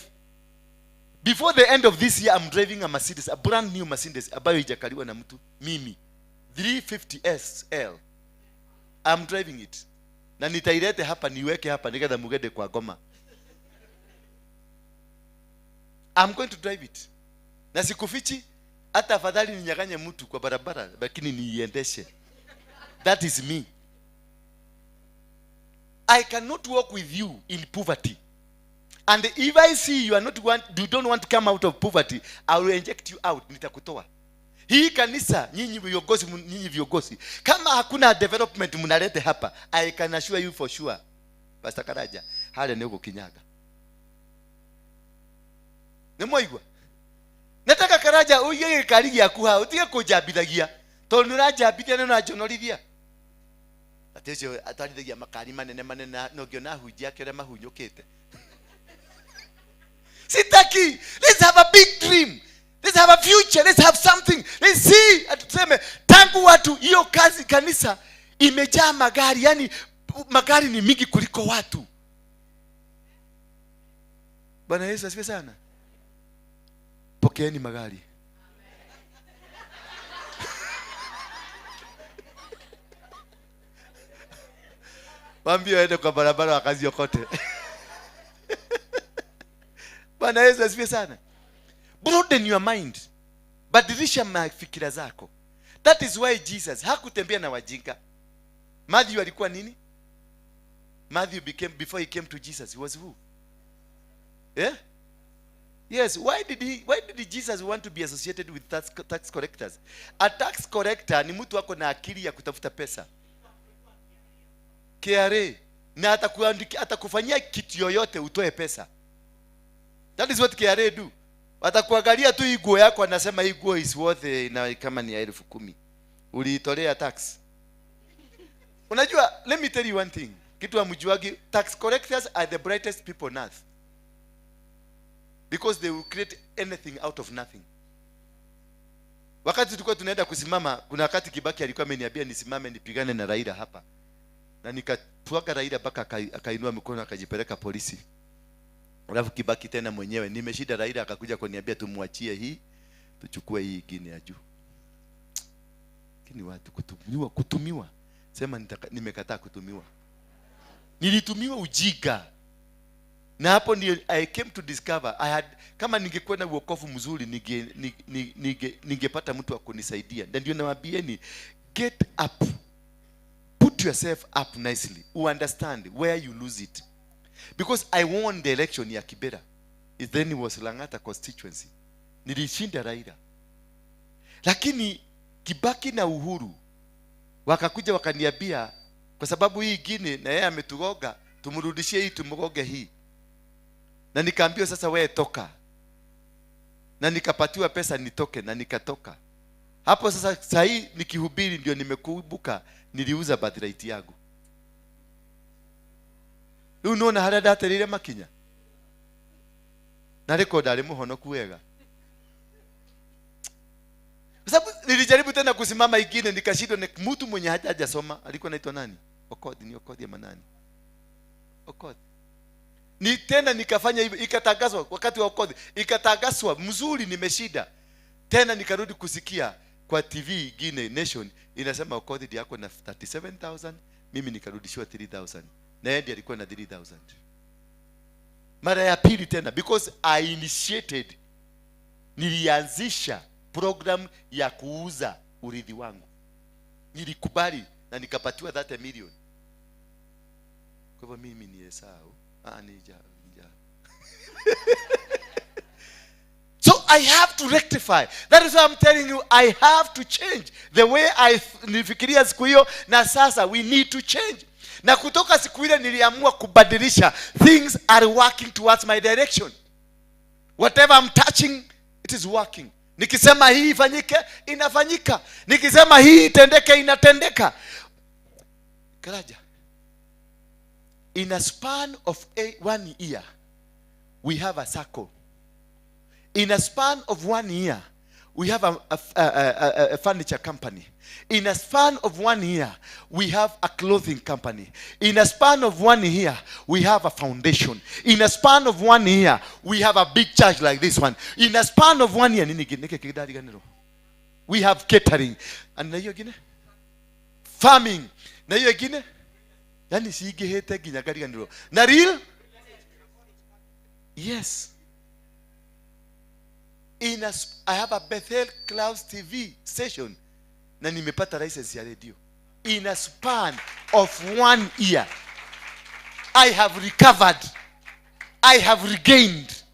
Before the end of this year, I'm driving a Mercedes, a brand new Mercedes ambayo haijakaliwa na mtu." Mimi, 350 SL, I'm driving it, na nitailete hapa, niweke hapa nigetha mugende kwa goma. I'm going to drive it, na sikufichi. Hata afadhali ninyang'anye mtu kwa barabara, lakini niiendeshe. That is me. I cannot walk with you in poverty. And if I see you are not want, you don't want to come out of poverty, I will eject you out. Nitakutoa. Hii kanisa, nyinyi viongozi, nyinyi viongozi, kama hakuna development mnalete hapa, I can assure you for sure, Pastor Karaja, hale ni kinyaga. Nĩ mwaigua? Nataka Karaja uige gĩkari gĩaku hau, utige kũnjambithagia. Tondũ nĩ ũranjambithia, nĩ ũranjonorithia. Atĩ ũcio atwarithagia makari manene manene na ũngĩona hunjia ake ũrĩa mahunyũkĩte. Sitaki. Let's have a big dream. Let's have a future. Let's have something. Let's see. Tuseme tangu watu hiyo kazi, kanisa imejaa magari, yani magari ni mingi kuliko watu. Bwana Yesu asifiwe sana. Pokeeni magari. Waambie waende kwa barabara wakaziokote. Bwana Yesu asifiwe sana. Broaden your mind. Badilisha mafikira zako. That is why Jesus hakutembea na wajinga. Matthew alikuwa nini? Matthew became, before he came to Jesus, he was who? Yeah? Yes, why did Jesus want to be associated with tax collectors? A tax collector ni mtu ako na akili ya kutafuta pesa. KRA, na atakufanyia kitu yoyote utoe pesa. That is what KRA do. Watakuangalia tu hii nguo yako, anasema hii nguo is worth na kama ni ya 10,000. Uliitolea tax. Unajua, let me tell you one thing. Kitu hamjuagi, tax collectors are the brightest people on earth. Because they will create anything out of nothing. Wakati tulikuwa tunaenda kusimama, kuna wakati Kibaki alikuwa ameniambia nisimame nipigane na Raila hapa. Na nikapwaga Raila mpaka akainua mikono, akajipeleka polisi. Alafu Kibaki tena mwenyewe, nimeshinda Raila, akakuja kuniambia tumwachie hii, tuchukue hii ingine ya juu. Lakini watu kutumiwa, kutumiwa. Sema nimekataa kutumiwa. Nilitumiwa ujinga. Na hapo ndio I came to discover I had, kama ningekuwa na uokovu mzuri, ningepata mtu wa kunisaidia. Na ndio nawaambieni, get up. Put yourself up nicely. You understand where you lose it. Because I won the election ya Kibera. It then was Langata constituency. Nilishinda Raila. Lakini Kibaki na Uhuru wakakuja wakaniambia, kwa sababu hii ingine na yeye ametugoga, tumrudishie hii, tumgoge hii. Na nikaambiwa, "Sasa wewe toka." Na nikapatiwa pesa nitoke, na nikatoka. Hapo sasa sahii nikihubiri ndio nimekumbuka niliuza birthright yangu. Rĩu nona harĩa ndatereire makinya. Na rĩko ndarĩ mũhonoku wega. Kwa sababu nilijaribu tena kusimama ingine, nikashindwa na mtu mwenye hajasoma. Alikuwa anaitwa nani? Okoth, ni Okoth ama nani? Okoth. Ni tena nikafanya hivyo, ikatangazwa wakati wa Okoth, ikatangazwa mzuri nimeshinda. Tena nikarudi kusikia kwa TV ingine, Nation, inasema Okoth ndiye ako na 37,000, mimi nikarudishiwa 3,000. Na yeye ndiye alikuwa na 3,000. Mara ya pili tena, because I initiated, nilianzisha program ya kuuza urithi wangu. Nilikubali na nikapatiwa 30 million. Kwa hivyo mimi ni Esau. Ah, ni ja. So I have to rectify. That is why I'm telling you, I have to change the way I nilifikiria siku hiyo na sasa. We need to change. Na kutoka siku ile niliamua kubadilisha. Things are working towards my direction. Whatever I'm touching, it is working. Nikisema hii ifanyike, inafanyika. Nikisema hii itendeke, inatendeka. Karaja, in a span of 1 year, we have a circle. In a span of 1 year, we have a furniture company. In a span of 1 year, we have a clothing company. In a span of 1 year, we have a foundation. In a span of 1 year, we have a big church like this one. In a span of 1 year, we have catering. And na hiyo ingine? Farming. Na hiyo ingine? Yani siigihite nginya ngariganirwo. Na real? Yes. I have a Bethel Clouds TV station na nimepata license ya radio. In a span of 1 year, I have recovered. I have regained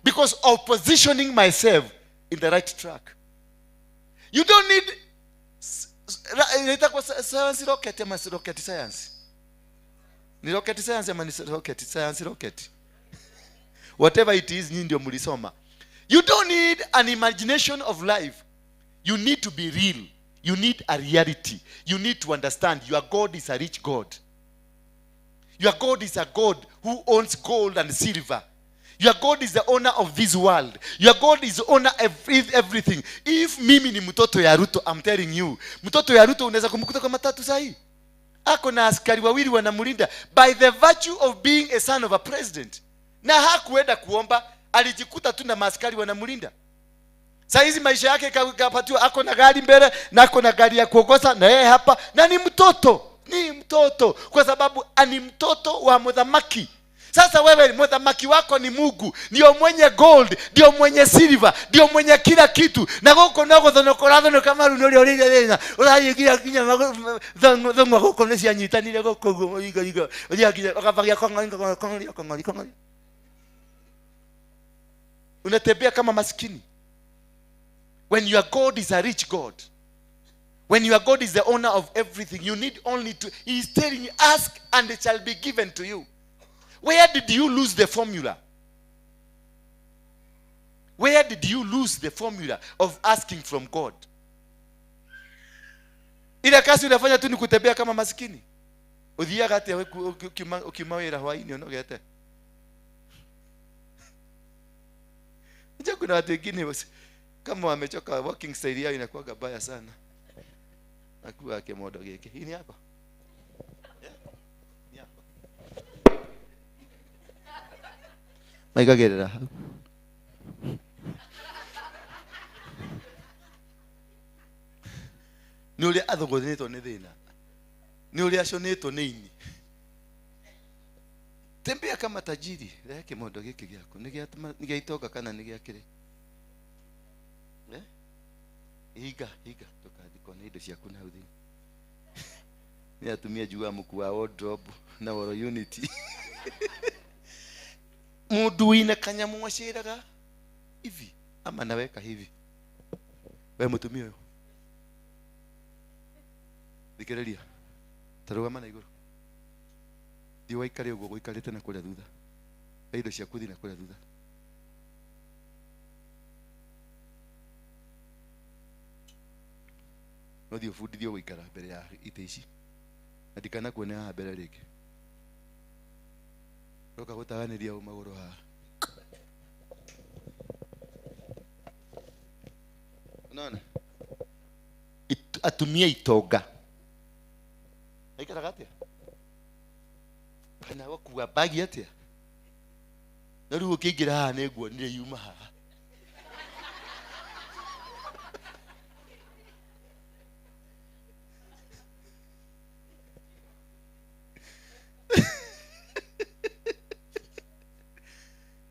because of positioning myself in the right track. You don't need science rocket ama rocket science. Ni rocket science ama ni rocket science rocket. Whatever it is, nyinyi ndio mlisoma. You don't need an imagination of life. You need to be real. You need a reality. You need to understand your God is a rich God. Your God is a God who owns gold and silver. Your God is the owner of this world. Your God is the owner of everything. If mimi ni mtoto ya Ruto, I'm telling you, mtoto ya Ruto unaweza kumkuta kwa matatu sahi. Ako na askari wawili wanamlinda by the virtue of being a son of a president. Na hakuenda kuomba, alijikuta tu na maaskari wanamlinda. Saa hizi maisha yake kapatiwa, ako na gari mbele na ako na gari ya kuongoza na yeye hapa, na ni mtoto, ni mtoto kwa sababu ni mtoto wa muthamaki. Sasa wewe muthamaki wako ni Mungu, ndio mwenye gold, ndio mwenye silver, ndio mwenye kila kitu. Na goko no guthonokora thonoka maru no ri ri urayigira kinya thongwa goko ni cianyitanire goko guo iga iga uria kinya ukabagia kong'ori kong'ori kong'ori kong'ori. Unatembea kama maskini. When your God is a rich God, when your God is the owner of everything, you need only to, he is telling you, ask and it shall be given to you. Where did you lose the formula? Where did you lose the formula of asking from God? Ile kazi unafanya tu ni kutembea kama maskini. Uthiaga atia ukiuma wĩra hwaĩ-inĩ ũnogete? Unajua kuna watu wengine kama wamechoka, walking style yao inakuwa baya sana. Akuwa kimodo giki. Hii ni hapa. Ni hapa. Maikagerera hau. Ni uria athogothanĩtwo nĩ thĩna. Ni uria aconĩtwo nĩ ini. Tembea kama tajiri. Rehe kimondo giki gĩaku. Nĩ gĩa itonga kana nĩ gĩa kĩrĩ? Eh? Higa, higa. Ndũkathikwo nĩ indo ciaku na hau thĩinĩ. Nĩ atumia njugaga mũkua wardrobe na woro unity. Mũndũ wĩna kanyamũ aceraga hivi ama naweka hivi. We mũtumia ũyũ, thikĩrĩria, ta rũgama na igũrũ. Thiĩ waikare ũguo gũikarĩte na kũrĩa thutha. Oya indo ciaku thiĩ na kũrĩa thutha. No thiĩ ũbundithio gũikara mbere ya itĩ ici. Na ndikanakuone haha mbere rĩngĩ. Ũroka gũtaganĩria ũ magũrũ haha. Unaona? Atumia itonga. Aikaraga atĩa? Kana gũkua bagi atĩa? Na rĩu ũkĩingĩra haha nĩ nguonire yuma haha.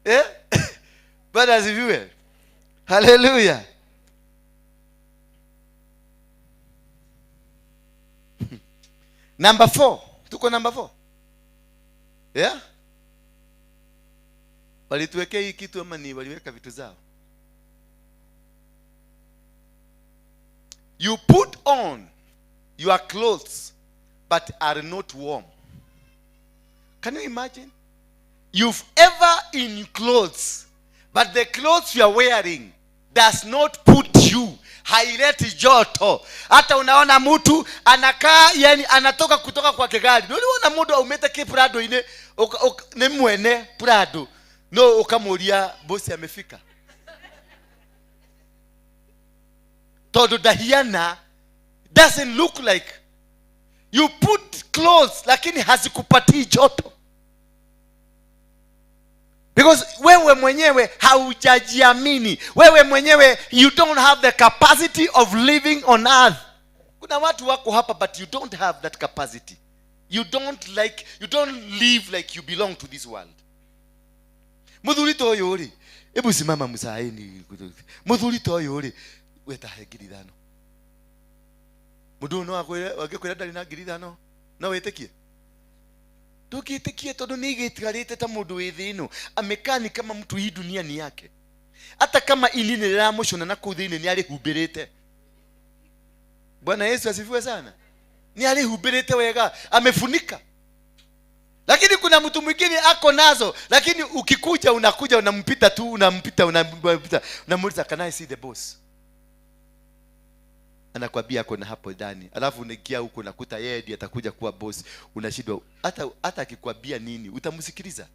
Eh? Bwana asifiwe. Hallelujah. Number 4. Tuko number 4. Yeah? Walituwekea hii kitu ama ni waliweka vitu zao? You put on your clothes but are not warm. Can you imagine? You've ever in clothes, but the clothes you are wearing Does not put you, haileti joto. Hata unaona mtu anakaa, yani anatoka kutoka kwa kigari, uliona mundu aumite ki Prado ine ni mwene Prado, no ukamuria bosi amefika, tondu ndahiana, doesn't look like. You put clothes lakini hazikupatii joto, because wewe mwenyewe haujajiamini, wewe mwenyewe you don't have the capacity of living on earth. Kuna watu wako hapa but you don't have that capacity. You don't like, you don't live like you belong to this world. Muthuri ta ũyũ rĩ, hebu simama msaini. Muthuri ta ũyũ rĩ, wetahe 5,000. Mundu no akwire, angĩkwĩra ndarĩ na 5,000, no wĩtĩkie? Ndũngĩtĩkie tondũ nĩ igĩtigarĩte ta mũndũ wĩ thĩ ĩno. Amekaa ni kama mtu hii dunia ni yake. Hata kama ini nĩ rĩramũcũna na kũu thĩinĩ nĩ arĩhumbĩrĩte. Bwana Yesu asifiwe sana. Ni alihumbĩrĩte wega, amefunika. Lakini kuna mtu mwingine ako nazo, lakini ukikuja unakuja unampita tu, unampita, unampita, unamuuliza can I see the boss? Anakwambia ako na hapo ndani. Alafu unaingia huko unakuta yeye ndiye atakuja kuwa boss. Unashindwa hata akikwambia nini utamsikiliza?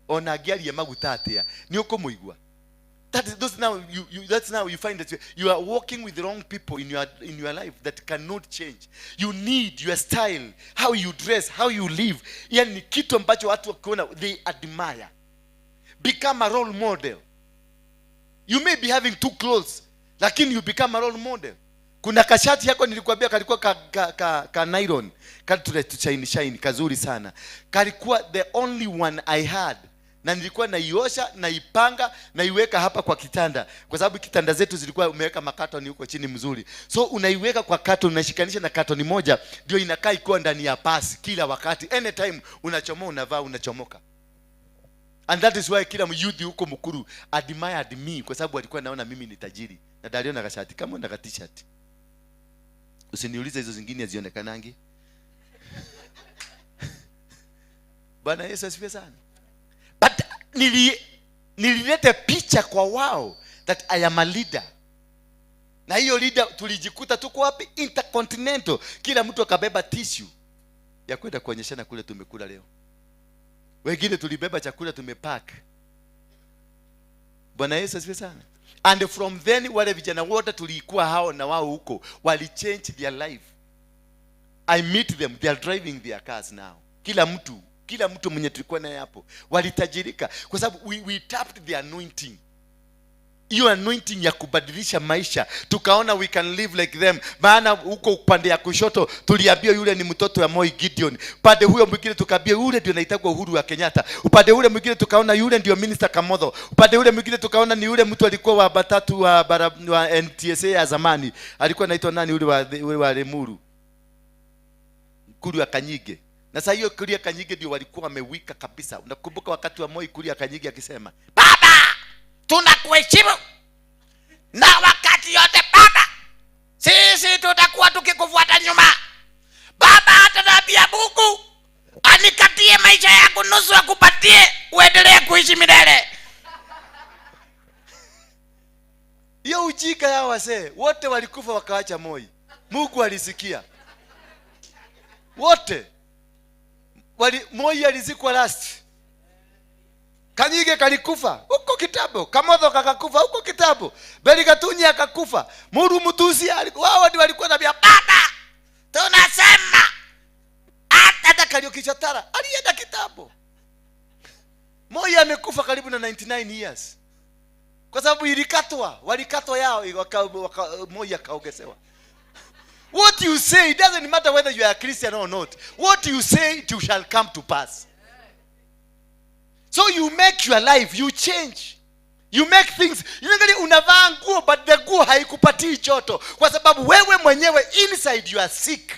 Ona angiaria maguta atia, ni ukumuigua? That is those now you, you that's now you find that you are working with the wrong people in your life that cannot change. You need your style, how you dress, how you live. Yani ni kitu ambacho watu wakiona they admire. Become a role model. You may be having two clothes, lakini you become a role model. Kuna kashati yako nilikwambia kalikuwa ka nylon, ka shine shine kazuri sana. Kalikuwa the only one I had. Na nilikuwa naiosha, naipanga, naiweka hapa kwa kitanda. Kwa sababu kitanda zetu zilikuwa umeweka makatoni huko chini mzuri. So unaiweka kwa katoni, unashikanisha na katoni moja, ndio inakaa ikiwa ndani ya pasi kila wakati. Anytime unachomoa, unavaa, unachomoka. And that is why kila myuthi huko Mukuru admired me, kwa sababu alikuwa anaona mimi ni tajiri. Na daliona kashati kama na t-shirt. Usiniulize hizo zingine hazionekanangi. Bwana Yesu asifiwe sana. But nililete picha kwa wao that I am a leader. Na hiyo leader tulijikuta tuko wapi? Intercontinental. Kila mtu akabeba tissue ya kwenda kuonyeshana kule tumekula leo. Wengine tulibeba chakula tumepack. Bwana Yesu asifiwe sana. And from then wale vijana wote tulikuwa hao na wao huko wali change their life. I meet them, they are driving their cars now. Kila mtu mwenye tulikuwa naye hapo walitajirika kwa sababu we tapped the anointing. Hiyo anointing ya kubadilisha maisha, tukaona we can live like them. Maana huko upande ya kushoto tuliambia yule ni mtoto wa Moi Gideon, upande huyo mwingine tukaambia yule ndio anaitwa Uhuru wa Kenyatta, upande ule mwingine tukaona yule ndio Minister Kamotho, upande ule mwingine tukaona ni yule mtu alikuwa wa batatu wa NTSA ya zamani, alikuwa anaitwa nani yule wa Lemuru, Kuria Kanyige. Na sasa hiyo Kuria Kanyige ndio walikuwa wamewika kabisa. Unakumbuka wakati wa Moi Kuria Kanyige akisema, Baba tunakuheshimu na wakati yote baba, sisi tutakuwa tukikufuata nyuma baba, hata tabia Mungu anikatie maisha yako nusu akupatie uendelee kuishi milele. Hiyo ujika ya wazee wote walikufa wakaacha Moi. Mungu alisikia wote. Moi alizikwa last. Kanyige kalikufa huko kitambo, Kamotho kakakufa huko kitambo, Beri Gatunyi akakufa, Muru Mutusi wao ndio walikuwa na baba tunasema hata Kariuki Chatara alienda kitambo. Moi amekufa karibu na 99 years. Kwa sababu ilikatwa, walikatwa yao Moi akaongezewa. What you say, it doesn't matter whether you are a Christian or not. What you say, it shall come to pass. So you make your life, you change. You make things. You unavaa nguo, but the nguo haikupatii joto. Kwa sababu wewe mwenyewe inside you are sick.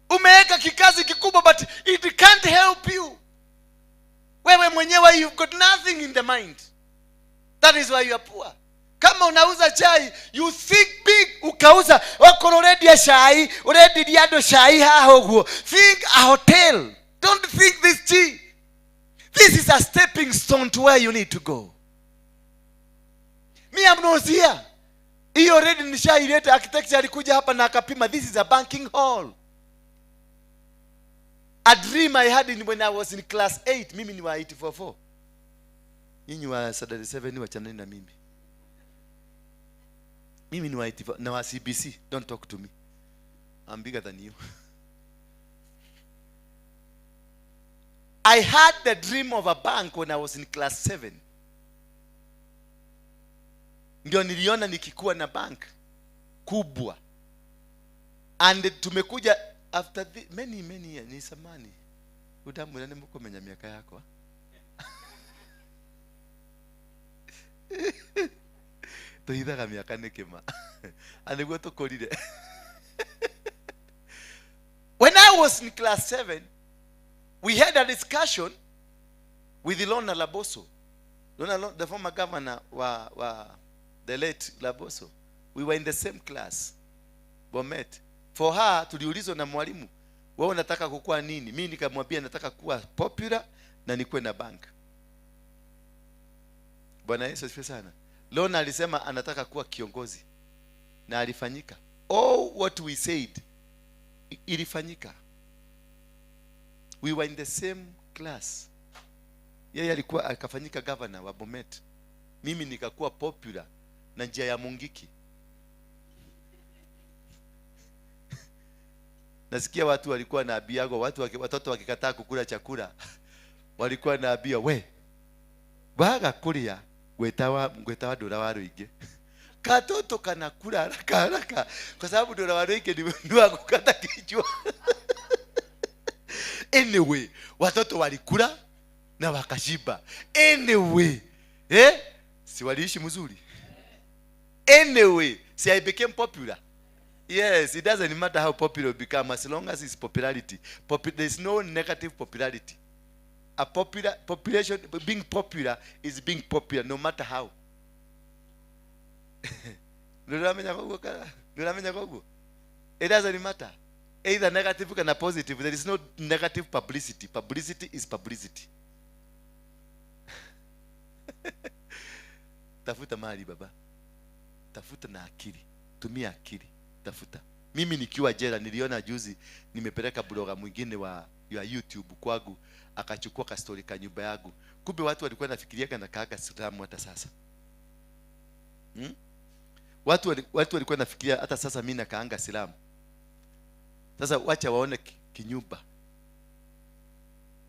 Umeweka kikazi kikubwa, but it can't help you. Wewe mwenyewe you've got nothing in the mind. That is why you are poor. Kama unauza chai, you think big, ukauza. Wako uredia chai, uredia ndo chai haho guo. Think a hotel. Don't think this tea. This is a stepping stone to where you need to go. was here. Hiyo already nishaileta. Architect alikuja hapa na akapima. This is a banking hall. A dream I had when I was in class 8. Mimi ni wa 844. Nyinyi wa Saturday 7 wachaneni na mimi. Mimi ni wa 84 na wa CBC. Don't talk to me. I'm bigger than you. I had the dream of a bank when I was in class 7. Ndio niliona nikikuwa na bank kubwa. And tumekuja after many many years, ni samani. Udamu nani mkomenya miaka yako? Tuhithaga miaka nikima. Aniguo tukurire. When I was in class 7, we had a discussion with Ilona Laboso. Ilona, the former governor wa the late Laboso. We were in the same class. Bomet. For her, tuliulizwa na mwalimu, wewe unataka kukua nini? Mimi nikamwambia nataka kuwa popular na nikuwe na bank. Bwana Yesu asifiwe sana. Lona alisema anataka kuwa kiongozi. Na alifanyika. All what we said ilifanyika. We were in the same class. Yeye alikuwa akafanyika governor wa Bomet. Mimi nikakuwa popular na njia ya Mungiki. Nasikia watu walikuwa na abiago, watoto wakikataa kukula chakula walikuwa na abia, we baga kulia gwetawa Ndura wa Ruingi. Katoto kanakula haraka haraka kwa sababu Ndura wa Ruingi ni wa kukata kichwa. Anyway, watoto walikula na wakashiba. Anyway, si waliishi mzuri. Anyway, si I became popular. Yes, it doesn't matter how popular you become as long as it's popularity. There's no negative popularity. A popular population, being popular is being popular no matter how. It doesn't matter. Either negative or positive. There is no negative publicity. Publicity is publicity. Tafuta mali baba. Tafuta na akili. Tumia akili. Tafuta. Mimi nikiwa jela niliona juzi nimepeleka blogger mwingine wa YouTube kwangu, akachukua ka story ka nyumba yangu. Kumbe watu walikuwa nafikiria na kaka salamu hata sasa. Watu walikuwa nafikiria hata sasa mimi nakaanga silamu. Sasa wacha waone kinyumba.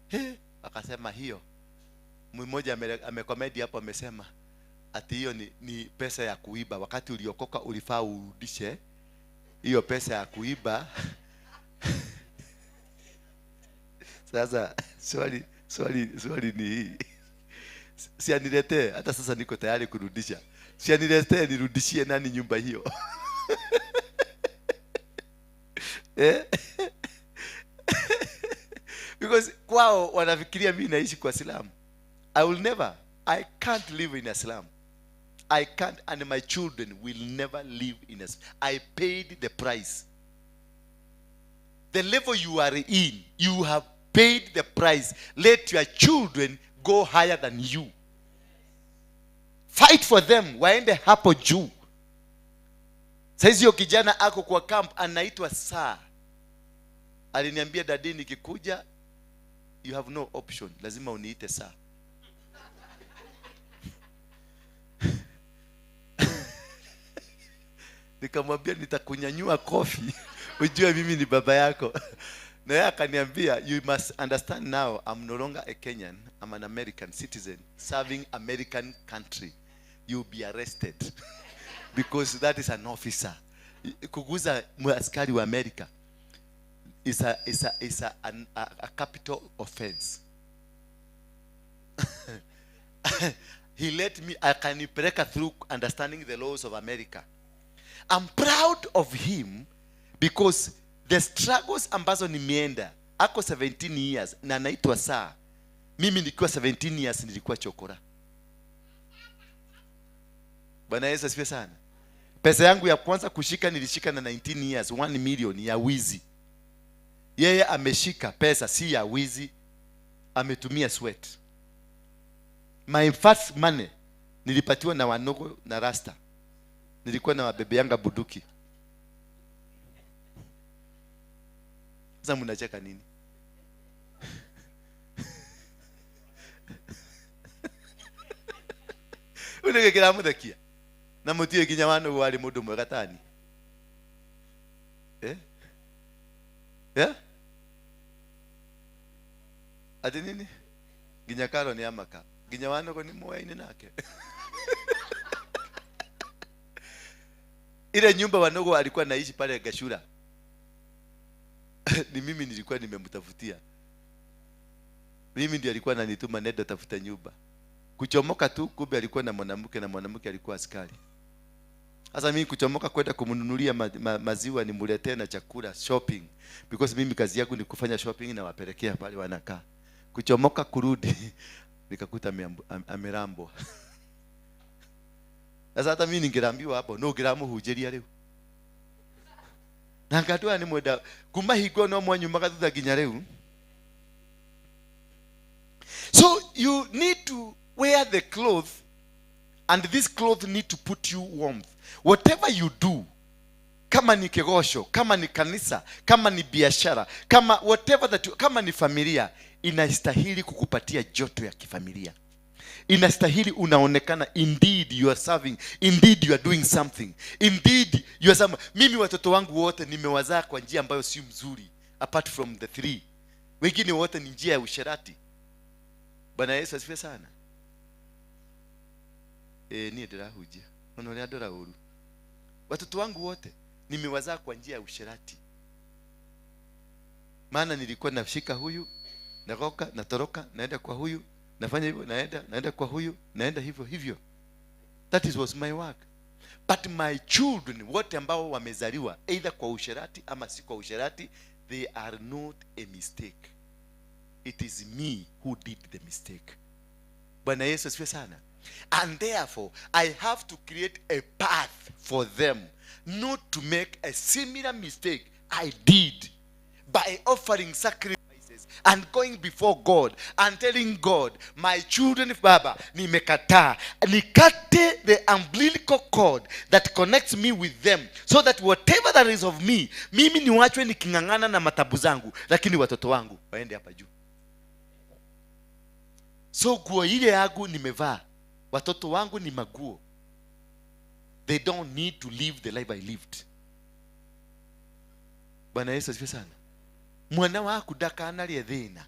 He, akasema hiyo. Mmoja amekomedi hapo amesema ati hiyo ni pesa ya kuiba. Wakati uliokoka ulifaa urudishe hiyo pesa ya kuiba. Sasa swali ni hii. Si aniletee, hata sasa niko tayari kurudisha. Si aniletee nirudishie nani nyumba hiyo? Because kwao wanafikiria mimi naishi kwa Islam. I will never, I can't live in Islam. I can't, and my children will never live in Islam. I paid the price. The level you are in, you have paid the price. Let your children go higher than you. Fight for them. Waende hapo juu. Saizi hiyo kijana ako kwa camp anaitwa Saa. Aliniambia daddy nikikuja you have no option, lazima uniite Saa. Nikamwambia nitakunyanyua kofi ujue mimi ni baba yako. Na yeye akaniambia you must understand now I'm no longer a Kenyan, I'm an American citizen serving American country. You'll be arrested because that is an officer. Kuguza askari wa America is a capital offense. He let me, akanipeleka through understanding the laws of America. I'm proud of him because the struggles ambazo nimeenda, ako 17 years na anaitwa Saa. Mimi nikiwa 17 years nilikuwa chokora. Bwana Yesu asifiwe sana. Pesa yangu ya kwanza kushika nilishika na 19 years, 1 million ya wizi. Yeye ameshika pesa si ya wizi, ametumia sweat. My first money nilipatiwa na Wanogo na Rasta. Nilikuwa na wabebeanga buduki. Sasa mnacheka nini? Unege muthekia. Na mutie nginya wanu wari mundu mwega tani. Eh? Yeah? Ati nini? Nginya Karo ni amaka. Nginya wanogo ni muwaine nake. Ile nyumba wanogo alikuwa naishi pale Gashura. Ni mimi nilikuwa nimemtafutia. Mimi ndiye alikuwa ananituma nenda tafuta nyumba. Kuchomoka tu, kumbe alikuwa na mwanamke na mwanamke alikuwa askari. Sasa mimi kuchomoka kwenda kumnunulia maziwa nimuletee na chakula shopping, because mimi kazi yangu ni kufanya shopping na wapelekea pale wanakaa. Kuchomoka kurudi nikakuta amerambwa. Sasa hata mimi ningerambiwa hapo no ngiramuhunjĩria rĩu. Na ngatwa ni mwenda kuma hingo no mwanyumaga thutha nginya rĩu. So you need to wear the cloth, and this cloth need to put you warmth. Whatever you do, kama ni kigosho, kama ni kanisa, kama ni biashara, kama whatever that you, kama ni familia, inastahili kukupatia joto ya kifamilia. Inastahili unaonekana indeed you are serving, indeed you are doing something, indeed you are some. Mimi watoto wangu wote nimewazaa kwa njia ambayo si mzuri, apart from the three. Wengine wote ni njia ya usherati. Bwana Yesu asifiwe sana. Niĩ ndĩrahunjia. Ona ũrĩa ndora ũru. Watoto wangu wote nimewazaa kwa njia ya usherati. Maana nilikuwa nashika huyu, naroka, natoroka, naenda kwa huyu, nafanya hivyo, naenda kwa huyu, naenda hivyo hivyo. That is was my work. But my children wote ambao wamezaliwa either kwa usherati ama si kwa usherati, they are not a mistake. It is me who did the mistake. Bwana Yesu asifiwe sana. And therefore, I have to create a path for them not to make a similar mistake I did by offering sacrifices and going before God and telling God, my children, Baba, nimekataa, nikate the umbilical cord that connects me with them, so that whatever that is of me, mimi niwachwe niking'ang'ana na matabu zangu, lakini watoto wangu waende hapa juu. So nguo ile yangu nimevaa, watoto wangu ni maguo. They don't need to live the life I lived. Bwana Yesu asifiwe sana. Mwana waku ndakanarie thĩna.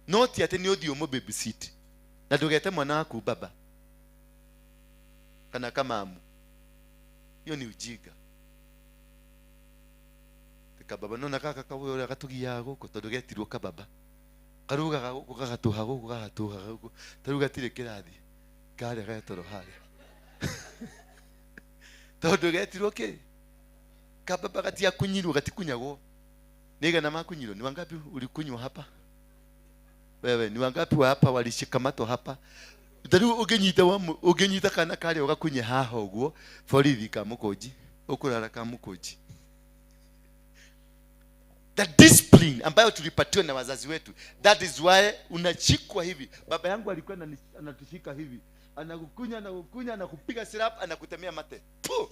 No ti atĩ nĩ ũthiĩ ũmũ babysit. Na ndũgete mwana waku baba kana kamamu. Hiyo ni ujinga. Kababa nona kaka kawe ũrĩa gatugiaga gũkũ tondũ getirwo kababa. Karugaga gũkũ gagatũha gũkũ gagatũha gũkũ. Ta rĩu gatirĩ kĩrathi. Karĩa getoro harĩa. Tondũ getirwo kĩ? Kababa gatiakunyirwo, gatikunyagwo. Nigana makunyirwo. Ni wangapi ulikunywa hapa? Wewe ni wangapi wa hapa walishikamatwa hapa? Tariu ũngĩnyita kana karĩa ũgakunye haha ũguo, borithi ka mũkũnji, ũkũrara ka mũkũnji. The discipline ambayo tulipatiwa na wazazi wetu. That is why unachikwa hivi. Baba yangu alikuwa anatushika hivi. Anakukunya, anakukunya, anakupiga slap, anakutemea mate. Puh!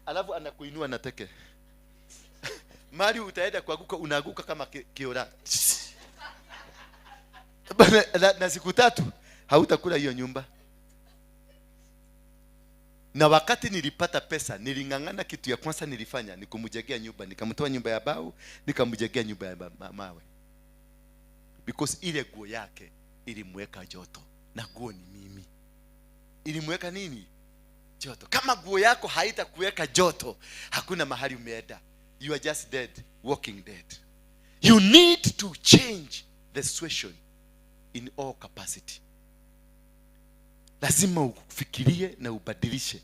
Alafu anakuinua na teke. Mali utaenda kuanguka, unaanguka kama kiora. Na siku tatu hautakula hiyo nyumba. Na wakati nilipata pesa, niling'ang'ana. Kitu ya kwanza nilifanya ni kumjengea nyumba. Nikamtoa nyumba ya bao, nikamjengea nyumba ya mawe. Because ile nguo yake ilimweka joto. Na nguo ni mimi. Ilimweka nini? Joto. Kama nguo yako haitakuweka joto, hakuna mahali umeenda. You are just dead, walking dead. You need to change the situation in all capacity. Lazima ufikirie na ubadilishe.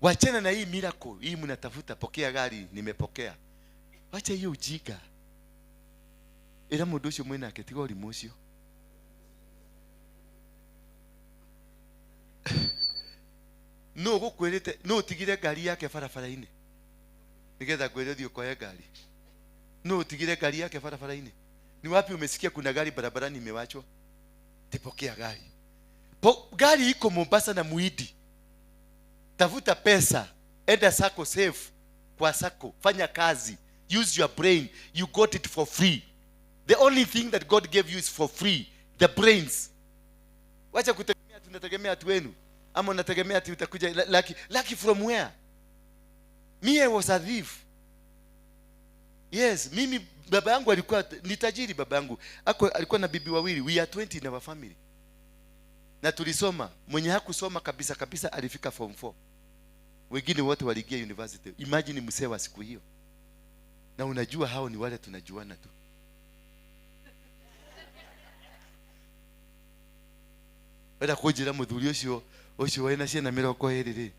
Wachana na hii miracle, hii mnatafuta, pokea gari, nimepokea. Wacha hiyo ujinga. Ila mũndũ ũcio mwĩnake tiga ũrimũ ũcio. No gũkwĩrĩte, no ũtigire ngari yake barabara-inĩ. Nĩgetha ngwĩre ũthiĩ ũkoe ngari. No ũtigire ngari yake barabara-inĩ. Ni wapi umesikia kuna gari barabarani imewachwa? Tipokea gari. Gari iko Mombasa na Muhindi. Tafuta pesa, enda sacco, save kwa sacco, fanya kazi, use your brain. You got it for free. The only thing that God gave you is for free, the brains. Wacha kutegemea, tunategemea watu wenu ama unategemea ati utakuja lucky. Lucky from where? Me, I was a thief. Yes, mimi baba yangu alikuwa ni tajiri. Baba yangu alikuwa na bibi wawili. We are 20 in our family. Na tulisoma. Mwenye hakusoma kabisa kabisa alifika form 4. Wengine wote waliingia university. Imagine msee wa siku hiyo. Na unajua hao ni wale tunajuana tu. Wenda kujira muthuri ucio ucio wena ciana 22 ri.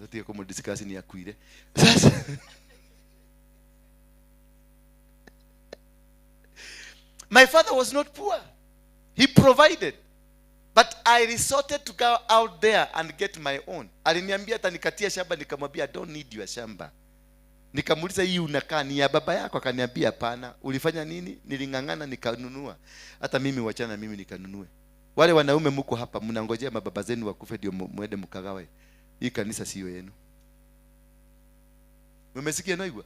Tutige kumudiscuss ni akuire. Sasa my father was not poor. He provided. But I resorted to go out there and get my own. Aliniambia atanikatia shamba, nikamwambia I don't need your shamba. Nikamuuliza hii unakaa ni ya baba yako? Akaniambia hapana. Ulifanya nini? Niling'ang'ana nikanunua. Hata mimi wachana mimi nikanunue. Wale wanaume mko hapa mnangojea mababa zenu wakufe ndio muende mkagawe. Hii kanisa sio yenu. Mmesikia naigwa?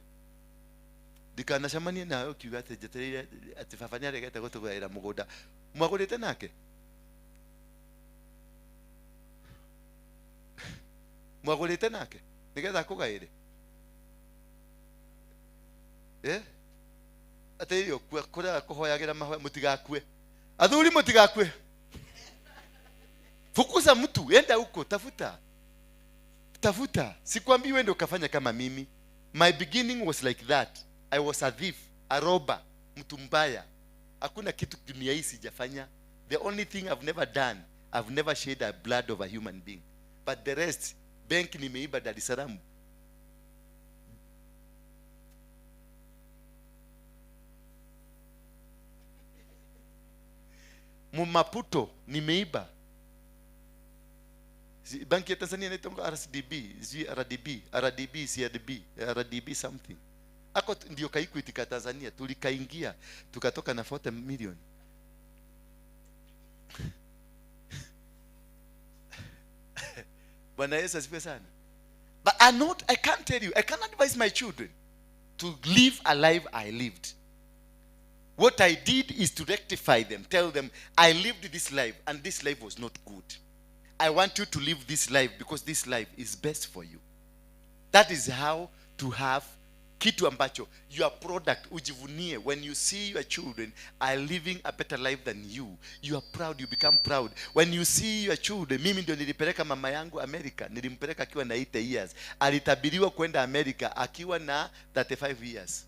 Ndikanacemanie nawe ukiuga atĩ njetereire atĩ baba nĩaregete gũtũgaĩra mũgũnda. Mwagũrĩte nake? Mwagũrĩte nake nĩgetha akũgaĩre? Eh? Atĩ irio kũrĩa kũhoyagĩra mahoya mũtigakue. Athuri mũtigakue. Fukuza mtu, enda huko, tafuta. Tafuta. Sikwambii wewe ndio ukafanya kama mimi. My beginning was like that. I was a thief, a robber, mtu mbaya. Hakuna kitu dunia hii sijafanya. The only thing I've never done, I've never shed a blood of a human being. But the rest, bank nimeiba Dar es Salaam. Mumaputo nimeiba. Banki ya Tanzania inaitwa RCDB, RDB, RDB, CRDB, RDB something. Ako ndio ka Equity ka Tanzania tulikaingia tukatoka na 40 million. Bwana Yesu asifiwe sana. But I can't tell you, I can't advise my children to live a life I lived. What I did is to rectify them, tell them I lived this life and this life was not good. I want you to live this life because this life is best for you. That is how to have kitu ambacho your product ujivunie. When you see your children are living a better life than you, you are proud, you become proud. When you see your children, mimi ndio nilipeleka mama yangu America, nilimpeleka akiwa na 8 years. Alitabiriwa kwenda America akiwa na 35 years.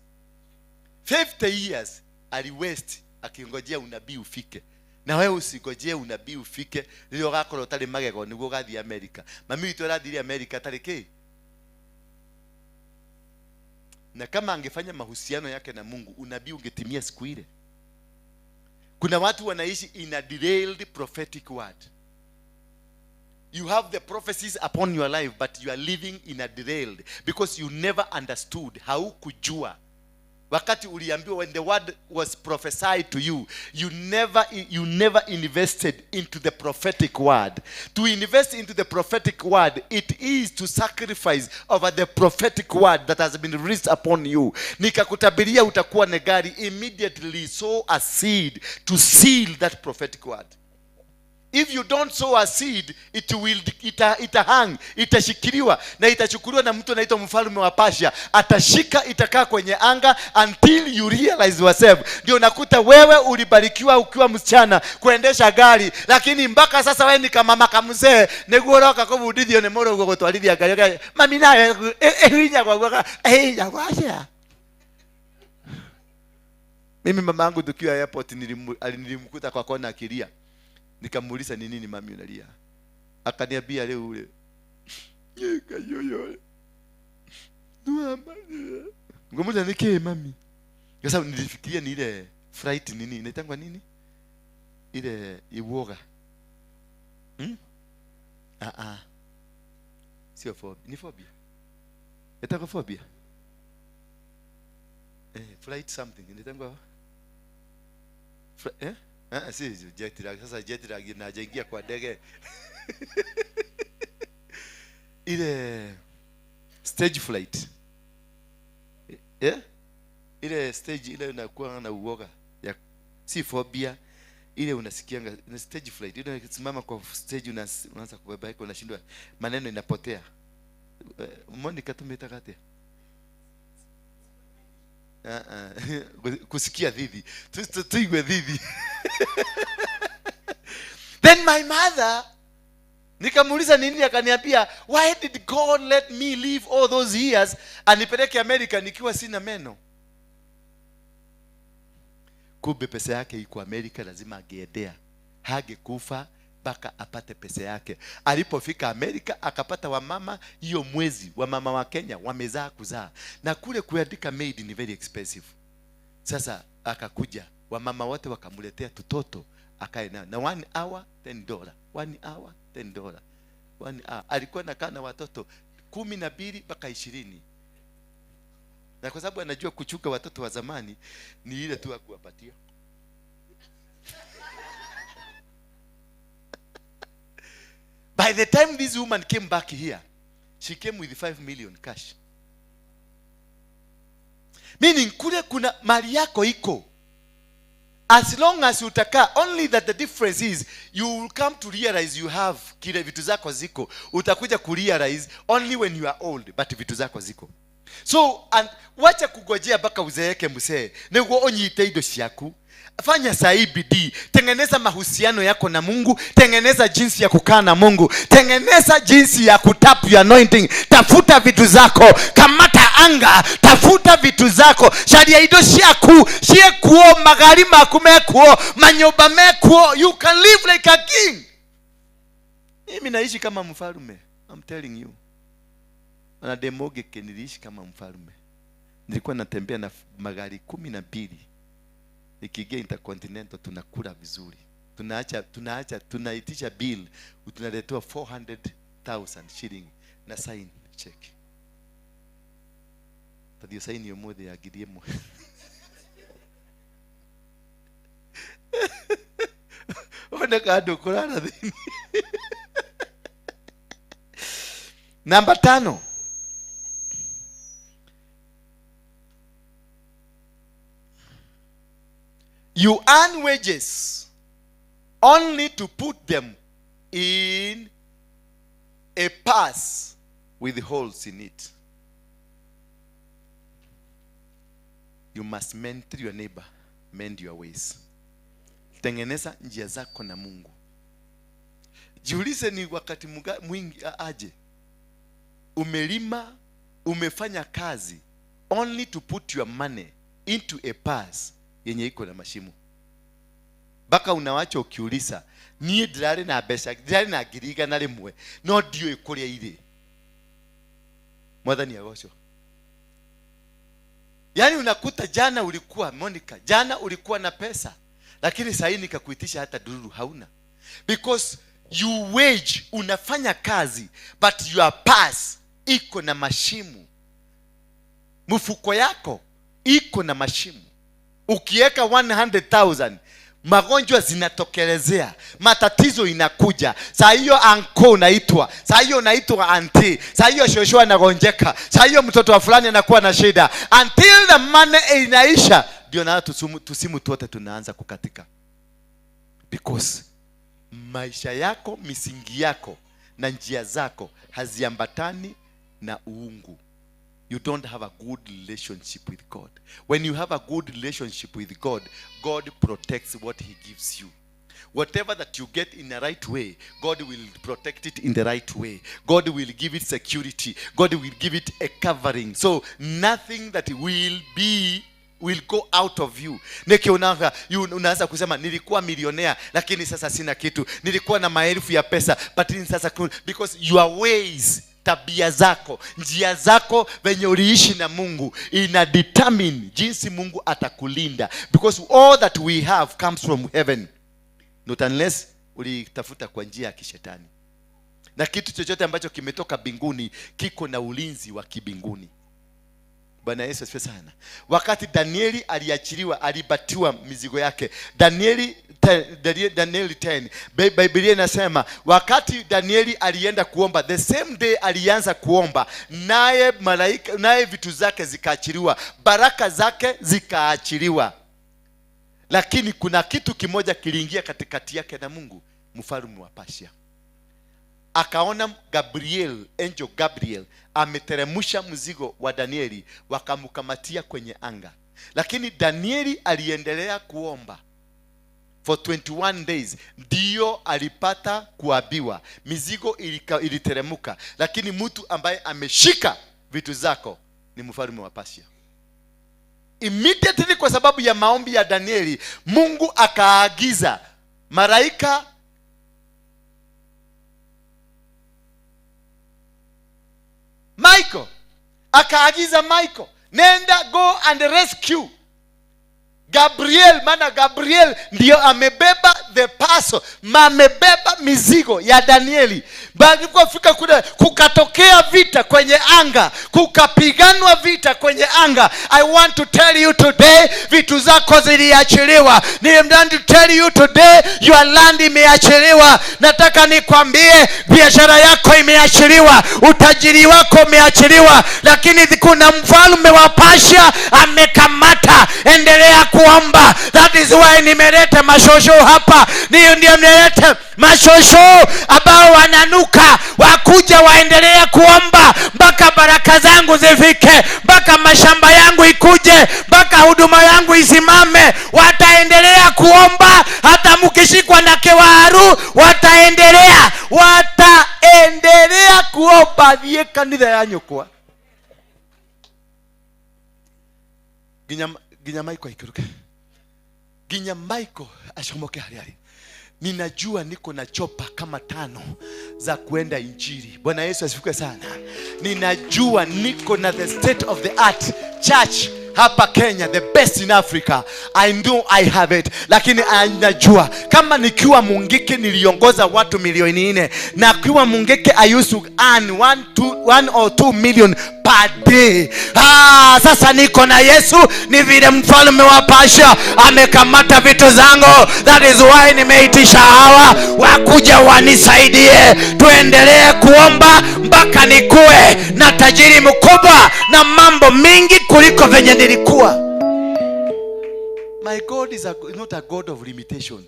50 years aliwaste akingojea unabii ufike. Na wewe usigojee unabii ufike rĩrĩa ũgakorwo ũtarĩ magego nĩguo ũgathiĩ America. Mami witũ arathire America atarĩ kĩ? Na kama angefanya mahusiano yake na Mungu, unabii ungetimia siku ile. Kuna watu wanaishi in a derailed prophetic word. You have the prophecies upon your life, but you are living in a derailed because you never understood. Haukujua. Wakati uliambiwa, when the word was prophesied to you, you never invested into the prophetic word. To invest into the prophetic word, it is to sacrifice over the prophetic word that has been released upon you. Nikakutabiria utakuwa na gari, immediately sow a seed to seal that prophetic word. If you don't sow a seed, it will itahang, itashikiliwa na itachukuliwa na mtu anaitwa mfalme wa Persia. Atashika, itakaa kwenye anga until you realize yourself. Ndio nakuta wewe ulibarikiwa ukiwa msichana kuendesha gari, lakini mpaka sasa wewe ni kama mama kamzee, niguo roka kubudithio ni murugo gutwarithia gari. Mami nawe ehinya kwa ehinya kwa. Mimi mama yangu tukiwa airport nilimkuta kwa kona akilia. Nikamuuliza ni nini mami unalia? Akaniambia leo ule. Nyeka yoyo. Nuamba. Ngomuza niki mami. Kwa sababu nilifikiria ni ile fright nini inaitangwa nini? Ile iwoga. Sio phobia, ni phobia. Inaitangwa phobia. Flight something inaitangwa si jet lag. Sasa jet lag inajaingia kwa ndege. Ile stage flight. Yeah? Ile stage ile unakuwa na uoga ya si phobia, ile unasikianga na stage flight, ile unasimama kwa stage unaanza kubabaika, unashindwa, maneno inapotea. Monica tumeita atia? Kusikia dhidi, tuigwe dhidi. Then my mother, nikamuuliza nini, akaniambia why did God let me live all those years anipeleke America nikiwa sina meno? Kumbe pesa yake iko Amerika, lazima angeendea, hangekufa mpaka apate pesa yake. Alipofika Amerika akapata wamama hiyo mwezi, wamama wa Kenya wamezaa kuzaa, na kule kuandika maid ni very expensive. Sasa akakuja wamama wote wakamletea tutoto akae nao, na 1 hour $10, 1 hour $10, 1 hour. Alikuwa anakaa na watoto 12 mpaka 20. Na kwa sababu anajua kuchuka watoto wa zamani ni ile tu akuwapatia. By the time this woman came back here, she came with 5 million cash. Meaning kule kuna mali yako iko. As long as utakaa, only that the difference is you will come to realize you have kile vitu zako ziko. Utakuja ku realize only when you are old, but vitu zako ziko. So and wacha kugojea mpaka uzeeke msee niguo unyite indo ciaku. Fanya sahi bidii, tengeneza mahusiano yako na Mungu, tengeneza jinsi ya kukaa na Mungu, tengeneza jinsi ya kutap your anointing. Tafuta vitu zako, kamata anga, tafuta vitu zako. Sharia indo ciaku ciekuo, magari maku mekuo, manyumba mekuo. You can live like a king. Mimi naishi kama mfalme, I'm telling you. Na demogeke niliishi kama mfalme. Nilikuwa natembea na magari 12. Nikiingia Intercontinental tunakula vizuri. Tunaacha tunaitisha bill, tunaletewa 400,000 shilling na sign check. Tadio sign yo mothe ya ngiri ĩmwe. Ona kando kurara thini. Namba 5. You earn wages only to put them in a purse with holes in it. You must mend your neighbor, mend your ways. Tengeneza njia zako na Mungu. Jiulize ni wakati mwingi aje umelima, umefanya kazi only to put your money into a purse yenye iko na mashimo. Baka unawacha ukiuliza, niĩ ndirarĩ na mbeca, ndirarĩ na 100,000 no ndiũĩ kũrĩa irĩ. Mwathani agocwo. Yaani unakuta jana ulikuwa Monica, jana ulikuwa na pesa, lakini sasa nikakuitisha hata dururu hauna. Because you wage, unafanya kazi, but your purse iko na mashimo. Mfuko yako iko na mashimo. Ukiweka 100,000, magonjwa zinatokelezea, matatizo inakuja. Saa hiyo anko unaitwa, saa hiyo unaitwa auntie, saa hiyo shosho anagonjeka, saa hiyo mtoto wa fulani anakuwa na shida. Until the money inaisha, ndio na tusimu tuote tunaanza kukatika. Because maisha yako, misingi yako na njia zako haziambatani na uungu. You don't have a good relationship with God. When you have a good relationship with God, God protects what he gives you. Whatever that you get in the right way, God will protect it in the right way. God will give it security. God will give it a covering. So nothing that will go out of you. Neki unaanza kusema nilikuwa milionea lakini sasa sina kitu. Nilikuwa na maelfu ya pesa but sasa, because your ways, tabia zako, njia zako venye uliishi na Mungu ina determine jinsi Mungu atakulinda. Because all that we have comes from heaven. Not unless ulitafuta kwa njia ya kishetani. Na kitu chochote ambacho kimetoka mbinguni kiko na ulinzi wa kibinguni. Bwana Yesu asifiwe sana. Wakati Danieli aliachiliwa, alibatiwa mizigo yake. Danieli 10, Biblia inasema wakati Danieli alienda kuomba, the same day alianza kuomba, naye malaika, naye vitu zake zikaachiliwa, baraka zake zikaachiliwa. Lakini kuna kitu kimoja kiliingia katikati yake na Mungu, mfalme wa Persia. Akaona Gabriel, Angel Gabriel ameteremsha mzigo wa Danieli, wakamkamatia kwenye anga. Lakini Danieli aliendelea kuomba for 21 days, ndio alipata kuabiwa. Mizigo iliteremuka. Lakini mtu ambaye ameshika vitu zako ni mfalme wa Persia. Immediately, kwa sababu ya maombi ya Danieli, Mungu akaagiza malaika Michael, akaagiza Michael, nenda, go and rescue Gabriel, maana Gabriel ndio amebeba the parcel, amebeba mizigo ya Danieli. Balipofika kule kukatokea vita kwenye anga, kukapiganwa vita kwenye anga. I want to tell you today, vitu zako ziliachiliwa. I want to tell you today, your land imeachiliwa. Nataka nikwambie biashara yako imeachiliwa, utajiri wako umeachiliwa, lakini kuna mfalme wa Persia amekamata. Endelea kuomba. That is why nimeleta mashosho hapa. Ndio nimeleta mashosho ambao wananuka, wakuja waendelea kuomba mpaka baraka zangu zifike, mpaka mashamba yangu ikuje, mpaka huduma yangu isimame. Wataendelea kuomba hata mkishikwa na kewaru, wataendelea kuomba. Thiĩ kanitha ya nyũkwa nginya Michael aikũrũke, nginya Michael acomoke harĩa arĩ. Ninajua niko na chopa kama 5 za kuenda injili. Bwana Yesu asifiwe sana. Ninajua niko na the state of the art church hapa Kenya, the best in Africa. I know I have it. Lakini najua kama nikiwa Mungiki niliongoza watu milioni 4, na kiwa Mungiki I used to earn 1 or 2 million per day. Sasa niko na Yesu, ni vile mfalme wa Persia amekamata vitu zangu. That is why nimeitisha hawa wakuja wanisaidie. Tuendelee kuomba mpaka nikue na tajiri mkubwa na mambo mingi kuliko venye nilikuwa. My God is not a God of limitation.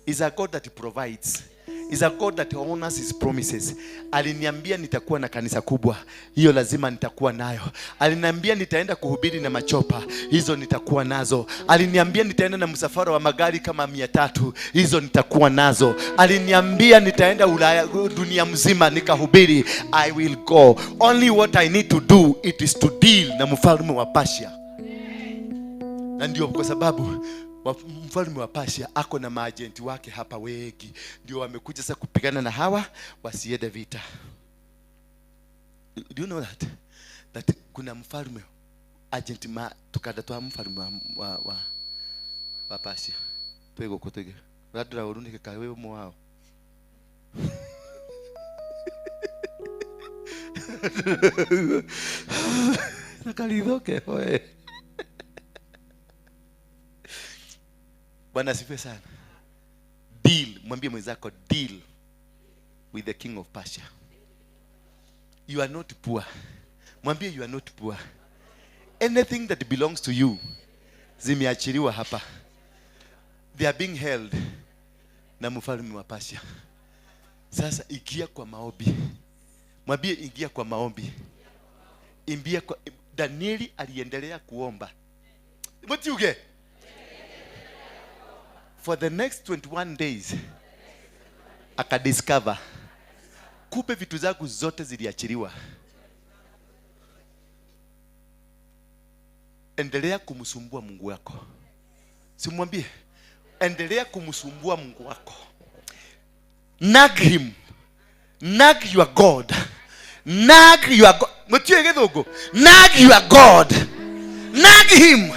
Is a God that provides. Is a God that honors his promises. Aliniambia nitakuwa na kanisa kubwa, hiyo lazima nitakuwa nayo. Aliniambia nitaenda kuhubiri na machopa, hizo nitakuwa nazo. Aliniambia nitaenda na msafara wa magari kama 300, hizo nitakuwa nazo. Aliniambia nitaenda Ulaya, dunia mzima nikahubiri. I will go. Only what I need to do, it is to deal na mfalme wa Persia. Na ndio kwa sababu mfalme wa Persia ako na maagenti wake hapa wengi, ndio wamekuja sasa kupigana na hawa wasiende vita. Do you know that? That kuna mfalme agent ma tukada twa mfalme wa Persia. Twego kutege. Radra urunike kawe mu wao. Nakalidoke hoe. Bwana asifiwe sana. Deal, mwambie mwenzako, deal with the king of Persia. You are not poor. Mwambie you are not poor. Anything that belongs to you zimeachiliwa hapa. They are being held na mfalme wa Persia. Sasa ingia kwa maombi. Mwambie ingia kwa maombi. Imbia kwa Danieli aliendelea kuomba. Mtiuge. For the next 21 days akadiscover kumbe vitu zangu zote ziliachiliwa. Endelea kumsumbua Mungu wako. Simwambie, endelea kumsumbua Mungu wako. Nag him. Nag your God. Nag your God. Mtiwe githugu. Nag your God. Nag him.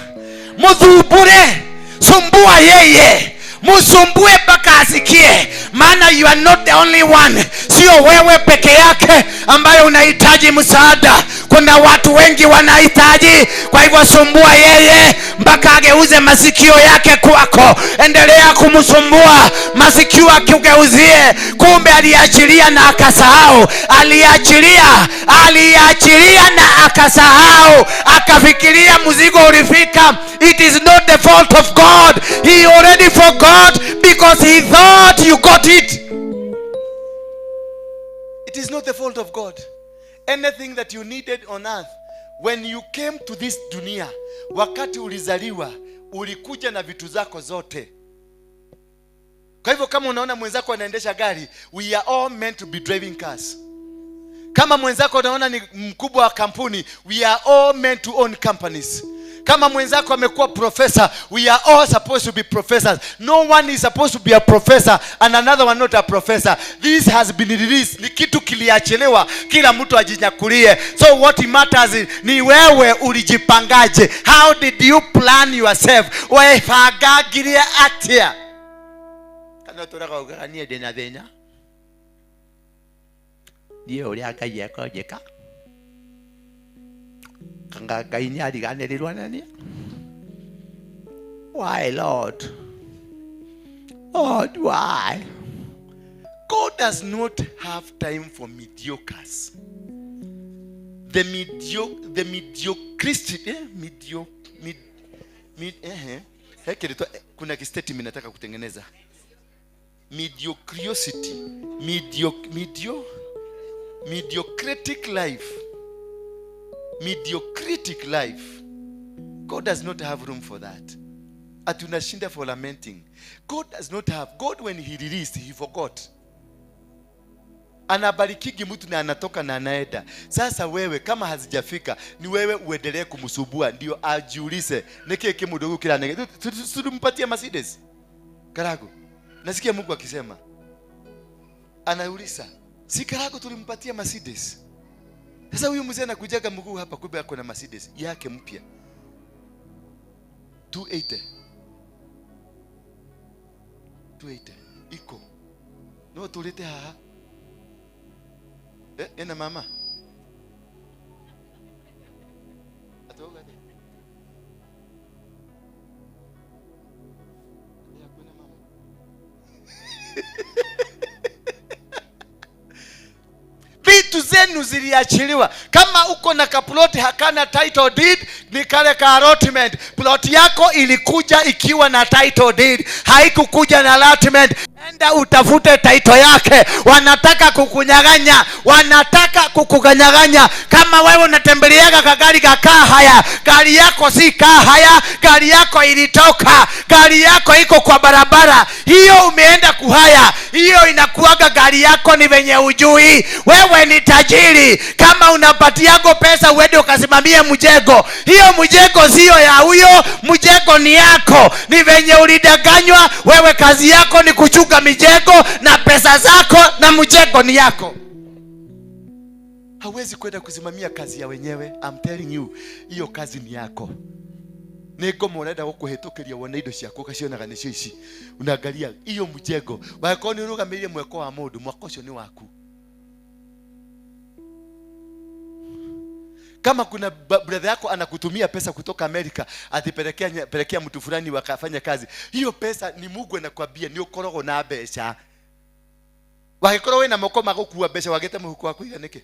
Muthumbure. Sumbua yeye. Msumbue mpaka asikie, maana you are not the only one. Sio wewe peke yake ambaye unahitaji msaada, kuna watu wengi wanahitaji. Kwa hivyo sumbua yeye mpaka ageuze masikio yake kwako. Endelea kumsumbua, masikio akugeuzie. Kumbe aliachilia na akasahau, aliachilia na akasahau, akafikiria mzigo ulifika. It is not the fault of God. He already forgot because he thought you got it. It is not the fault of God. Anything that you needed on earth, when you came to this dunia, wakati ulizaliwa, ulikuja na vitu zako zote. Kwa hivyo kama unaona mwenzako anaendesha gari, we are all meant to be driving cars. Kama mwenzako unaona ni mkubwa wa kampuni, we are all meant to own companies. Kama mwenzako amekuwa professor, we are all supposed to be professors. No one is supposed to be a professor and another one not a professor. This has been released. Ni kitu kiliachelewa, kila mtu ajinyakulie. So what matters is, ni wewe ulijipangaje? How did you plan yourself? Wefagagirie atia? Kana turaga uganie ndina thina. Ndiye uria Ngai ekonjeka. Kanga Ngai nĩariganĩrĩrwo na niĩ. Why, Lord? Lord, why? God does not have time for mediocres. The mediocrity, kuna kistatement nataka kutengeneza. Mediocriosity, mediocratic life. Mediocritic life. God does not have room for that. Atunashinda for lamenting. God does not have. God, when he released, he forgot. Anabarikigi mtu na anatoka na anaenda. Sasa wewe kama hazijafika, ni wewe uendelee kumsubua ndio ajiulize niki kimudogo kila nege. Tulimpatia Mercedes. Karago. Nasikia Mungu akisema. Anauliza, si Karago tulimpatia Mercedes? Sasa huyu mzee anakujaga mguu hapa, kumbe ako na Mercedes yake mpya. 280. 280 iko. No tulete haha. Ena mama. Atoga de. Ya kuna mama. Vitu zenu ziliachiliwa. Kama uko na kaploti hakana title deed, ni kale ka allotment. Plot yako ilikuja ikiwa na title deed, haikukuja na allotment. Enda utafute title yake. Wanataka kukunyang'anya, wanataka kukuganyaganya. Kama wewe unatembeleaga kagari ka haya, gari yako si haya, gari yako ilitoka, gari yako iko kwa barabara, hiyo umeenda kuhaya, hiyo inakuaga gari yako ni venye ujui. Wewe ni tajiri. Kama unapatiago pesa uende ukasimamie mjengo, hiyo mjengo sio ya huyo, mjengo ni yako. Ni venye ulidanganywa. Wewe kazi yako ni kuchunga mijengo na pesa zako, na mjengo ni yako. Hawezi kwenda kusimamia kazi ya wenyewe. I'm telling you, hiyo kazi ni yako. Niko murenda gukuhitukiria wona indo ciaku ukacionaga nicio ici. Unaangalia hiyo mjengo. Wakorwo ni urugamirie mweko wa mundu, mwako ucio ni waku. Kama kuna brother yako anakutumia pesa kutoka Amerika, atipelekea pelekea mtu fulani wakafanya kazi, hiyo pesa ni Mungu anakuambia ni ukorogwo na mbeca. Wagikorwo wina moko magukua mbeca wagete muhuko wa kuiga niki?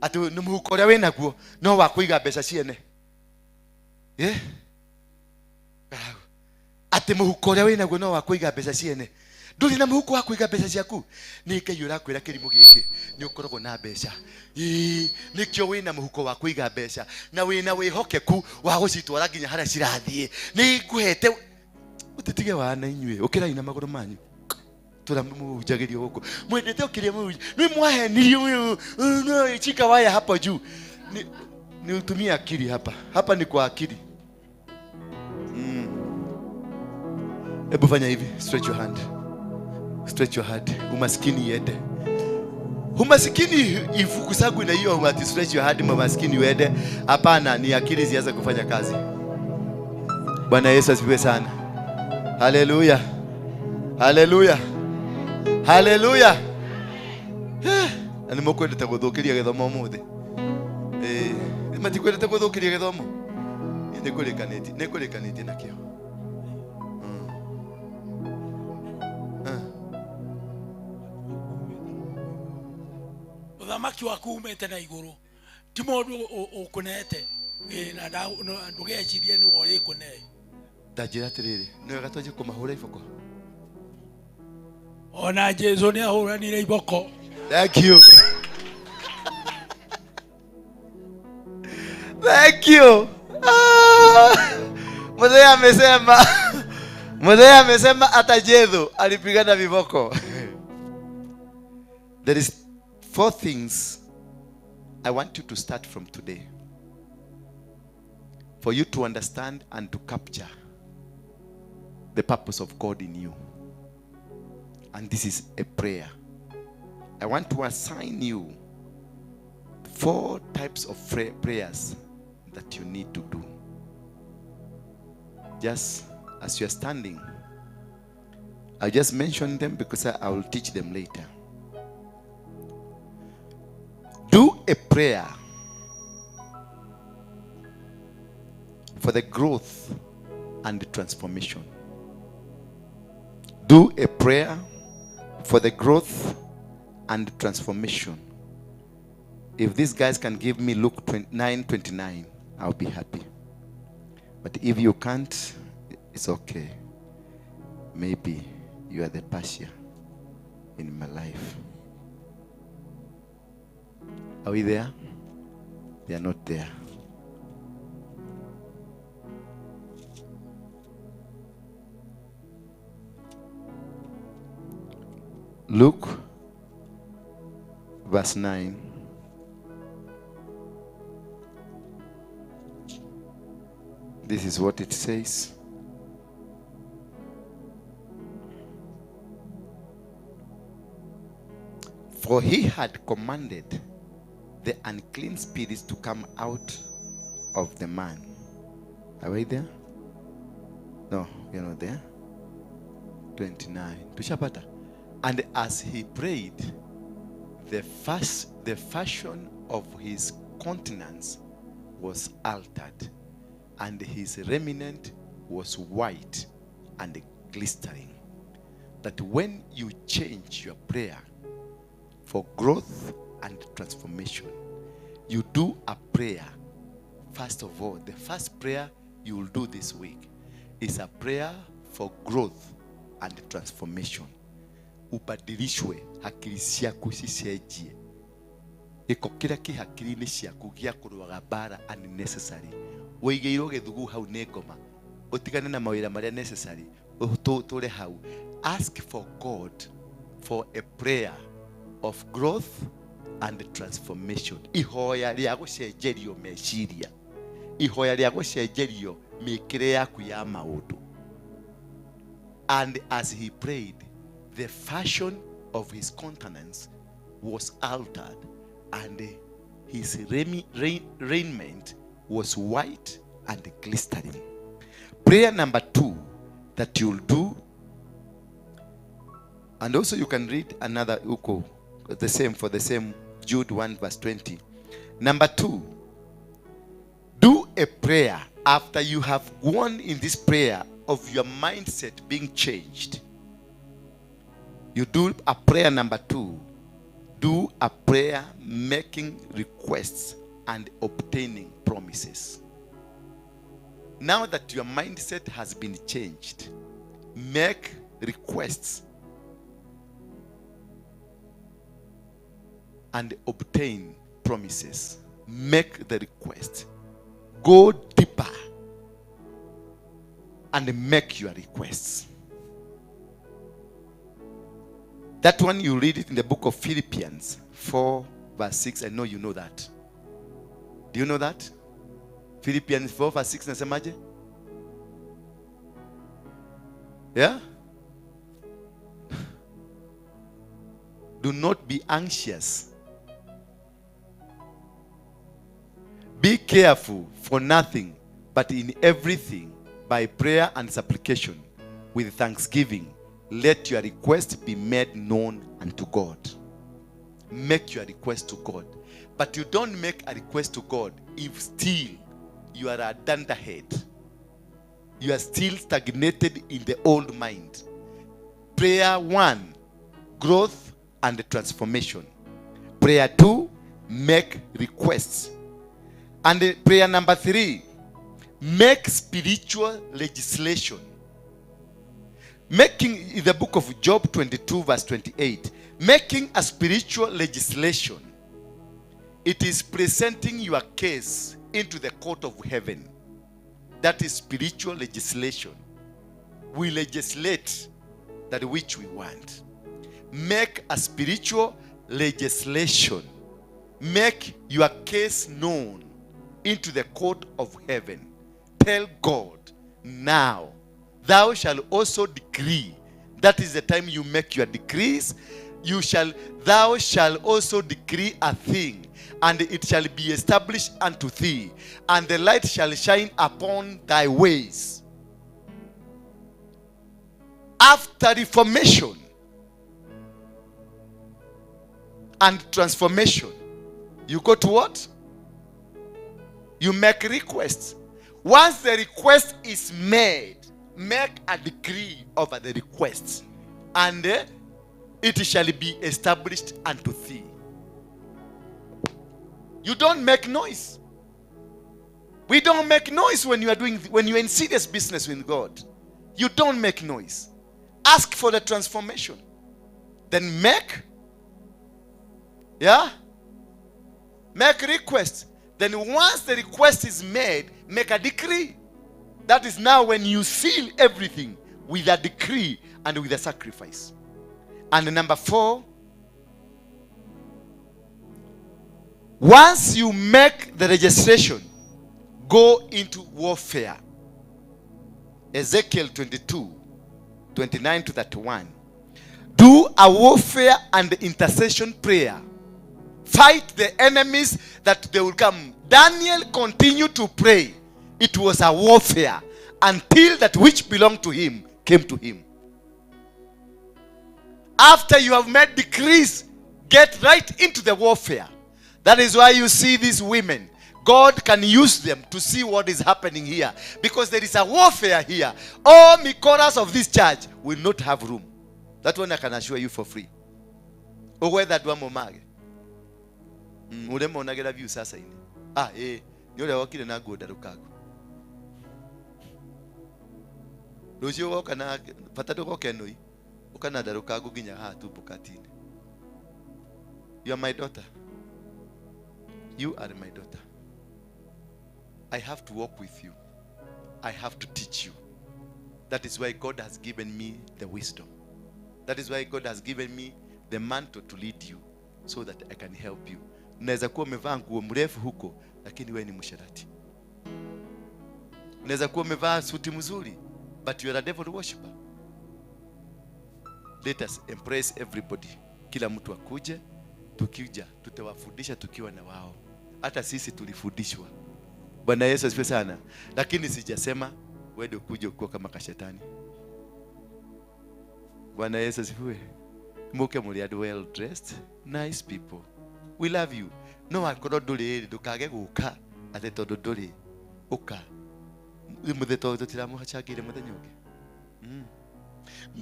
Ati ni muhuko uria winaguo no wa kuiga mbeca ciene. Ati muhuko uria winaguo no wa kuiga mbeca ciene. Nduri na muhuko wa kuiga mbeca ciaku. Ni Ngai urakwira kirimu giki ni ukoragwo na mbeca. Nikio wina muhuko wa kuiga mbeca na wina wihokeku wa gucitwara nginya haria cirathie. Ni nguhete utitige wana inyue ukirai na maguru manyu. Tura muhunjagirio guku. Mwendete ukiria muhunja. Ni mwahenirio no chika waya hapo juu. Ni utumie akili hapa. Hapa ni kwa akili. Hebu fanya hivi, stretch your hand. Stretch your hand. Umaskini iende. Umaskini ifukusagwe na hiyo ati stretch your hand, umaskini uende. Hapana, ni akili zianze kufanya kazi. Bwana Yesu asifiwe sana. Haleluya. Haleluya. Haleluya. Na nĩ mũkwendete gũthũkĩria gĩthomo ũmũthĩ. Ĩĩ, matikwendete gũthũkĩria gĩthomo. Niĩ nĩngũrĩkanĩtie, nĩngũrĩkanĩtie nakĩo. Uthamaki waku umete na iguru ti mundu ukunete na ndugecirie ni wori kune. Ndanjĩra atĩrĩrĩ, nĩ wega twanjie kũmahũra iboko. Ona Jesu ni ahũranire iboko. Thank you. Thank you. Mzee amesema. Mzee amesema hata Jesu alipigana viboko. There is 4 things I want you to start from today. For you to understand and to capture the purpose of God in you. And this is a prayer. I want to assign you 4 types of prayers that you need to do. Just as you are standing, I'll just mention them because I will teach them later. Do a prayer for the growth and the transformation. Do a prayer for the growth and transformation. If these guys can give me Luke 9:29, I'll be happy. But if you can't, it's okay. Maybe you are the pastor in my life. Are we there? They are not there. Luke verse 9. This is what it says. For he had commanded the unclean spirits to come out of the man. Are we there? No, we are not there. 29. Tushapata. And as he prayed, the fashion of his countenance was altered, and his raiment was white and glistering. That when you change your prayer for growth and transformation, you do a prayer. First of all, the first prayer you will do this week is a prayer for growth and transformation. Ubadilishwe hakiri ciaku cicenjie. Gĩko kĩrĩa kĩ hakiri-inĩ ciaku gĩa kũrũaga mbara unnecessary, wĩigĩirwo gĩthugu hau nĩ ngoma, ũtigane na mawĩra marĩa necessary, ũtũre hau. Ask for God for a prayer of growth and transformation. Ihoya rĩa gũcenjerio meciria, ihoya rĩa gũcenjerio mĩkĩre yaku ya maũndũ. And as he prayed, the fashion of his countenance was altered, and his raiment was white and glistering. Prayer number 2 that you'll do, and also you can read another uko, the same for the same Jude 1 verse 20. Number 2, do a prayer after you have gone in this prayer of your mindset being changed. You do a prayer number 2. Do a prayer making requests and obtaining promises. Now that your mindset has been changed, make requests and obtain promises. Make the request. Go deeper and make your requests. That one you read it in the book of Philippians 4 verse 6. I know you know that. Do you know that? Philippians 4 verse 6 nasemaje? Yeah? Do not be anxious. Be careful for nothing, but in everything, by prayer and supplication, with thanksgiving, let your request be made known unto God. Make your request to God. But you don't make a request to God if still you are a dunderhead. You are still stagnated in the old mind. Prayer 1, growth and transformation. Prayer 2, make requests. And prayer number 3, make spiritual legislation. Making, in the book of Job 22 verse 28, making a spiritual legislation, it is presenting your case into the court of heaven. That is spiritual legislation. We legislate that which we want. Make a spiritual legislation. Make your case known into the court of heaven. Tell God, now, thou shalt also decree. That is the time you make your decrees. Thou shalt also decree a thing, and it shall be established unto thee, and the light shall shine upon thy ways. After reformation and transformation, you go to what? You make requests. Once the request is made, make a decree over the request, and it shall be established unto thee. You don't make noise. We don't make noise when you are in serious business with God. You don't make noise. Ask for the transformation. Then make requests. Then once the request is made, make a decree. That is now when you seal everything with a decree and with a sacrifice. And number 4, once you make the registration, go into warfare. Ezekiel 22, 29 to 31. Do a warfare and intercession prayer. Fight the enemies that they will come. Daniel continued to pray. It was a warfare until that which belonged to him came to him. After you have made decrees, get right into the warfare. That is why you see these women. God can use them to see what is happening here. Because there is a warfare here. All Mikoras of this church will not have room. That one I can assure you for free. You are my daughter. You are my daughter. I have to walk with you. I have to teach you. That is why God has given me the wisdom. That is why God has given me the mantle to lead you so that I can help you. Unaweza kuwa umevaa nguo mrefu huko, lakini wewe ni msherati. Unaweza kuwa umevaa suti mzuri, but you are a devil worshiper. Let us embrace everybody. Kila mtu akuje, tukija tutawafundisha tukiwa na wao. Hata sisi tulifundishwa. Bwana Yesu asifiwe sana. Lakini sijasema wewe ukuje ukiwa kama kashetani. Bwana Yesu asifiwe. Muke muri well dressed, nice people. We love you. No akorwo nduri ndukage guka ate tondu nduri uka. Muthe tondu tiramuhacangire muthenya ungi.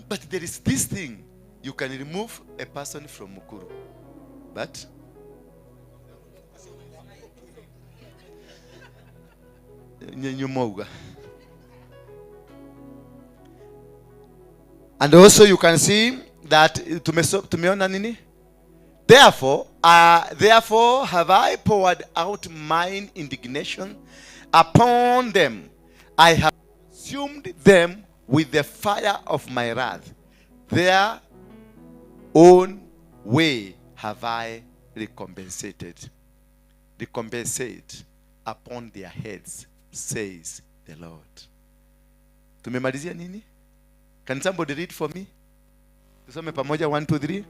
But there is this thing, you can remove a person from Mukuru. But and also you can see that tumeona nini? Therefore, therefore have I poured out mine indignation upon them. I have consumed them with the fire of my wrath. Their own way have I recompensated. Recompensate upon their heads, says the Lord. Tumemalizia nini? Can somebody read for me? Tusome pamoja 1, 2, 3.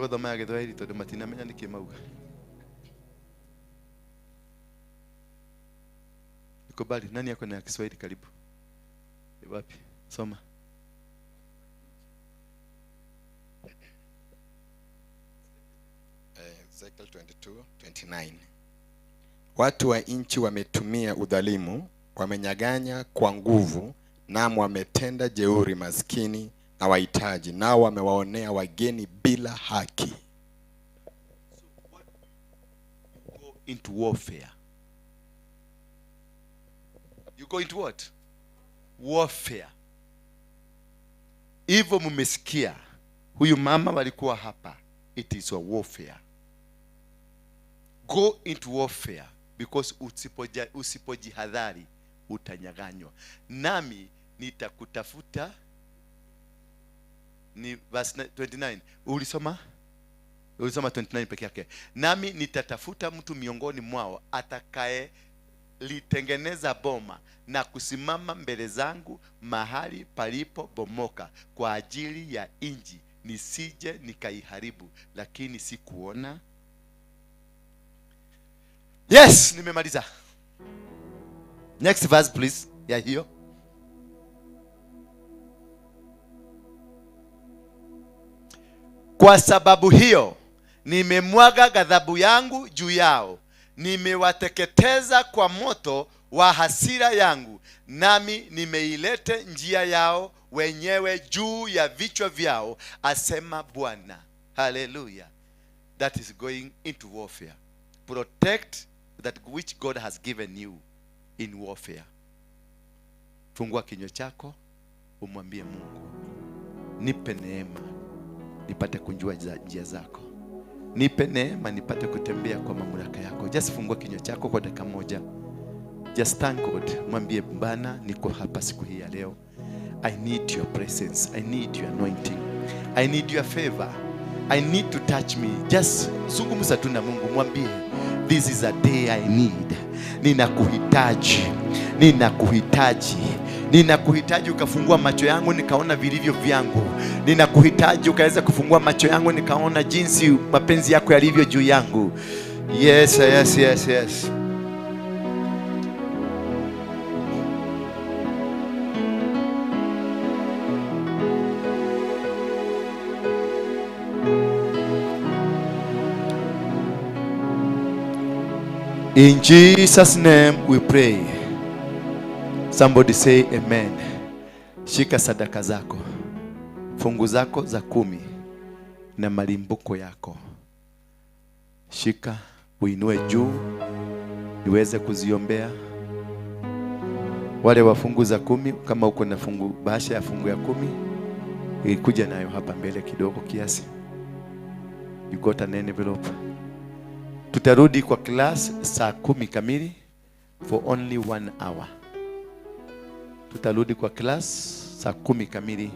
Tũgũthoma ya Gĩthwaĩri tondũ matinamenya nĩkĩ mauga. Nikubali, nani yako na Kiswahili karibu? Wapi? Soma. Ezekiel 22:29. Watu wa nchi wametumia udhalimu, wamenyaganya kwa nguvu, naam wametenda jeuri maskini na wahitaji, nao wamewaonea wageni bila haki. So go into warfare. You go into what? Warfare. Hivyo mmesikia huyu mama walikuwa hapa. It is a warfare. Go into warfare because usipojihadhari utanyaganywa. Nami nitakutafuta. Ni verse 29. Ulisoma? Ulisoma 29 peke yake. Nami nitatafuta mtu miongoni mwao atakaye litengeneza boma na kusimama mbele zangu mahali palipo bomoka kwa ajili ya inji, nisije nikaiharibu, lakini sikuona. Yes, nimemaliza. Next verse please. Ya hiyo. Kwa sababu hiyo nimemwaga ghadhabu yangu juu yao, nimewateketeza kwa moto wa hasira yangu, nami nimeilete njia yao wenyewe juu ya vichwa vyao, asema Bwana. Hallelujah. That is going into warfare. Protect that which God has given you in warfare. Fungua kinywa chako, umwambie Mungu, nipe neema nipate kunjua njia zako. Nipe neema nipate kutembea kwa mamlaka yako. Just fungua kinywa chako kwa dakika moja. Just thank God. Mwambie Bwana, niko hapa siku hii ya leo. I need your presence. I need your anointing. I need your favor. I need to touch me. Just zungumza tu na Mungu, mwambie this is a day I need. Ninakuhitaji. Ninakuhitaji. Ninakuhitaji ukafungua macho yangu nikaona vilivyo vyangu. Ninakuhitaji ukaweza kufungua macho yangu nikaona jinsi mapenzi yako yalivyo juu yangu. Yes, yes, yes, yes. In Jesus' name we pray. Somebody say amen. Shika sadaka zako, fungu zako za 10 na malimbuko yako. Shika, uinue juu niweze kuziombea. Wale wa fungu za 10, kama uko na fungu bahasha ya fungu ya 10, ikuja nayo hapa mbele kidogo kiasi. You got an envelope. Tutarudi kwa class saa 10 kamili for only 1 hour. Tutarudi kwa class saa 10 kamili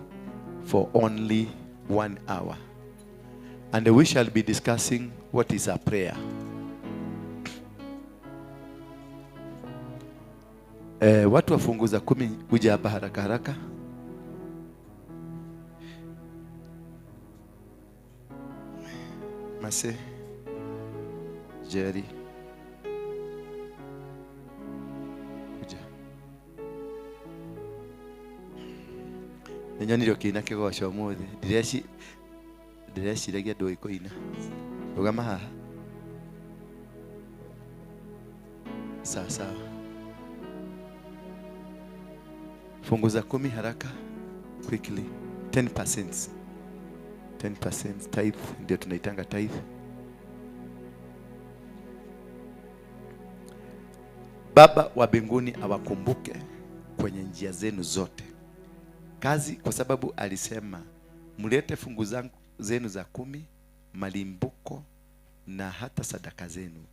for only 1 hour. And we shall be discussing what is a prayer. Watu wa fungu za 10 kuja hapa haraka haraka. Mase Jerry kuja. Nĩnyonire ũkĩina kĩgoco ũmũthĩ. Ndĩreciragia ndũĩ kũina. Rũgama haha. Sawa sawa. Fungu za 10 haraka, quickly. 10%. 10% tithe, ndio tunaitanga tithe. Baba wa mbinguni awakumbuke kwenye njia zenu zote. Kazi, kwa sababu alisema mlete fungu zenu za 10, malimbuko na hata sadaka zenu,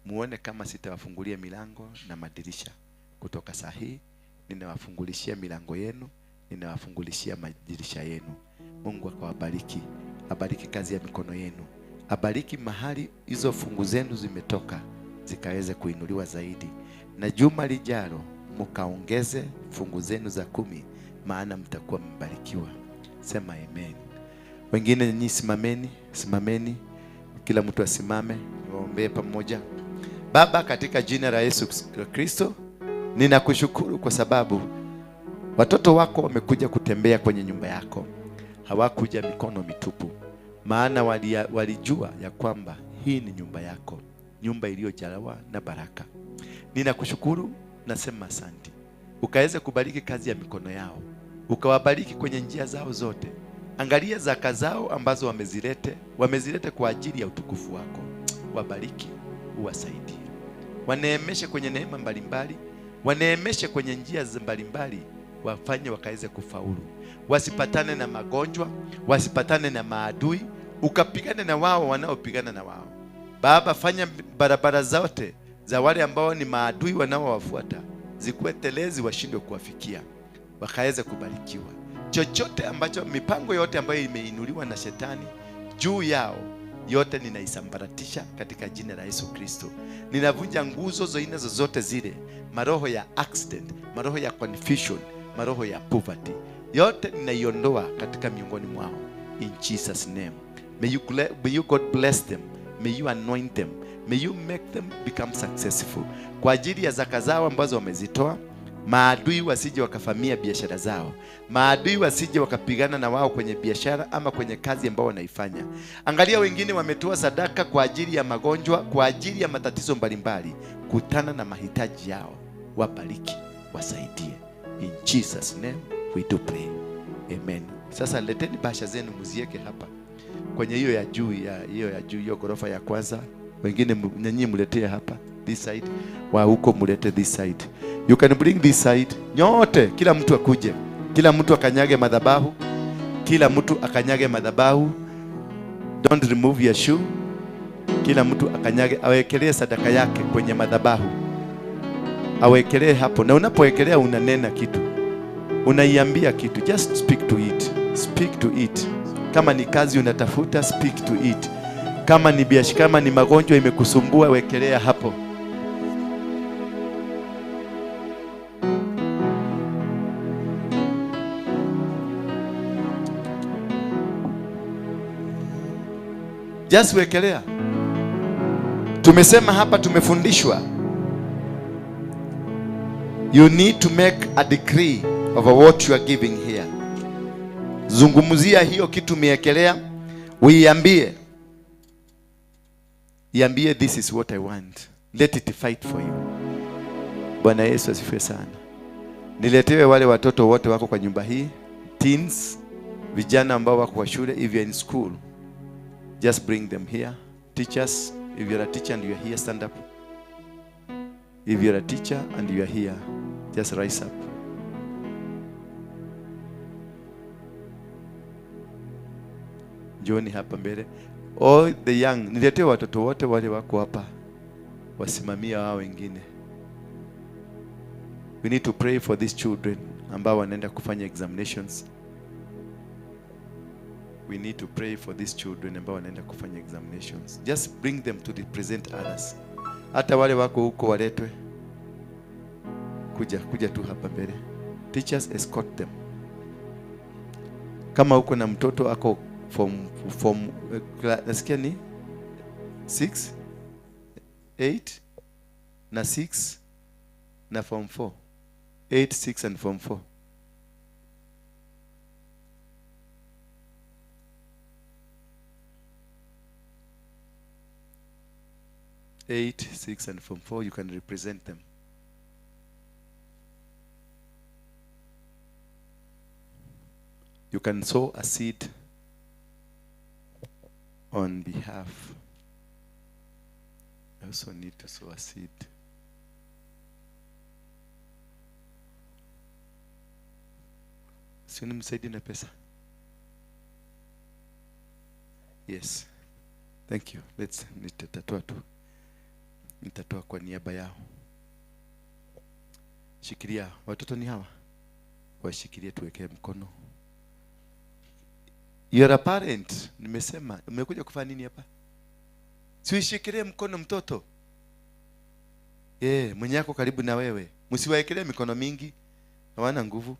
muone kama sitawafungulia milango na madirisha. Kutoka saa hii ninawafungulishia milango yenu, ninawafungulishia madirisha yenu. Mungu akawabariki, abariki kazi ya mikono yenu, abariki mahali hizo fungu zenu zimetoka zikaweze kuinuliwa zaidi. Na juma lijalo mkaongeze fungu zenu za 10, maana mtakuwa mbarikiwa. Sema amen. Wengine nyinyi simameni, simameni. Kila mtu asimame, niwaombee pamoja. Baba, katika jina la Yesu Kristo, ninakushukuru kwa sababu watoto wako wamekuja kutembea kwenye nyumba yako. Hawakuja mikono mitupu, maana walijua ya kwamba hii ni nyumba yako, nyumba iliyojawa na baraka. Ninakushukuru, nasema asante. Ukaweze kubariki kazi ya mikono yao, ukawabariki kwenye njia zao zote. Angalia zaka zao ambazo wamezilete kwa ajili ya utukufu wako. Wabariki, uwasaidie, waneemeshe kwenye neema mbalimbali, waneemeshe kwenye njia mbalimbali, wafanye wakaweze kufaulu, wasipatane na magonjwa, wasipatane na maadui, ukapigane na wao wanaopigana na wao. Baba, fanya barabara zote za wale ambao ni maadui wanaowafuata zikuwe telezi, washindwe kuwafikia, wakaweze kubarikiwa. Chochote ambacho, mipango yote ambayo imeinuliwa na shetani juu yao, yote ninaisambaratisha katika jina la Yesu Kristo. Ninavunja nguzo zoina zozote zile, maroho ya accident, maroho ya confusion, maroho ya poverty, yote ninaiondoa katika miongoni mwao, in Jesus name. May you God bless them, may you anoint them, may you make them become successful. Kwa ajili ya zaka zao ambazo wamezitoa, maadui wasije wakafamia biashara zao, maadui wasije wakapigana na wao kwenye biashara ama kwenye kazi ambao wanaifanya. Angalia wengine wametoa sadaka kwa ajili ya magonjwa, kwa ajili ya matatizo mbalimbali. Kutana na mahitaji yao, wabariki, wasaidie. In Jesus name we do pray. Amen. Sasa leteni bahasha zenu mzieke hapa kwenye hiyo ya juu, ya hiyo ya juu, hiyo ghorofa ya kwanza. Wengine nyinyi mletee hapa this side, wa huko mlete this side. You can bring this side. Nyote, kila mtu akuje. Kila mtu akanyage madhabahu. Kila mtu akanyage madhabahu. Don't remove your shoe. Kila mtu akanyage, awekelee sadaka yake kwenye madhabahu. Awekelee hapo. Na unapowekelea unanena kitu. Unaiambia kitu. Just speak to it. Speak to it. Kama ni kazi unatafuta, speak to it. Kama ni biashara, kama ni magonjwa imekusumbua, wekelea hapo. Just wekelea. Tumesema hapa, tumefundishwa, you need to make a decree over what you are giving here. Zungumzia hiyo kitu umewekelea, uiambie. Iambie, this is what I want. Let it fight for you. Bwana Yesu asifiwe sana. Niletewe wale watoto wote wako kwa nyumba hii, teens, vijana ambao wako kwa shule, if you are in school, just bring them here. Teachers, if you are a teacher and you are here, stand up. If you are a teacher and you are here, just rise up. Njooni hapa mbele. All the young, niletee watoto wote wale wako hapa, wasimamia wao wengine. We need to pray for these children ambao wanaenda kufanya examinations. We need to pray for these children ambao wanaenda kufanya examinations. Just bring them to represent others. Hata wale wako huko waletwe. Kuja tu hapa mbele. Teachers, escort them. Kama uko na mtoto ako form nasikia ni 6 8 na 6 na form 4. 8, 6 and form 4. 8, 6 and form 4, you can represent them. You can sow a seed on behalf. I also need to sow a seed. Sioni msaidi na pesa. Yes. Thank you. Let's nitatoa tu. Nitatoa kwa niaba yao. Shikilia, watoto ni hawa. Washikilie, tuwekee mkono. You are a parent. Nimesema, umekuja kufanya nini hapa? Siushikilie mkono mtoto. Mwenye yako karibu na wewe. Msiwaekelee mikono mingi. Hawana nguvu.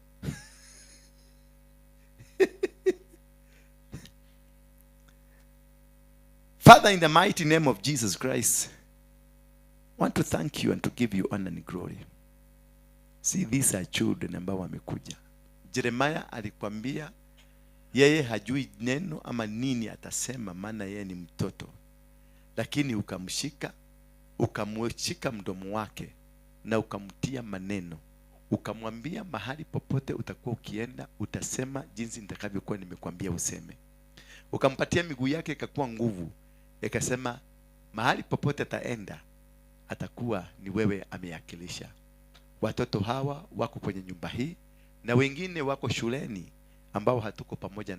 Father, in the mighty name of Jesus Christ, I want to thank you and to give you honor and glory. See, these are children ambao wamekuja. Jeremiah alikwambia yeye hajui neno ama nini atasema, maana yeye ni mtoto, lakini ukamshika, ukamshika mdomo wake na ukamtia maneno, ukamwambia mahali popote utakuwa ukienda utasema jinsi nitakavyokuwa nimekwambia useme. Ukampatia miguu yake ikakuwa nguvu, ikasema mahali popote ataenda atakuwa ni wewe ameakilisha. Watoto hawa wako kwenye nyumba hii na wengine wako shuleni ambao hatuko pamoja.